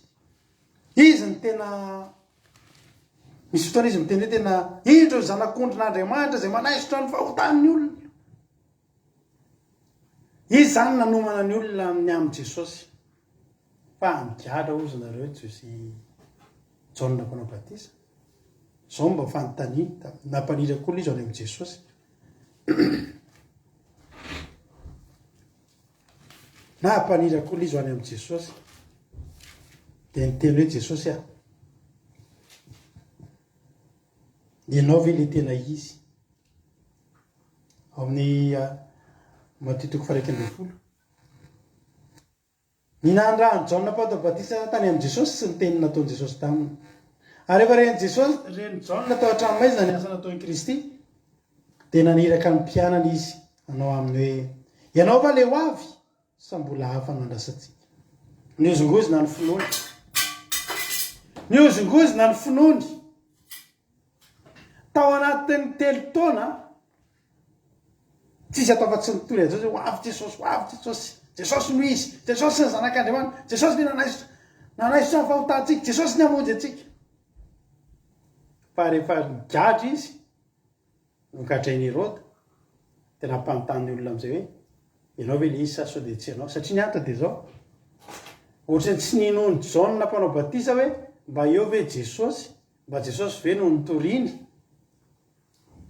Izy ny tena Misy fotoana izy miteny hoe tena indro ny zanak'ondrin'Andriamanitra izay manaisotra ny fahotan'ny olona. Izy izany nanomana ny olona amin'ny amin'i Jesosy. Fa migadra ozy nareo Jiosy Jaona mpanao batisa. Izao mba fanontaniana nampaniraka olona izy any amin'i Jesosy. Na hampaniraka olona izy ho any amin'i Jesosy. Dia niteny hoe Jesosy aho. Ianao ve ilay tena izy? Ao amin'ny ah, Matio toko faha 11. Ny nanirahan'i Jaona Mpanao Batisa tany amin'i Jesosy sy ny teny nataon'i Jesosy taminy. Ary rehefa ren'i Jesosy, ren'i Jaona tao an-tranomaizina ny asa nataon'i Kristy, dia naniraka ny mpianany izy hanao aminy hoe, Ianao va ilay ho avy, sa mbola hafa no andrasantsika? Nihozongozona ny finoany. Nihozongozona ny finoany. Tao anatin'ny telo taona, Tsisy atao fa tsy nitory an'i Jesosy hoe ho avy Jesosy, ho avy Jesosy. Jesosy no izy, Jesosy ny zanak'Andriamanitra, Jesosy ny nanaisotra, nanaisotra ny fahotantsika, Jesosy ny hamonjy antsika. Fa rehefa nigadra izy, nogadrain'i Heroda, dia nampanontany ny olona amin'izay hoe, ianao ve ilay izy sa sao dia tsy ianao? Satria ny antony dia izao, ohatran'ny tsy ninoan'i Jaona mpanao batisa hoe, mba eo ve Jesosy? Mba Jesosy ve no nitoriany?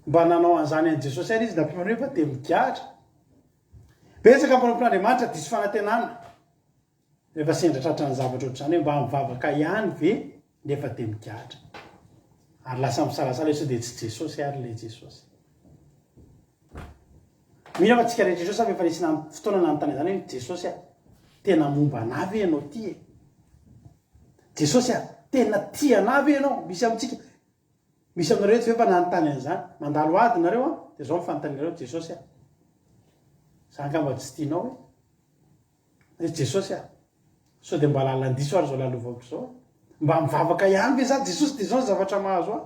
Mba nanao an'izany an'i Jesosy ihany izy nampihomehy fa dia migadra. Betsaka ny mpanompon'Andriamanitra diso fanantenana rehefa sendra tratran'ny zavatra ohatr'izany hoe mba mivavaka ihany ve nefa dia migadra. Ary lasa misalasala hoe sao dia tsy Jesosy ary ilay Jesosy. Mino aho fa tsika rehetra ireo samy efa nisy fotoana nanontany an'izany hoe Jesosy a, tena momba anah ve ianao ty e? Jesosy a, tena tia anah ve ianao? Misy amintsika, misy aminareo eto ve efa nanontany an'izany? Mandalo ady nareo an, dia izao ny fanontanianareo, Jesosy a, za angamba tsy tianao e? Hoe Jesosy a, sao dia mba lalan-diso ary izao lalovako izao e? Mba mivavaka ihany ve za Jesosy dia izao ny zavatra mahazo ahy?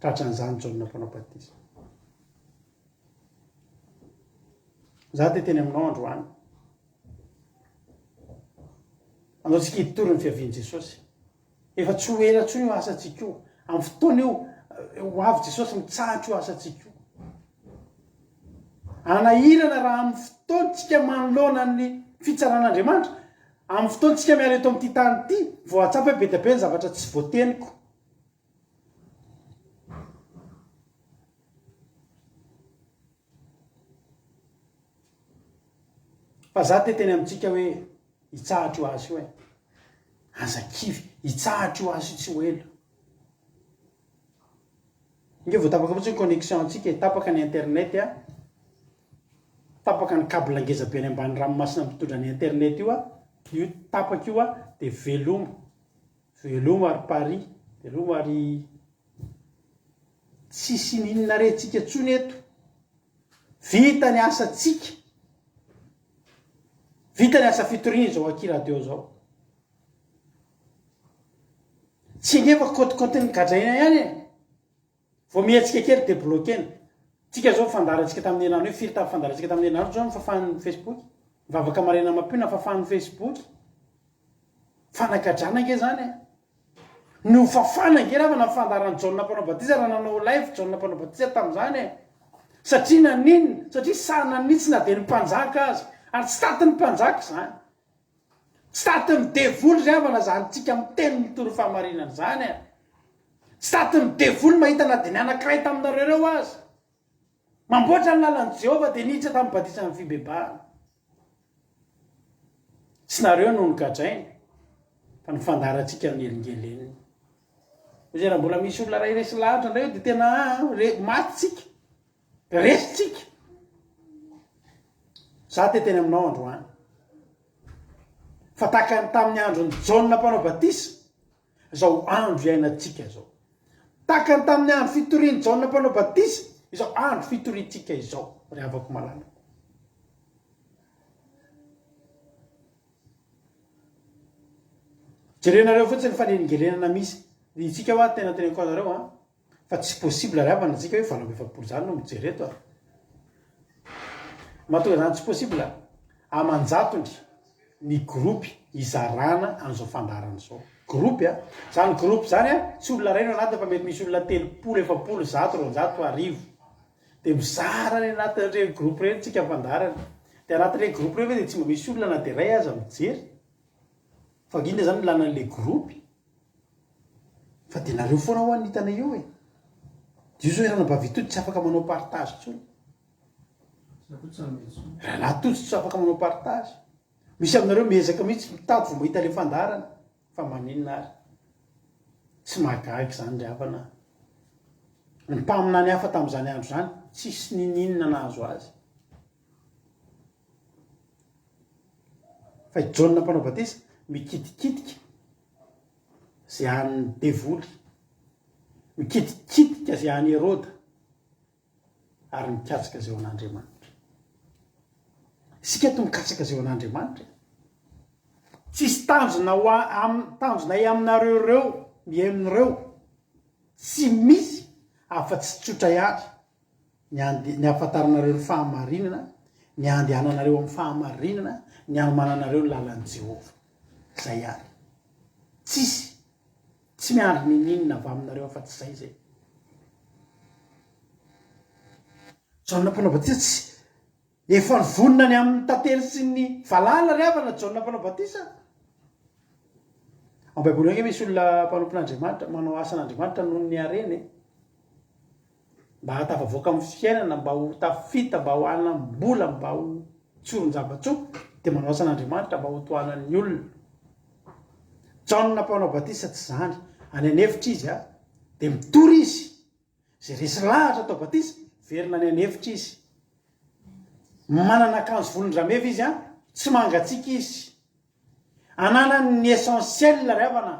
Tratran'izany Jaona Mpanao Batisa. Za te teny aminao androany. Andao tsika hitory ny fiavian'i Jesosy. Efa tsy ho ela intsony io asantsika io. Amin'ny fotoana io, ho avy Jesosy mitsahatra io asantsika io. Anahirana raha amin'ny fotoantsika manoloana ny fitsaran'Andriamanitra, amin'ny fotoantsika miala eto amin'ity tany ity, vao hahatsapa hoe be dia be ny zavatra tsy voateniko. Fa za te teny amintsika hoe hitsahatra io asa io e. Aza kivy, hitsahatra io asa io tsy ho ela. Inge vao tapaka fotsiny connexion antsika e, tapaka ny internet a. Tapaka ny cable ngeza be any ambany ranomasina mitondra ny internet io a. Io tapaka io a, dia veloma. Veloma ry Paris, veloma ry Tsisy ininona re tsika tsony eto. Vita ny asantsika. Vita ny asa fitoriana izao aky radio zao. Tsy angefa kaotikaotin'ny gadraina ihany e. Vao mihetsika kely dia bloquer-na. Tsika zao fandaharantsika tamin'ny herinandro io, firy tamin'ny fandaharantsika tamin'ny herinandro zao no fafan'ny Facebook? Vavaka maraina mampio na fafan'ny Facebook? Fanagadrana ange zany e. Nofafana ange raha na fandaharan'i Jaona mpanao batisa raha nanao live Jaona mpanao batisa tamin'izany e. Satria naninona? Satria sahy nanitsy na dia ny mpanjaka aza. Ary tsy tatin'ny mpanjaka izany. Tsy tatin'ny devoly ry havana zany tsika miteny mitory fahamarinana zany e. Tsy tatin'ny devoly mahita na dia ny anankiray taminareo ireo aza. Mamboatra ny lalan'i Jehovah dia niditra tamin'ny batisan'ny fibebahana. Tsy nareo no nogadraina fa ny fandaharantsika no nelingelenina. Hoy izy raha mbola misy olona iray resy lahatra indray eo dia tena re, maty tsika. Resy tsika. Za te teny aminao androany. Fa tahaka ny tamin'ny andron'i Jaona mpanao batisa, izao andro iainantsika izao. Tahaka ny tamin'ny andro fitorian'i Jaona mpanao batisa, izao andro fitoriantsika izao, ry havako malala. Jerenareo fotsiny ny fanelingelenana misy. Itsika hoa tena teneniko anareo an. Fa tsy possible ry havana tsika hoe 48 zany no mijery eto a. Mahatonga zany tsy possible, aman-jatony ny groupe izarana an'izao fandaharana izao. Groupe a! Zany groupe zany a, tsy olona iray no anatiny fa mety misy olona 30, 40, 100, 200, 1000. Dia mizara any anatin'ireny groupe ireny tsika fandaharana. Dia anatin'ireny groupe ireny ve dia tsy mba misy olona na dia iray aza mijery? Fa inona zany ilana an'ilay groupe? Fa dia nareo foana hoa no hitanay eo e! Dia io zao i Ranabavy Tody tsy afaka manao partage intsony. Rahalahy Tody tsy afaka manao partage. Misy aminareo miezaka mihitsy mitady vao mahita ilay fandaharana. Fa maninona ary? Tsy mahagaga izany ry havana a! Ny mpaminany hafa tamin'izany andro izany, tsisy ninininona nahazo azy. Fa i Jaona mpanao batisa mikitikitika izay an'ny devoly, mikitikitika izay an'i Heroda, ary mikatsaka izay ho an'Andriamanitra. Isika eto mikatsaka izay ho an'Andriamanitra. Tsisy tanjona ho am, tanjonay aminareo ireo mihaino ireo. Tsy misy afa-tsy tsotra ihany. Ny ande, ny hahafantaranareo ny fahamarinana, ny handehananareo amin'ny fahamarinana, ny hanomananareo ny lalan'i Jehovah. Izay ihany. Tsisy. Tsy miandry ninininona avy aminareo afa-tsy izay izay. Jaona Mpanao Batisa tsy efa nivonona ny amin'ny tantely sy ny valala ry havana Jaona Mpanao Batisa. Ao Baiboly ange misy olona mpanompon'Andriamanitra, manao asan'Andriamanitra noho ny harena e. Mba hahatafavoaka amin'ny fiainana, mba ho tafita, mba ho hanam-bola, mba ho tsoron-java-tsoa, dia manao asan'Andriamanitra mba ho tohanan'ny olona. Jaona mpanao batisa tsy izany. Any an'efitra izy a, dia mitory izy. Izay resy lahatra atao batisa, miverina any an'efitra izy. Manana akanjo volon-drameva izy a, tsy mangatsiaka izy. Ananany ny essentiel ry havana.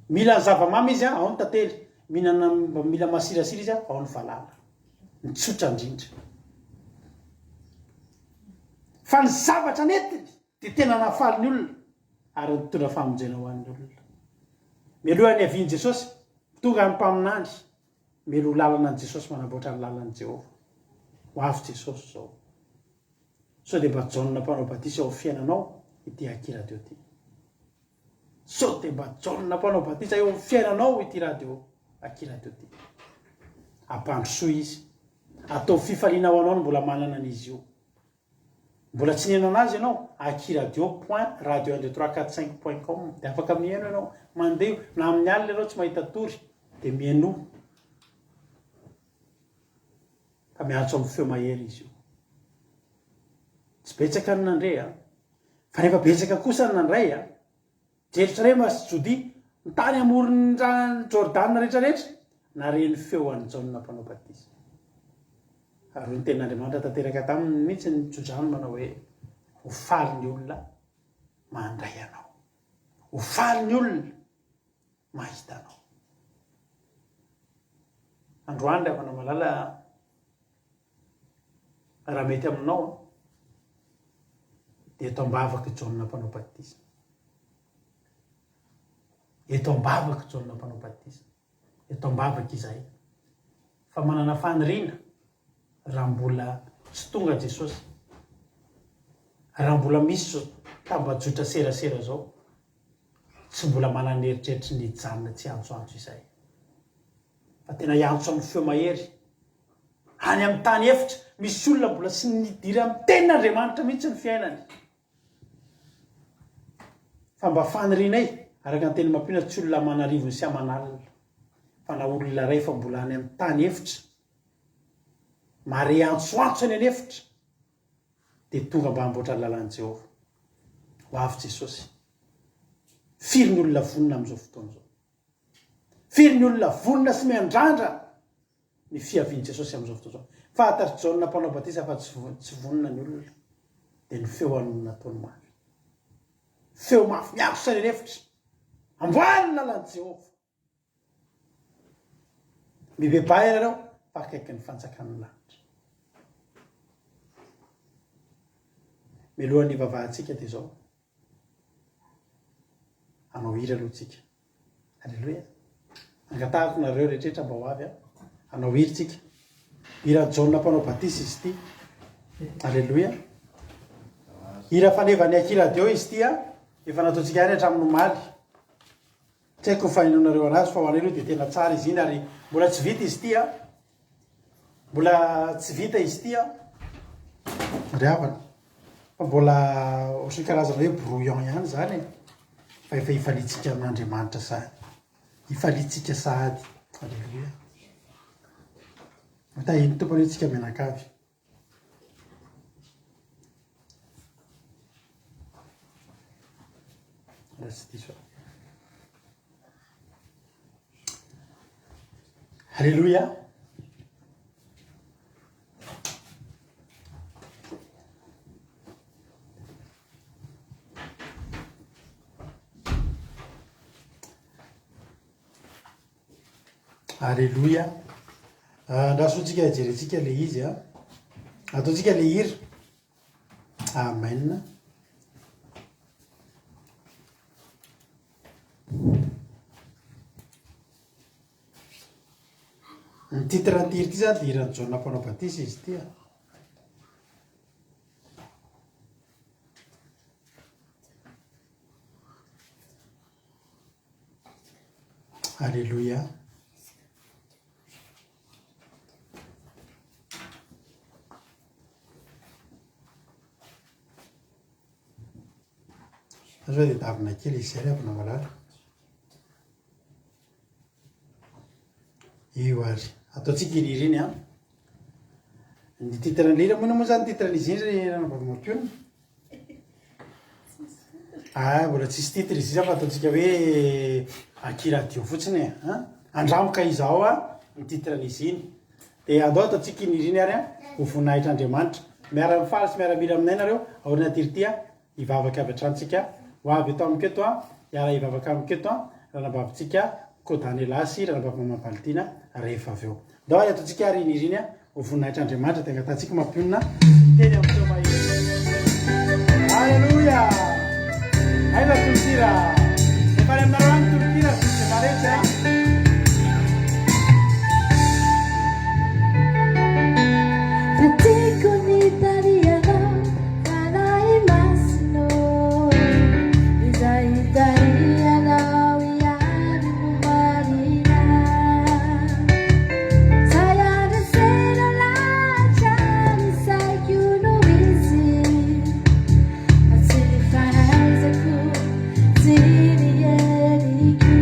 Mila ny zava-mamy izy a, ao ny tantely. Mihinana mila masirasira izy a, ao ny valala. Ny tsotra indrindra. Fa ny zavatra nentiny dia tena nahafaly ny olona ary nitondra famonjena ho an'ny olona. Mialoha ny havian'i Jesosy, tonga ny mpaminany, mialoha lalana an'i Jesosy manamboatra ny lalan'i Jehovah. Ho avy Jesosy izao. Sao dia mba Jaona mpanao batisa eo amin'ny fiainanao ity Aky Radio ity? Sao dia mba Jaona mpanao batisa eo amin'ny fiainanao ity radio Aky Radio ity? Ampandrosoy izy. Ataovy fifaliana ho anao ny mbola manana an'izy io. Mbola tsy nihaino anazy ianao? Akiradio point radio un deux trois quatre cinq point com dia afaka mihaino ianao. Mandeha io. Na amin'ny alina ianao tsy mahita tory dia mihainoa. Fa miantso amin'ny feo mahery izy io. Tsy betsaka ny nandre an. Fa rehefa betsaka kosa ny nandray an. Jerosalema sy Jodia, ny tany amoron'ny ranon'i Jordana rehetrarehetra, nare ny feo an'i Jaona Mpanao Batisa. Ary hoy ny tenin'Andriamanitra tanteraka taminy mihitsy ny tsodrano manao hoe, Ho faly ny olona mandray anao. Ho faly ny olona mahita anao. Androany ry havana malala, raha mety aminao, dia eto am-bavaka i Jaona Mpanao Batisa. Eto am-bavaka i Jaona Mpanao Batisa. Eto am-bavaka izahay. Fa manana faniriana raha mbola tsy tonga Jesosy, raha mbola misy izao tambajotra serasera izao, tsy mbola manana eritreritry ny hijanona tsy hiantsoantso izahay. Fa tena hiantso amin'ny feo mahery. Any amin'ny tany efitra, misy olona mbola tsy nidiran'ny tenin'Andriamanitra mihitsy ny fiainany. Fa mba fanirianay, araka ny teny mampiana, tsy olona aman'arivony sy aman'alina, fa na olona iray fa mbola any amin'ny tany efitra, mahare antsoantso any an'efitra, dia tonga mba hamboatra ny lalan'i Jehovah. Ho avy Jesosy. Firy ny olona vonona amin'izao fotoana izao? Firy ny olona vonona sy miandrandra ny fiavian'i Jesosy amin'izao fotoana izao? Fantatr'i Jaona Mpanao Batisa fa tsy vonona ny olona, dia ny feony no nataony mafy. Feo mafy miantso saina an'efitra, Amboary ny lalan'i Jehovah! Mibebaha ianareo fa akaiky ny fanjakan'ny lanitra. Mialohan'ny hivavahantsika dia izao. Hanao hira aloha tsika. Aleloia. Angatahako nareo rehetra mba ho avy a. Hanao hira tsika. Hira Jaona mpanao batisa izy ity. Aleloia. Hira fanevan'ny Aky Radio izy ity a. Efa nataontsika ihany hatramin'ny omaly. Tsy haiko ny fahenonareo anazy fa ho anay aloha dia tena tsara izy iny ary mbola tsy vita izy ity a. Mbola tsy vita izy ity an, ry havana, fa mbola ohatran'ny karazana hoe brouillon ihany izany e, fa efa ifaliantsika amin'Andriamanitra sahady, ifaliantsika sahady, aleloia. Tahin'ny Tompo anie tsika mianakavy. Raha tsy diso aho. Alléluia. Aleloia. Andraso tsika hijerentsika le izy a. Ataontsika le hira. Amen. Ny titre an'ity hira ity zany dia hiran'i Jaona Mpanao Batisa izy ity a. Aleloia. Fa sao dia davina kely izy izay ry havana malala. Io ary. Ataontsika iny hira iny an. Ny titre ny hira moa moa zany titre n'izy iny ry ranabavy Mampionona? Ah, mbola tsisy titre izy io fa ataontsika hoe Aky radio fotsiny e. An? Andramoka izao a ny titre n'izy iny. Dia andao ataontsika iny hira iny ary an, ho voninahitr'Andriamanitra. Miara-mifaly sy miara-mihira aminay nareo aoriana ity ity a. Hivavaka avy hatrany tsika. Ho avy eto amiko eto an, hiara hivavaka amiko eto an, ranabavintsika Kodanela sy ranabavy Mama Valtina rehefa avy eo. Ndao ary ataontsika ary iny iriny an, ho voninahitr'Andriamanitra dia angatahantsika mampionona teny amin'ny feo mahery. Alléluia! Aiza tononkira? Efa any aminareo any tononkira ry zoky Maretsy an. Fa tiako ny tarihanao Fanahy Masina ô, Izay tarihanao ihany no marina. Izay andresenao lahatra ny saiko no izy, fa tsy ny fahaizako, tsy ny heriko.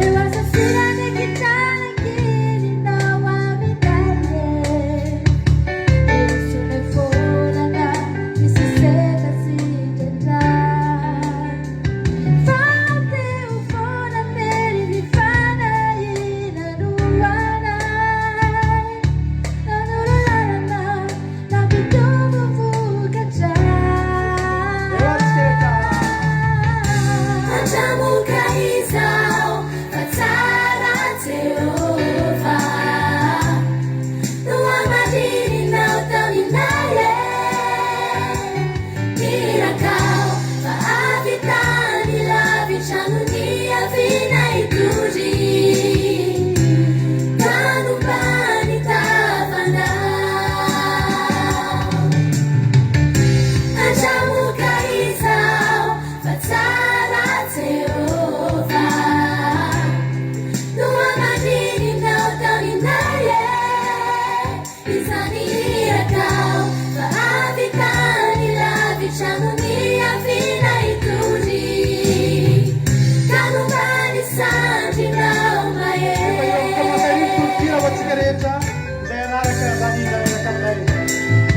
Eo asasirany kitrakirinao aminay e. Efa eo amin'ny commentaire io ny tononkira ho antsika rehetra izay hanaraka izany hira miaraka aminay.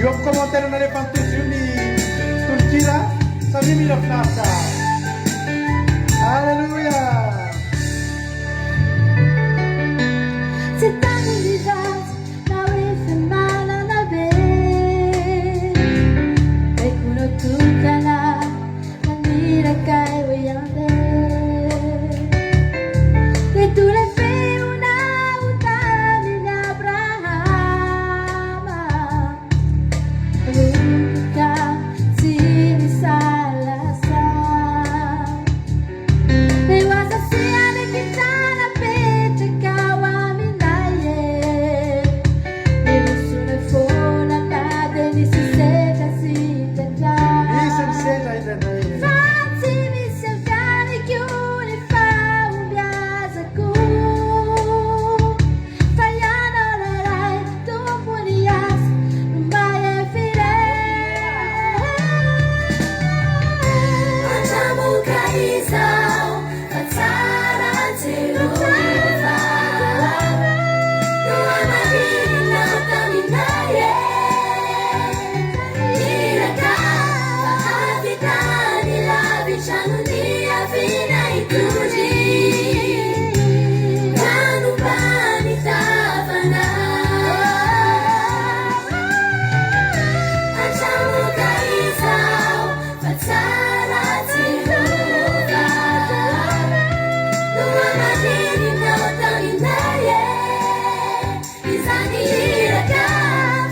Eo amin'ny commentaire nalefan'i Tojo io ny tononkira. Samia mihira finaritra. Alléluia. Tsy tany ratsy na hoe fananana be. Baikono tokana naniraka eo ihany. Nitondra feona ho tamin'i Abrahama. Roboka tsy nisalasala. Eo asasiana kintana petraka ao aminay e. Nirosoana foana na dia nisy sedra sy indraindray. Misy ny sedra indraindray. Fa tsy misy avy any koa ny fahombiazako. Fa ianao ilay Ray tompon'ny asa no mahefa irery. Andramoka izao fa tsara Jehovah no hamarinina taminay e. Iraka fa avy tany lavitra no niaviana hitory ka nombany tavanao. Andramoka izao fa tsara Jehovah no hamarininao taminay e. Izany iraka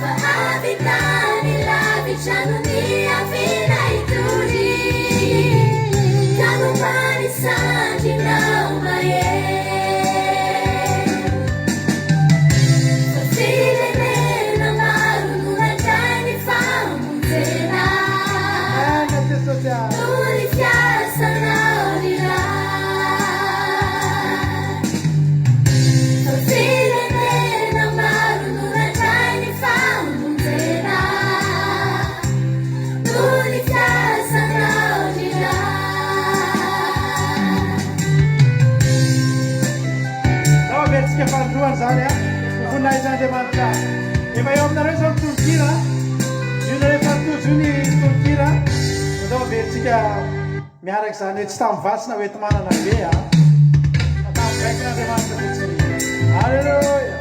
fa avy tany lavitra no niaviana hitory. androany izany a. Ho voninahitr'Andriamanitra. Efa eo aminareo izao ny tononkira. Io nareo efa tojo io ny tononkira. Andao averintsika miaraka izany hoe tsy tamin'ny vatsy na hoenti-manana be a. Fa tamin'ny baikon'Andriamanitra fotsiny. Alléluia.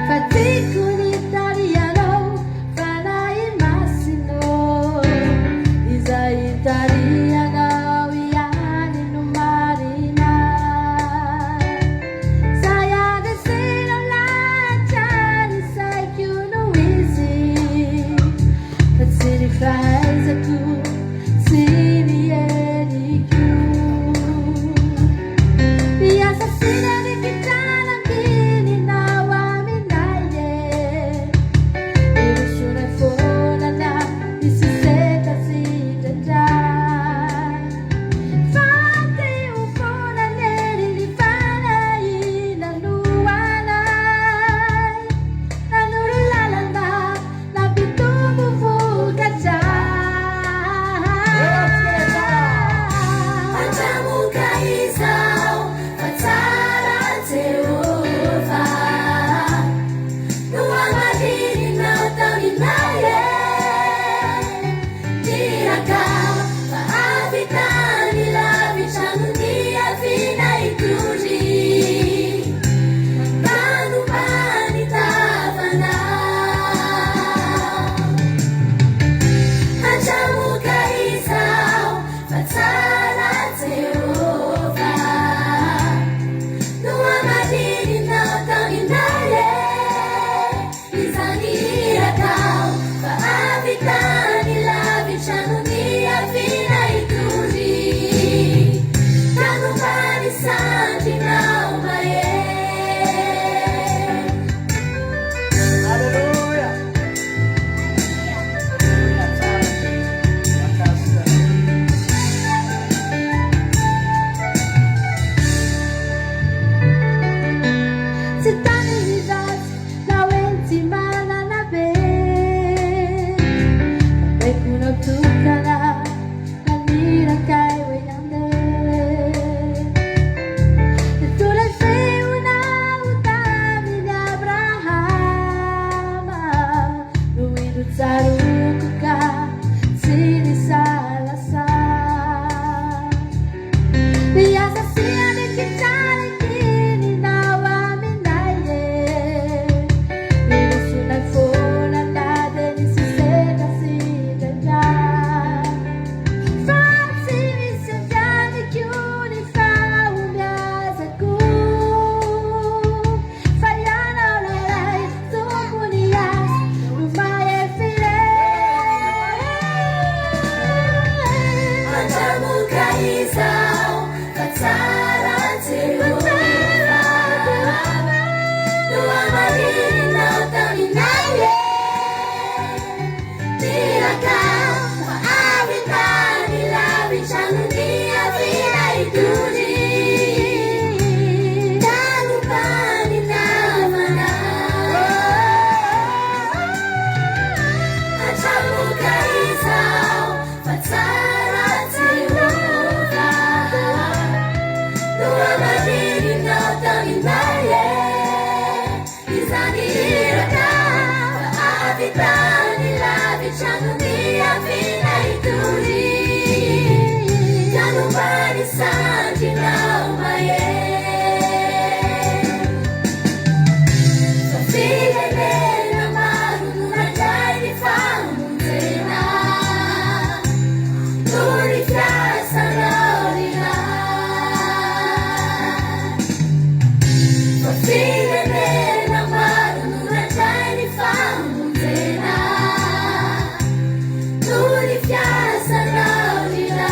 Fa tiako ny tarihanao, Fanahy Masina ô. Izay itarihanao ihany no marina. Izay andresenao lahatra ny saiko no izy. Fa tsy ny fahaizako sy ny heriko. Miasa sina ny kitrana ankininao aminay e. Irosonay foana na misy setra sy indraindray. Fa te ho foana ny herin'ny fanahy nanohanay. Nanoro lalana nampitombo vokatra. Hatramoka izao fa tsara Jehovah. Nohamarininao taminay e. Niraka fa avy tany lavitra no niaviana hitory. Nanompa ny tavanao. Hatramoka izao fa tsara Jehovah. Nohamarininao taminay e. Izany irakao fa avy tany lavitra no niaviana hitory. Nanompa ny sandrinao mahery. Alléluia. Alléluia, tsara. Mankasitra. Tsy tany ny ratsy na hoe tsy manana be. Baikoinao tokana naniraka ahy hoe handeha. Nitondra feonao tamin'i Abrahama no indro tsaroako ka tsy nisalasala. Miasa sy aneky-tsara ankininao aminay e. Nirosonay foana na dia nisy sedra sy indraindray. Fa tsy misy avy amiko ny fahombiazako. Fa ianao ilay Ray tompony asa no mahery firenena. Hatramoka izao fa tsara Jehovah. Nohamarininao taminay e. Niraka fa avy tany lavitra no niaviana hitory. Nanompa ny tavanao. Hatramoka izao fa tsara Jehovah. Nohamarininao taminay e. Izany iraka fa avy tany lavitra no niaviana hitory. Nanompa ny sandrinao mahery. Fa firenena maro no nandray ny famonjena. Noho ny fiasanao ry Ray. Fa firenena maro no nandray ny famonjena. Noho ny fiasanao ry Ray.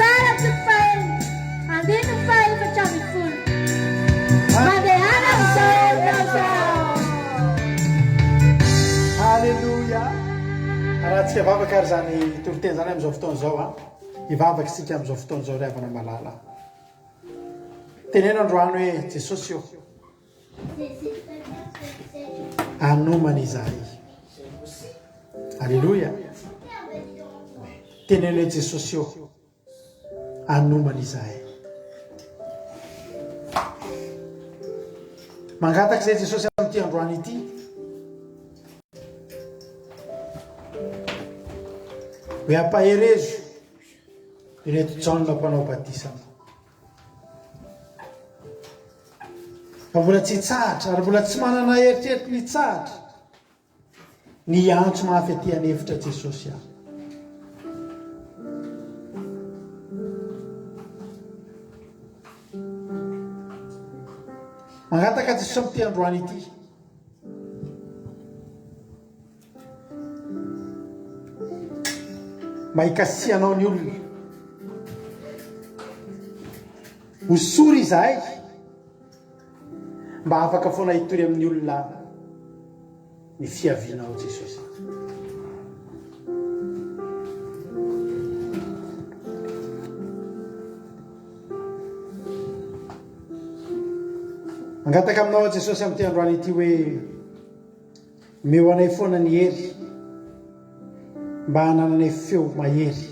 Tsara toko fahenina, andininy faha-14. Mandehana amin'izao herinao izao. Alléluia. Arahantsika vavaka ary izany toriteny izany amin'izao fotoana izao a. Hivavaka isika amin'izao fotoana izao ry havana malala. Teneno androany hoe Jesosy ô. Hanomana izahay. Aleloia. Teneno hoe Jesosy ô, hanomana izahay. Mangataka izay Jesosy amin'ity androany ity. Hoe ampaherezo ireto Jaona mpanao batisa. Fa mbola tsy hitsahatra ary mbola tsy manana eritreritry ny hitsahatra ny hiantso mafy aty an'efitra Jesosy aho. Mangataka Jesosy amin'ity androany ity. Mba hikasihanao ny olona. Hosory izahay mba afaka foana hitory amin'ny olona ny fiavianao Jesosy. Mangataka aminao aho Jesosy amin'ity androany ity hoe Omeo anay foana ny hery mba hanananay feo mahery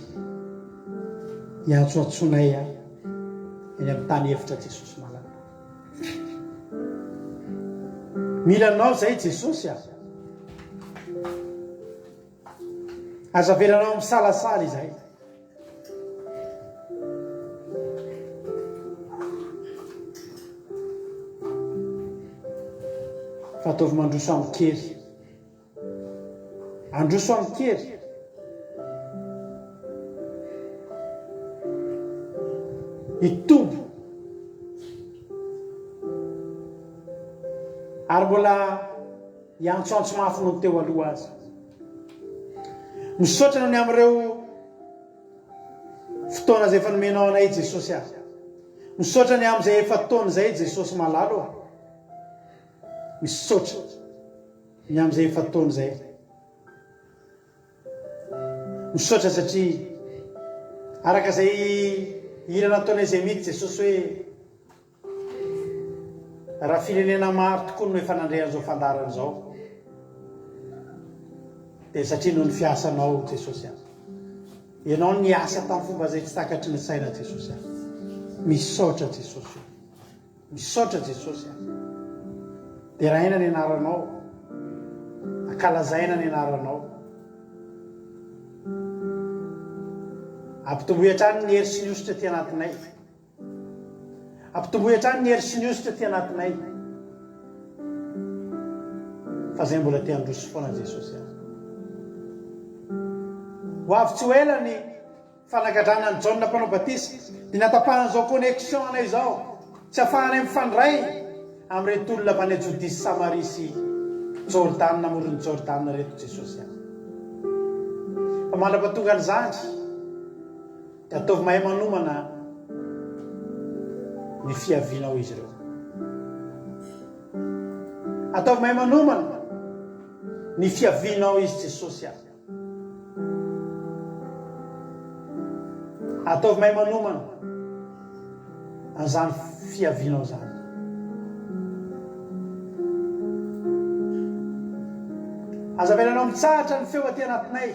hiantsoantsoanay eny amin'ny tany efitra Jesosy malala. Mila anao zay Jesosy a. Aza avelanao misalasala izahay. Fa ataovy mandroso amin-kery. Androso amin-kery. Hitombo. Ary mbola hiantsoantso mafy noho ny teo aloha aza. Misaotra ny amin'ireo fotoana izay efa nomenao anay Jesosy ah. Misaotra ny amin'izay efa taona izay Jesosy malalo ah. Misaotra ny amin'izay efa taona izay. Misaotra satria araka izay hira nataonay izay mihitsy Jesosy hoe Raha firenena maro tokoa no efa nandre an'izao fandaharana izao, dia satria noho ny fiasanao Jesosy ah. Ianao niasa tamin'ny fomba izay tsy takatry ny saina Jesosy ah. Misaotra Jesosy. Misaotra Jesosy ah. Deraina ny anaranao. Ankalazaina ny anaranao. Ampitomboy hatrany ny hery sy ny hosotra aty anatinay. Ampitomboy hatrany ny hery sy ny hosotra aty anatinay. Fa zay mbola te handroso foana Jesosy a. Ho avy tsy ho ela ny fanagadrana an'i Jaona mpanao batisa, dia natapahan'izao connexion anay izao, tsy afahanay mifandray amin'ireto olona avy any Jodia sy Samaria sy Jordana, amoron'i Jordana ireto Jesosy a. Fa mandra-pahatongan'izany, Dia ataovy mahay manomana ny fiavianao izy ireo. Ataovy mahay manomana ny fiavianao izy Jesosy a. Ataovy mahay manomana an'izany fiavianao izany. Aza avelanao mitsahatra ny feo aty anatinay.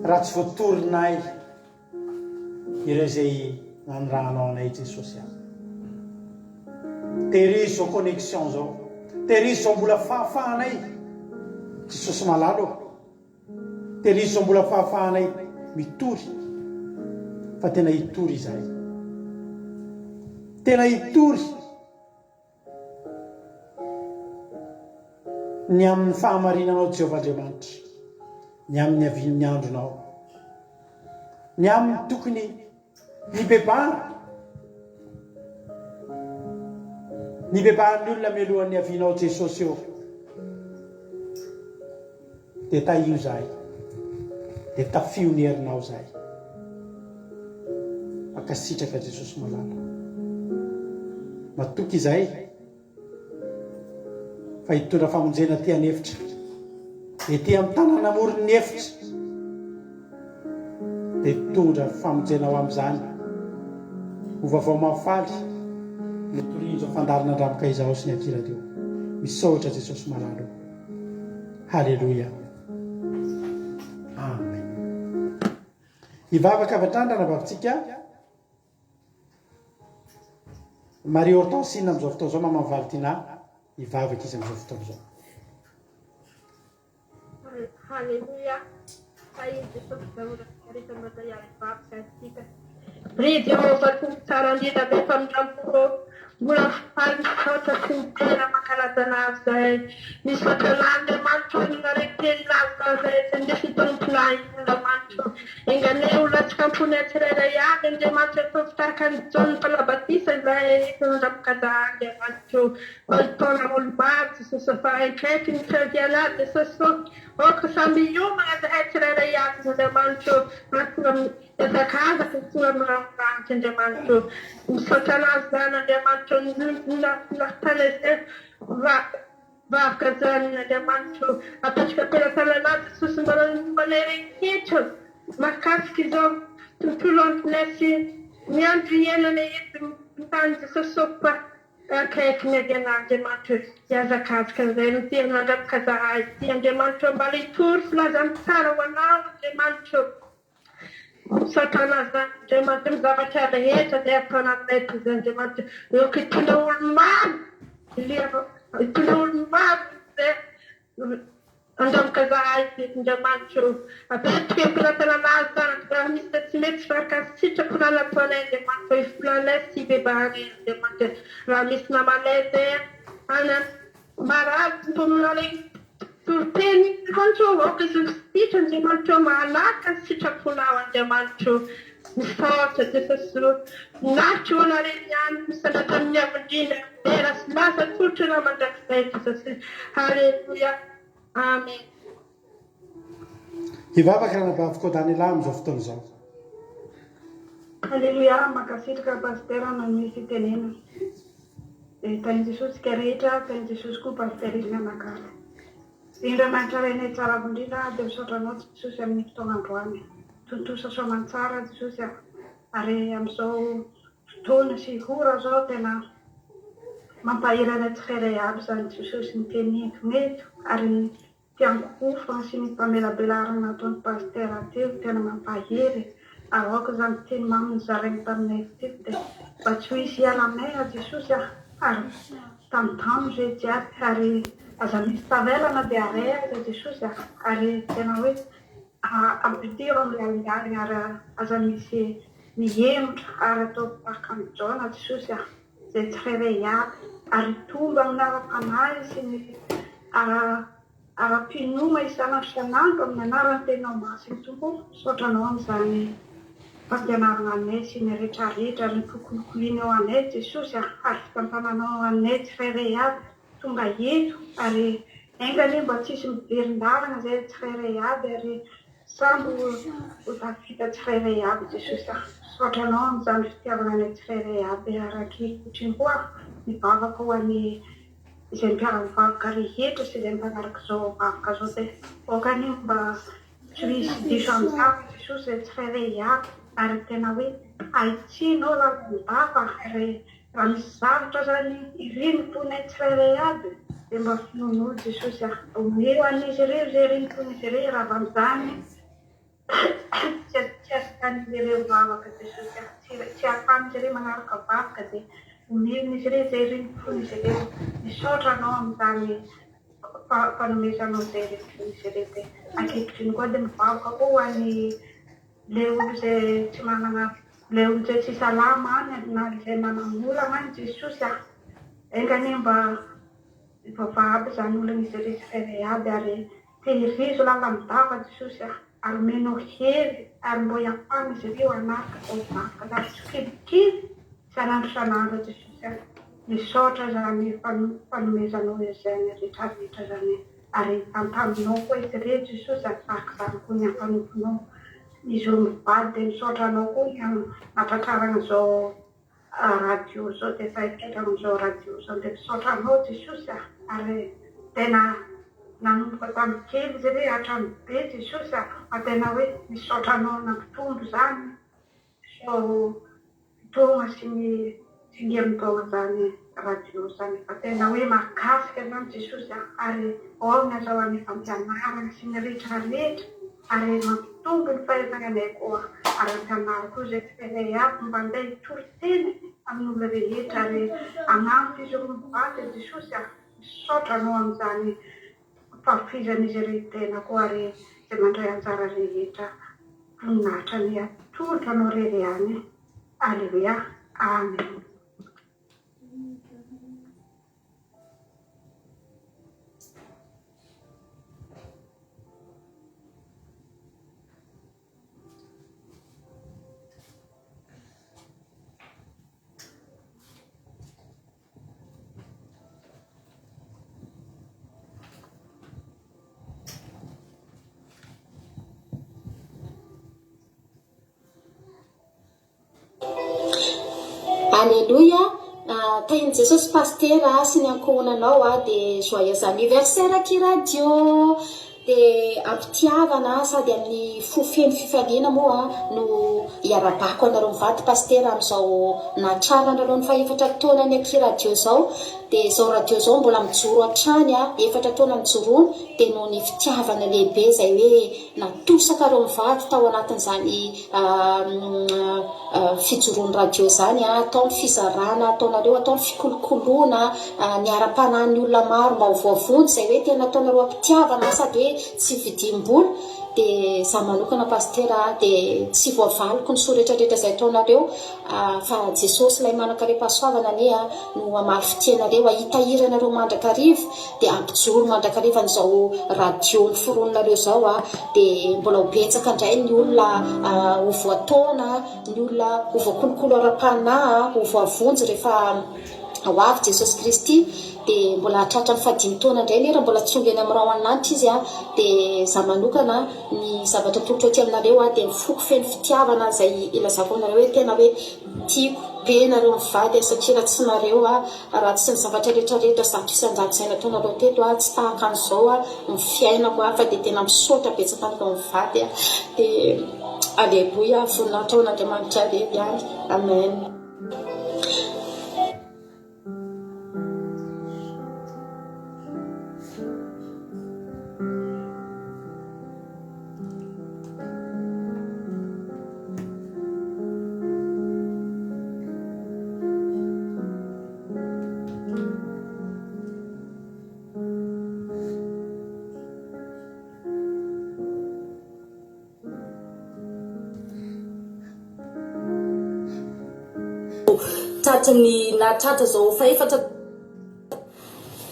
Raha tsy voatorinay ireo izay nanirahanao anay Jesosy a. Tehirizo izao connexion izao. Tehirizo izao mbola fahafahanay Jesosy malala ô. Tehirizo izao mbola fahafahanay mitory fa tena hitory izahay. Tena hitory. Ny amin'ny fahamarinanao, Jehovah Andriamanitra, ny amin'ny havian'ny andronao, ny amin'ny tokony hibebahana, nibebahan'ny olona mialohan'ny havianao Jesosy eo. Dia tahio izahay. Dia tafio ny herinao izahay. Mankasitraka Jesosy malala. Matoky izahay fa hitondra famonjena aty an'efitra. Ety amin'ny tanàna amoron'ny efitra. Dia hitondra famonjena ho amin'izany. Ho vaovao mahafaly. Notorian'izao fandaharana Andramoka izaho sy ny aty radio. Misaotra Jesosy malala o. Haleloia. Amen. Hivavaka avy hatrany ranabavintsika Marie Hortensine amin'izao fotoana izao, Maman Valtina, hivavaka izy amin'izao fotoana izao. Haleloia! Tahin'i Jesosy daholo antsika rehetra mba hiara-hivavaka isika. Ry Jehovah Tompo tsara indrindra be famindrampo ô, mbola faly misaotra sy midera mankalaza Anao izahay. Misaotra Anao Andriamanitra ô nanareo teny lavitra izay tsy nisy ny mpanompo lahy Andriamanitra ô. Enga anie ho latsaka am-ponay tsirairay avy Andriamanitra ataovy tahaka an'i Jaona mpanao batisa izahay eto Andramokaza Andriamanitra ô. Manontana olo maro Jesosy fa akaiky ny fiavianao Jesosy ô, aoka samy hiomana zahay tsirairay avy Andriamanitra ô, mahatonga mihazakazaka ho tonga amin'ny lanitra Andriamanitra ô, misaotra anao zany Andriamanitra ô, nahavitanay zay vavaka zany Andriamanitra ô, apetraka am-pelatananao Jesosy mba mba rehetra mahakasika izao tontolo andronay sy ny andro iainanay eto an-tany Jesosy ô, fa Akaiky ny ady an'Andriamanitra hihazakazaka izay no tiany mandra-pikazaha ity Andriamanitra ô mbala hitory filazantsara ho anao Andriamanitra ô misaotra anao izany Andriamanitra amin'ny zavatra rehetra izay ataonao aminay toy izay Andriamanitra eo hitondra olo maro hitondra olo maro izay Andramoka zahay Andriamanitra o! Apetraka eo am-pelatanana azy zanako raha misy tsy mety tsy fankasitrako na nataonay Andriamanitra o ifonanay sy ibebahanay Andriamanitra raha misy namanay zay any marary Tompo aminareo toriteny Andriamanitra o aoka izy ho sitrana Andriamanitra o mahalaka ny sitraponao Andriamanitra o misaotra Jesosy o voninahitra ho anareo ihany misandratra amin'ny avo indrindra Dera sy laza atolotra anao mandrakizay Jesosy Haleloia Amen. Hivavaka ranabaviko Daniela amin'izao fotoana izao. Aleloia, mankasitraka Pasitera nanome fitenenana. Dia tahin'i Jesosy tsika rehetra, tahin'i Jesosy koa Pasitera izy mianakavy. Ry Andriamanitra Rainay tsara avo indrindra dia misaotra anao Jesosy amin'ny fotoana androany. Tontosa soamantsara Jesosy a. Ary amin'izao fotoana sy ora izao tena mampahery anay tsirairay aby izany Jesosy ny teny entina eto ary ny fiankohofana sy ny famelabelarana nataon'i Pasitera teo tena mampahery ary aoka izany teny mamy nozarainy taminay teo dia mba tsy ho hisy hiala aminay ah Jesosy ah ary tamotamo izay jiaby ary aza misy tavela na dia aray aza Jesosy ah ary tena hoe Ampidiro amin'ny lalindalina ary aza misy mihemotra ary ataovy tahaka an'i Jaona Jesosy a, izay tsirairay avy ary hitombo amin'ny ara-panahy sy ny ara-pinoana isan'andro isan'andro amin'ny anaran'ny Teninao Masina Tompo o, misaotra Anao amin'izany fampianarana anay sy ny retraretra ary ny fikolokolianao anay Jesosy a, ary fitantananao anay tsirairay avy. tonga eto ary enga anie mba tsy hisy miverin-dalana izay tsirairay aby ary samby ho tafita tsirairay aby Jesosy ah. Misaotra anao amin'izany fitiavana anay tsirairay aby ary ankehitriny koa mivavaka ho an'ny izay mpiara-mivavaka rehetra sy izay mpanaraka izao vavaka izao dia aoka anie mba tsy hisy diso anjara Jesosy izay tsirairay aby ary tena hoe ahitsinao lalandava ary Raha misy zavtra zany iriny ponay tsirairay aby dia mba finono Jesosy a! Omeo an'izy ireo izay iriny pon'izy ireo raha avy amin'izany tsy tsy ahitan'izy ireo vavaka Jesosy a! Tsy tsy ahafahan'izy ireo manaraka vavaka dia omen'izy ireo izay iriny pon'izy ireo. Misaotra anao amin'izany fanomezanao izay iriny pon'izy ireo dia ankehitriny koa dia mivavaka koa ho an'ny Le olo izay tsy manana le olo izay tsy salama any na izay manam-bolana any Jesosy a! Enga anie mba hivavaha aby izany olona izy ireo tsirairay aby ary tehirizo lalandava Jesosy a! Ary omenao hery ary mbô hiafana izy ireo hanaraka izao vavaka izany tsy kelikely isan'andro isan'andro Jesosy a! Misaotra izany fanomezanao izany rehetra rehetra izany. Ary tantaninao koa izy ireo Jesosy a, tahaka izany koa ny mpanomponao. Izy roa mivady dia misaotra anao koa ny amin'ny nahatratrarana izao radio izao dia efa hiditra amin'izao radio izao dia misaotra anao Jesosy a, ary tena nanomboka tamin'ny kely izy ireo hatramin'ny be Jesosy a, fa tena hoe misaotra anao nampitombo izany. Izao fotoana sy ny Tsingerintaona izany radio izany fa tena hoe mahakasika izany Jesosy a, ary ao ny atao amin'ny fampianarana sy ny rehetra rehetra ary mampitombo ny fahaizana anay koa ary ampianaro koa izay tsirairay avy mba andeha hitory teny amin'olona rehetra ary hanampy izy ireo mivady Jesosy a, misaotra anao amin'izany fahafoizan'izy ireo tena koa ary izay mandray anjara rehetra voninahitra anie atolotra anao irery ihany. Aleloia. Amen. Aleloia, tahin'i Jesosy Pasitera sy ny ankohonanao a, dia joyeux anniversaire aky radio, dia ampitiavana sady amin'ny fo feno fifaliana moa no iarabako anareo mivady Pasitera amin'izao nahatraranareo ny fahefatra taonan'ny aky radio izao, dia izao radio izao mbola mijoro hatrany a, efatra taona nijoroana dia noho ny fitiavana lehibe izay hoe Natosakareo mivady tao anatin'izany fijoroan'ny radio izany, atao ny fizarana ataonareo, atao ny fikolokoloana ny ara-panahin'ny olona maro mba ho voavonjy, izay hoe tena ataonareo am-pitiavana sady hoe tsy vidiam-bola, dia izaho manokana Pasitera dia tsy voavaliko ny soa rehetra rehetra izay ataonareo fa Jesosy ilay manan-karem-pahasoavana anie no hamaly fitia anareo, hitahiry anareo mandrakariva. dia hampijoro mandrakariva an'izao radio noforoninareo izao a, dia mbola ho betsaka indray ny olona ho voataona, ny olona ho voakolokolo ara-panahy, ho voavonjy rehefa ho avy Jesosy Kristy, dia mbola hahatratra ny fahadimy taona indray anie raha mbola tsy tonga eny amin'ny rahona lanitra izy a, dia za manokana ny zavatra atolotro aty aminareo a, dia ny foko feno fitiavana izay ilazako aminareo hoe tena hoe tiako be nareo mivady a, satria raha tsy nareo a, Raha tsy ny zavatra rehetra rehetra 100% izay nataonareo teto aho tsy tahaka an'izao aho ny fiainako aho fa dia tena misaotra betsaka anareo mivady aho dia Aleloia voninahitra ho an'Andriamanitra irery ihany Amen. Tratry ny nahatratra izao fahefatra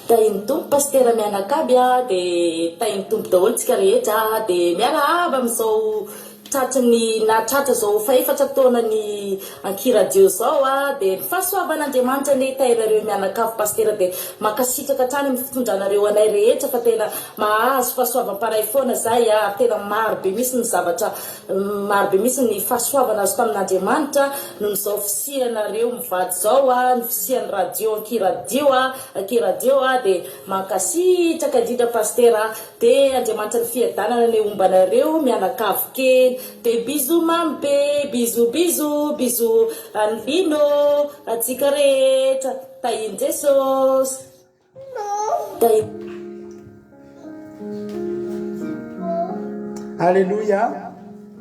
Tahin'ny Tompo Pasitera mianakavy a, dia tahin'ny Tompo daholo tsika rehetra a, dia miarahaba amin'izao tratry ny nahatratra izao fahefatra taonan'ny Ankihy Radio izao a, dia ny fahasoavan'Andriamanitra anie hitahy anareo mianakavy Pasitera, dia mankasitraka hatrany amin'ny fitondranareo anay rehetra fa tena mahazo fahasoavam-panahy foana zahay a, ary tena maro be mihitsy ny zavatra Maro be mihitsy ny fahasoavana azo tamin'Andriamanitra noho izao fisianareo mivady izao a, ny fisian'ny radio ankihy radio a, ankihy radio a, dia mankasitraka indrindra Pasitera a, dia Andriamanitra ny fiadanana anie homba anareo mianakavy kely, dia bisous mamy be, bisous bisous bisous an'i Lino, antsika rehetra, tahin'i Jesosy. Aleloia.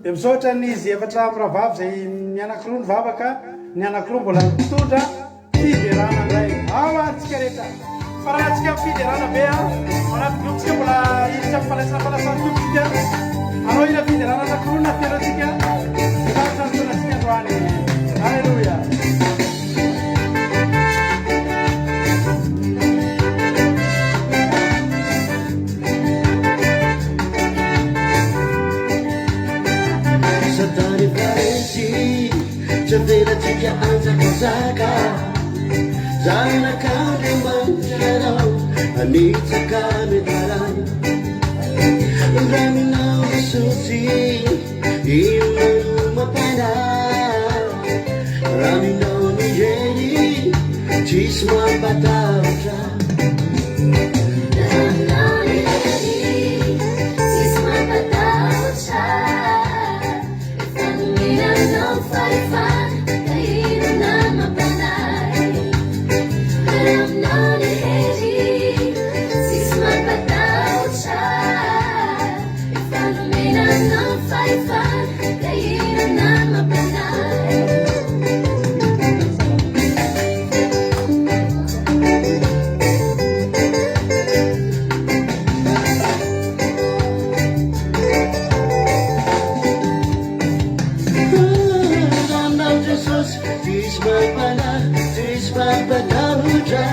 Dia misaotra ny izy efatra mirahavavy izay ny anankiroa nivavaka, ny anankiroa mbola nitondra fiderana indray. Ao ary tsika rehetra. Faranantsika amin'ny fiderana be a. Ao anaty groupe tsika mbola hiditra amin'ny fandraisana fanasan'ny Tompo tsika. Hanao hira fiderana anankiroa na telo tsika. Sarotra ny fotoanantsika androany. Aleloia. Satana efa resy, tsy avelantsika hanjakazaka. Zanak'Andriamanitra ianao, hanitsaka ny dalana. Raha minao Jesosy, Inona no mampanahy Raha minao ny hery Tsisy mampatahotra Raha minao ny hery Tsisy mampatahotra Efa nomenanao fahefana Ka inona mampanahy. Tsisy mampanahy, tsisy mampatahotra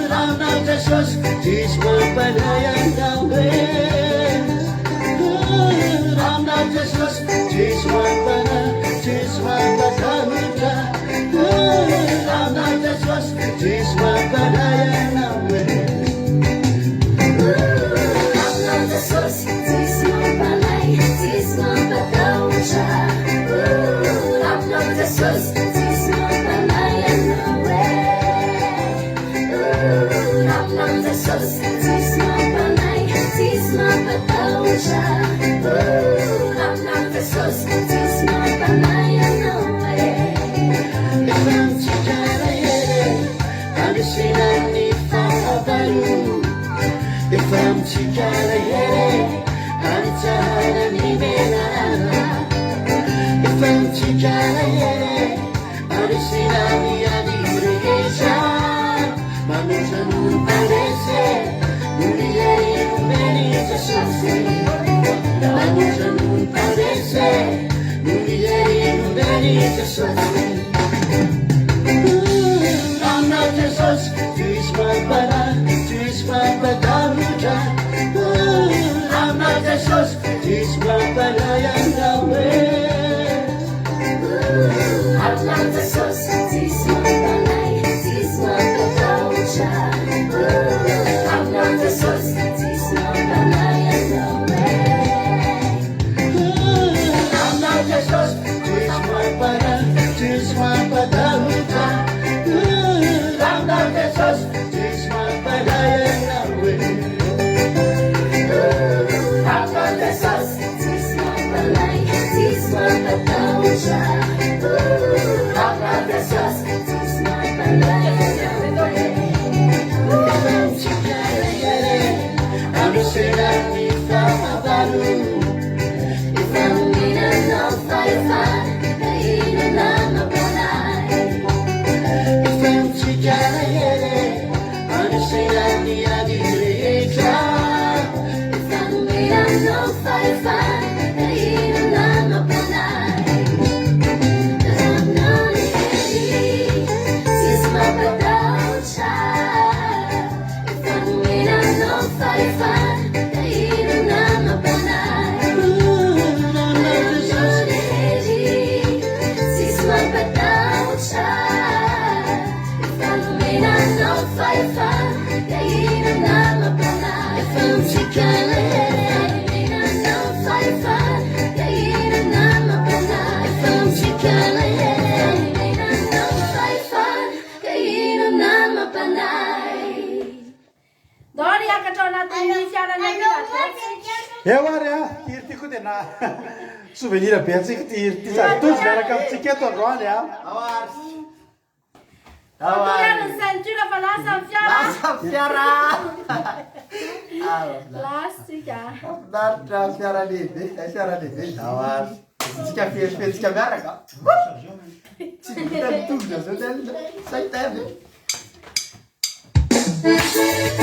Raha aminao Jesosy, tsisy mampanahy anao e Raha aminao Jesosy, tsisy mampanahy, tsisy mampatahotra Raha aminao Jesosy, tsisy mampanahy anao e Aminao Jesosy, tsisy mampanahy, tsisy mampatahotra. Aminao Jesosy, tsisy mampanahy anao e. Aminao Jesosy, tsisy mampanahy, tsisy mampatahotra. Aminao Jesosy, tsisy mampanahy anao e. Efa amintsika ilay handresena ny fahavalo. Efa amintsika ilay hanitsahana ny menarana. Efa amintsika ilay handresena ny ady rehetra. Manoatra noho ny mpandresy, noho ny hery nomen'i Jesosy. Manoatra noho ny mpandresy, noho ny hery nomen'i Jesosy. Aminao Jesosy, tsisy mampanahy, tsisy mampatahotra. Aminao Jesosy, tsisy mampanahy anao e. Aminao Jesosy, tsisy mampanahy, tsisy mampatahotra. Aminao Jesosy, tsisy mampanahy anao e. Aminao Jesosy, tsisy mampanahy, tsisy mampatahotra. Aminao Jesosy, tsisy mampanahy anao e. Aminao Jesosy, tsisy mampanahy, tsisy mampatahotra. Aminao Jesosy, tsisy mampanahy anao e. Efa amintsika ilay handresena ny fahavalo. Efa nomenanao fahefana, na inona mampanahy. Efa amintsika ilay handresena ny ady rehetra. Efa nomenanao fahefana, na inona mampanahy. Aminao ny hery, tsisy mampatahotra. Efa nomenanao fahefana, na inona mampanahy. Aminao ny hery, tsisy mampatahotra. Efa nomenanao fahefana, na inona mampanahy. Efa amintsika ilay Nomenanao fahefana, na inona mampanahy. Efa amintsika ilay Nomenanao fahefana, ka inona mampanahy. Ndao ry hiakatra ao anatin'ny fiaran'ny ankizy. Eo ary a, ty hira ty koa tena souvenir be antsika ty hira ty sady tojo miaraka amintsika eto androany a. Ao ary. Ao ary ny ceinture fa lasa ny fiara. Lasa ny fiara. Lasa tsika. Mahafinaritra fiara lehibe, fiara lehibe. Ao ary. Tsika feriferintsika miaraka. Tsy vita ny tongotra zao ny alina. Saita avy. Thank you.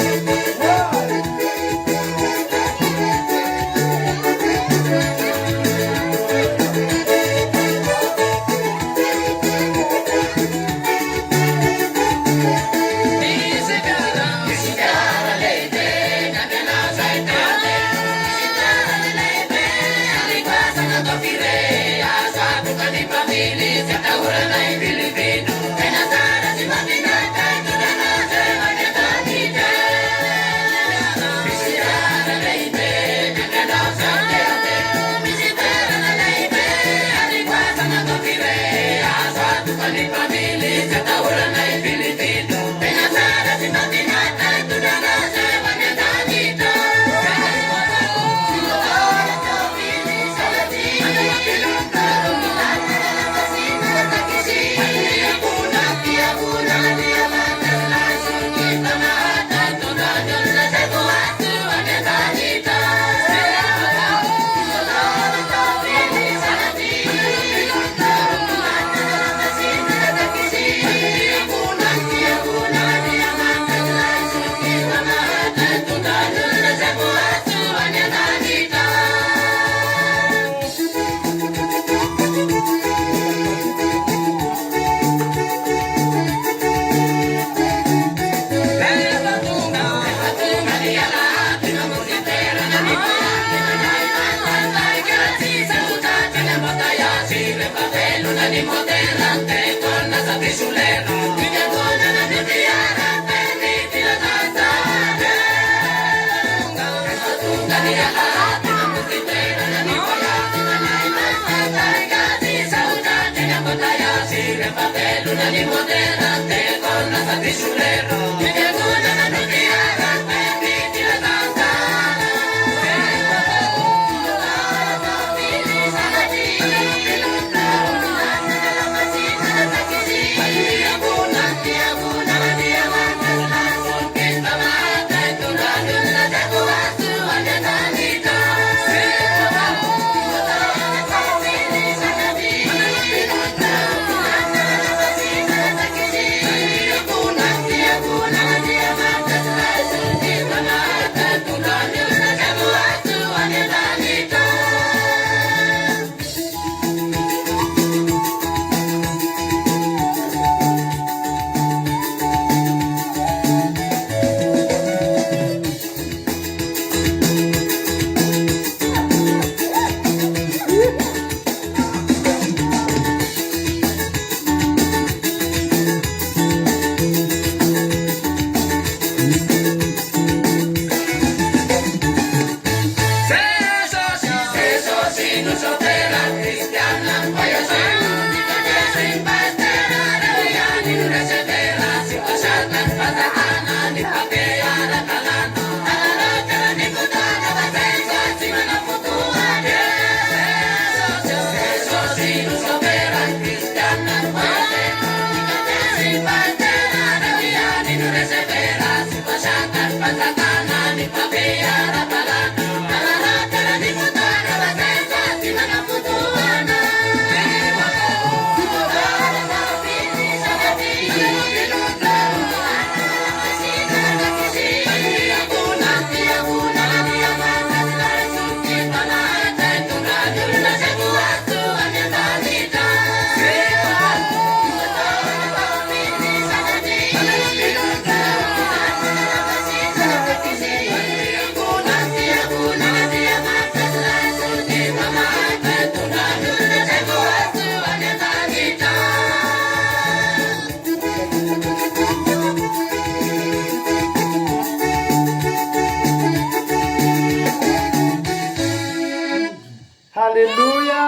Haleloia!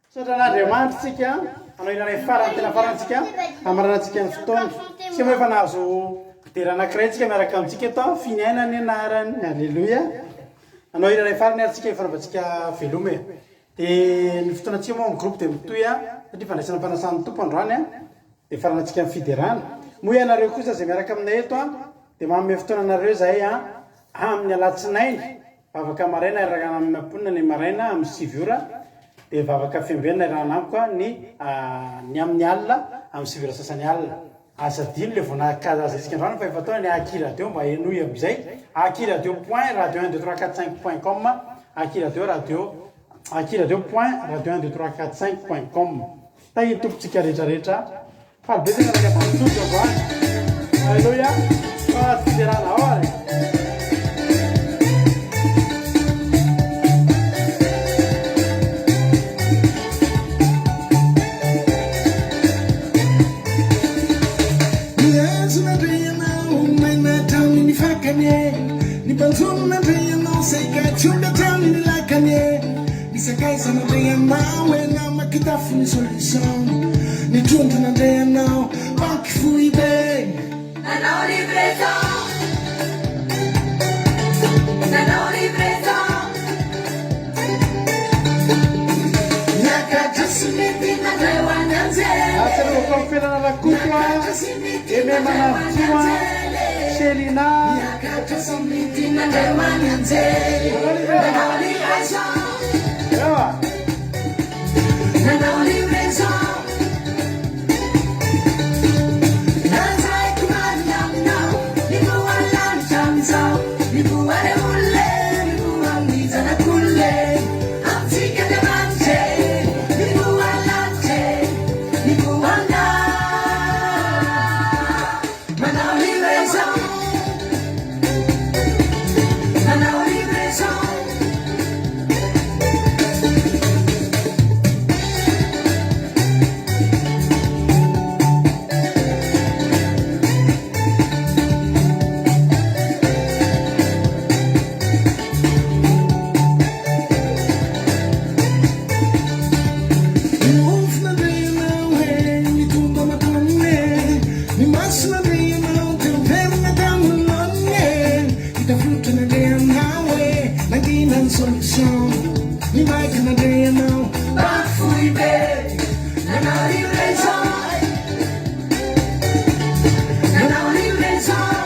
Misaotra an'Andriamanitra tsika, hanao hira iray farany tena farany tsika, hamaranantsika ny fotoana. Tsika moa efa nahazo mpidera anankiray tsika miaraka amintsika eto, Finiaina ny anarany. Haleloia! Hanao hira iray farany ary tsika hifanaovantsika veloma e. Dia ny fotoanantsika moa amin'ny groupe dia mitohy satria fandraisana fanasan'ny Tompo androany dia faranantsika ny fiderana. Moa ianareo kosa izay miaraka aminay eto dia manome fotoana anareo izahay amin'ny alatsinainy vavaka maraina iarahana amin'ny mponina ny maraina amin'ny 9 ora dia vavaka fiambenana iarahana amiko ny ny amin'ny alina amin'ny 9 ora sasany alina. Aza adino le vao nahakazazantsika androany fa efa taona ny Aky Radio mba henoy amizay, Aky Radio point radio un deux trois quatre cinq point com, Aky Radio radio Aky Radio point radio un deux trois quatre cinq point com. Tahin'ny Tompo tsika rehetra rehetra. Faly be zay niaraka tamin'ny Tompo androany. Alléluia. Fa fiderana ao ary. Ny hazo nandray anao maina hatramin'ny fakany e Ny mpanjono nandray anao saika tsy omby hatramin'ny lakany e Ny sakaiza nandray anao e namaky tafo ny solution Ny trondro nandray anao banky foibe Nanao livraison Nanao livraison Niakatra sy nidina ndray ho any anjely Ahatsiarovako an'i Felana Rakoto a, Aimé Manavitsoa, Célina. Niakatra sy nidina ndray ho any anjely Nanao livraison Ewa. Nanao livraison Lazaiko marina aminao Mivoha ny lanitra amin'izao Mivoha re olona e Mivoha amin'ny zanak'olona e Amintsika Andriamanitra e Mivoha ny lanitra e Mivoha aminao Manao livraison Manao livraison. Ny nofy nandre ianao e, nitondra mankany e, ny maso nandre ianao teo velona tamin'ny laoniny e, ny tafiotra nandre anao e, nangina ny solution, ny mic nandre ianao, banky foibe, nanao livraison, nanao livraison.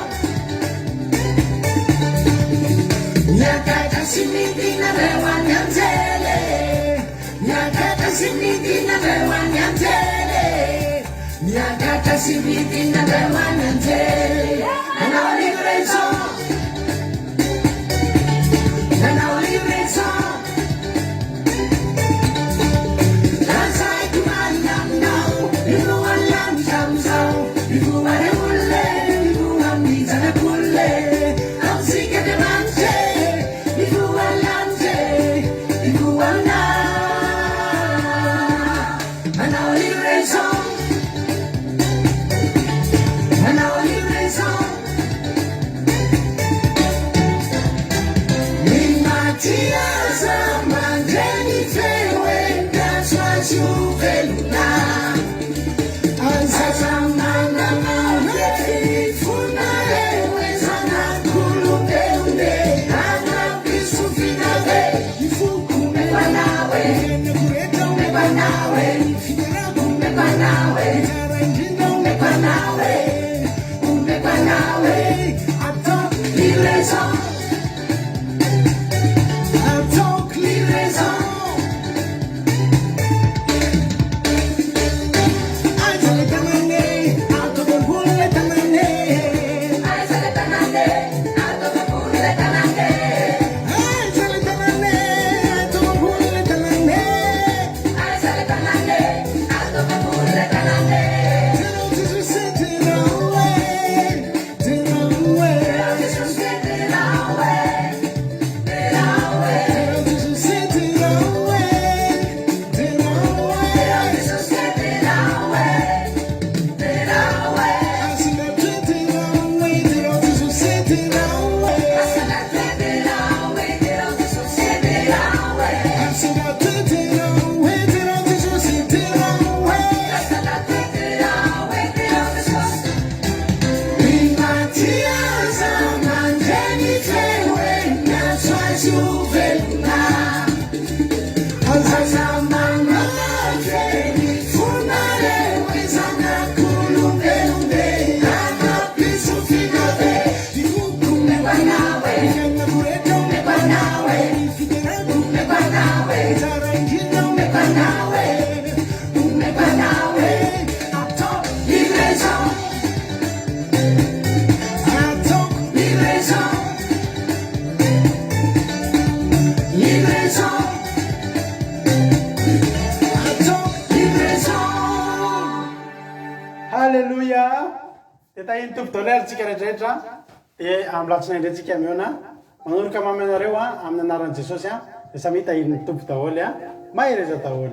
Miakatra sy midina reo any anjely e. Miakatra sy midina reo any anjely e. Miakatra sy midina reo any anjely. Nanao livraison. Nanao livraison. Lazaiko marina aminao, mivoha ny lanitra amin'izao, mivoha re olona e, mivoha amin'ny zanak'olona e, amintsika Andriamanitra e, mivoha ny lanitra e, mivoha aminà. Manao livraison, manao livraison. Ny maty aza mandre ny feo e, miantso azy ho velona. Aza manana fifona eo e, zanak'olombelona e, anam-pisofina ve ny foko omeko anao e, omeko anao e, omeko anao e, omeko anao e, omeko anao e, ataoko livraison, ataoko livraison. Aiza le tanàna e, ataoko ambony le tanàna e. Aiza le tanàna e, ataoko ambony le tanàna e. Aiza le tanàna e, ataoko ambony le tanàna e. Aiza le tanàna e, ataoko ambony le tanàna e. Derao Jesosy derao e, derao e. Derao Jesosy derao e, derao e. Derao Jesosy derao e, derao e. Derao Jesosy derao e, derao e. Asandrato derao e, derao Jesosy derao e. Asandrato derao e, derao Jesosy derao e. Asandrato derao e, derao Jesosy derao e. Asandrato derao e, derao Jesosy. Ny maty aza mandre ny feo e, miantso azy ho velona. Aza manana ny fonareo e, zanak'olombelona e, anam-pisofina ve ny foko omeko anao e, ny fiainako rehetra omeko anao e, ny fiderako omeko anao e, tsara indrindra omeko anao e, omeko anao e, ataoko livraison, ataoko livraison, livraison, ataoko livraison. Haleloia! Dia tahin'ny Tompo daholo ary tsika rehetrarehetra. Dia amin'ny latsinainy indray tsika mihaona. Manoroka mamy anareo a, amin'ny anaran'i Jesosy a. Dia samia tahin'ny Tompo daholo a. Mahereza daholo.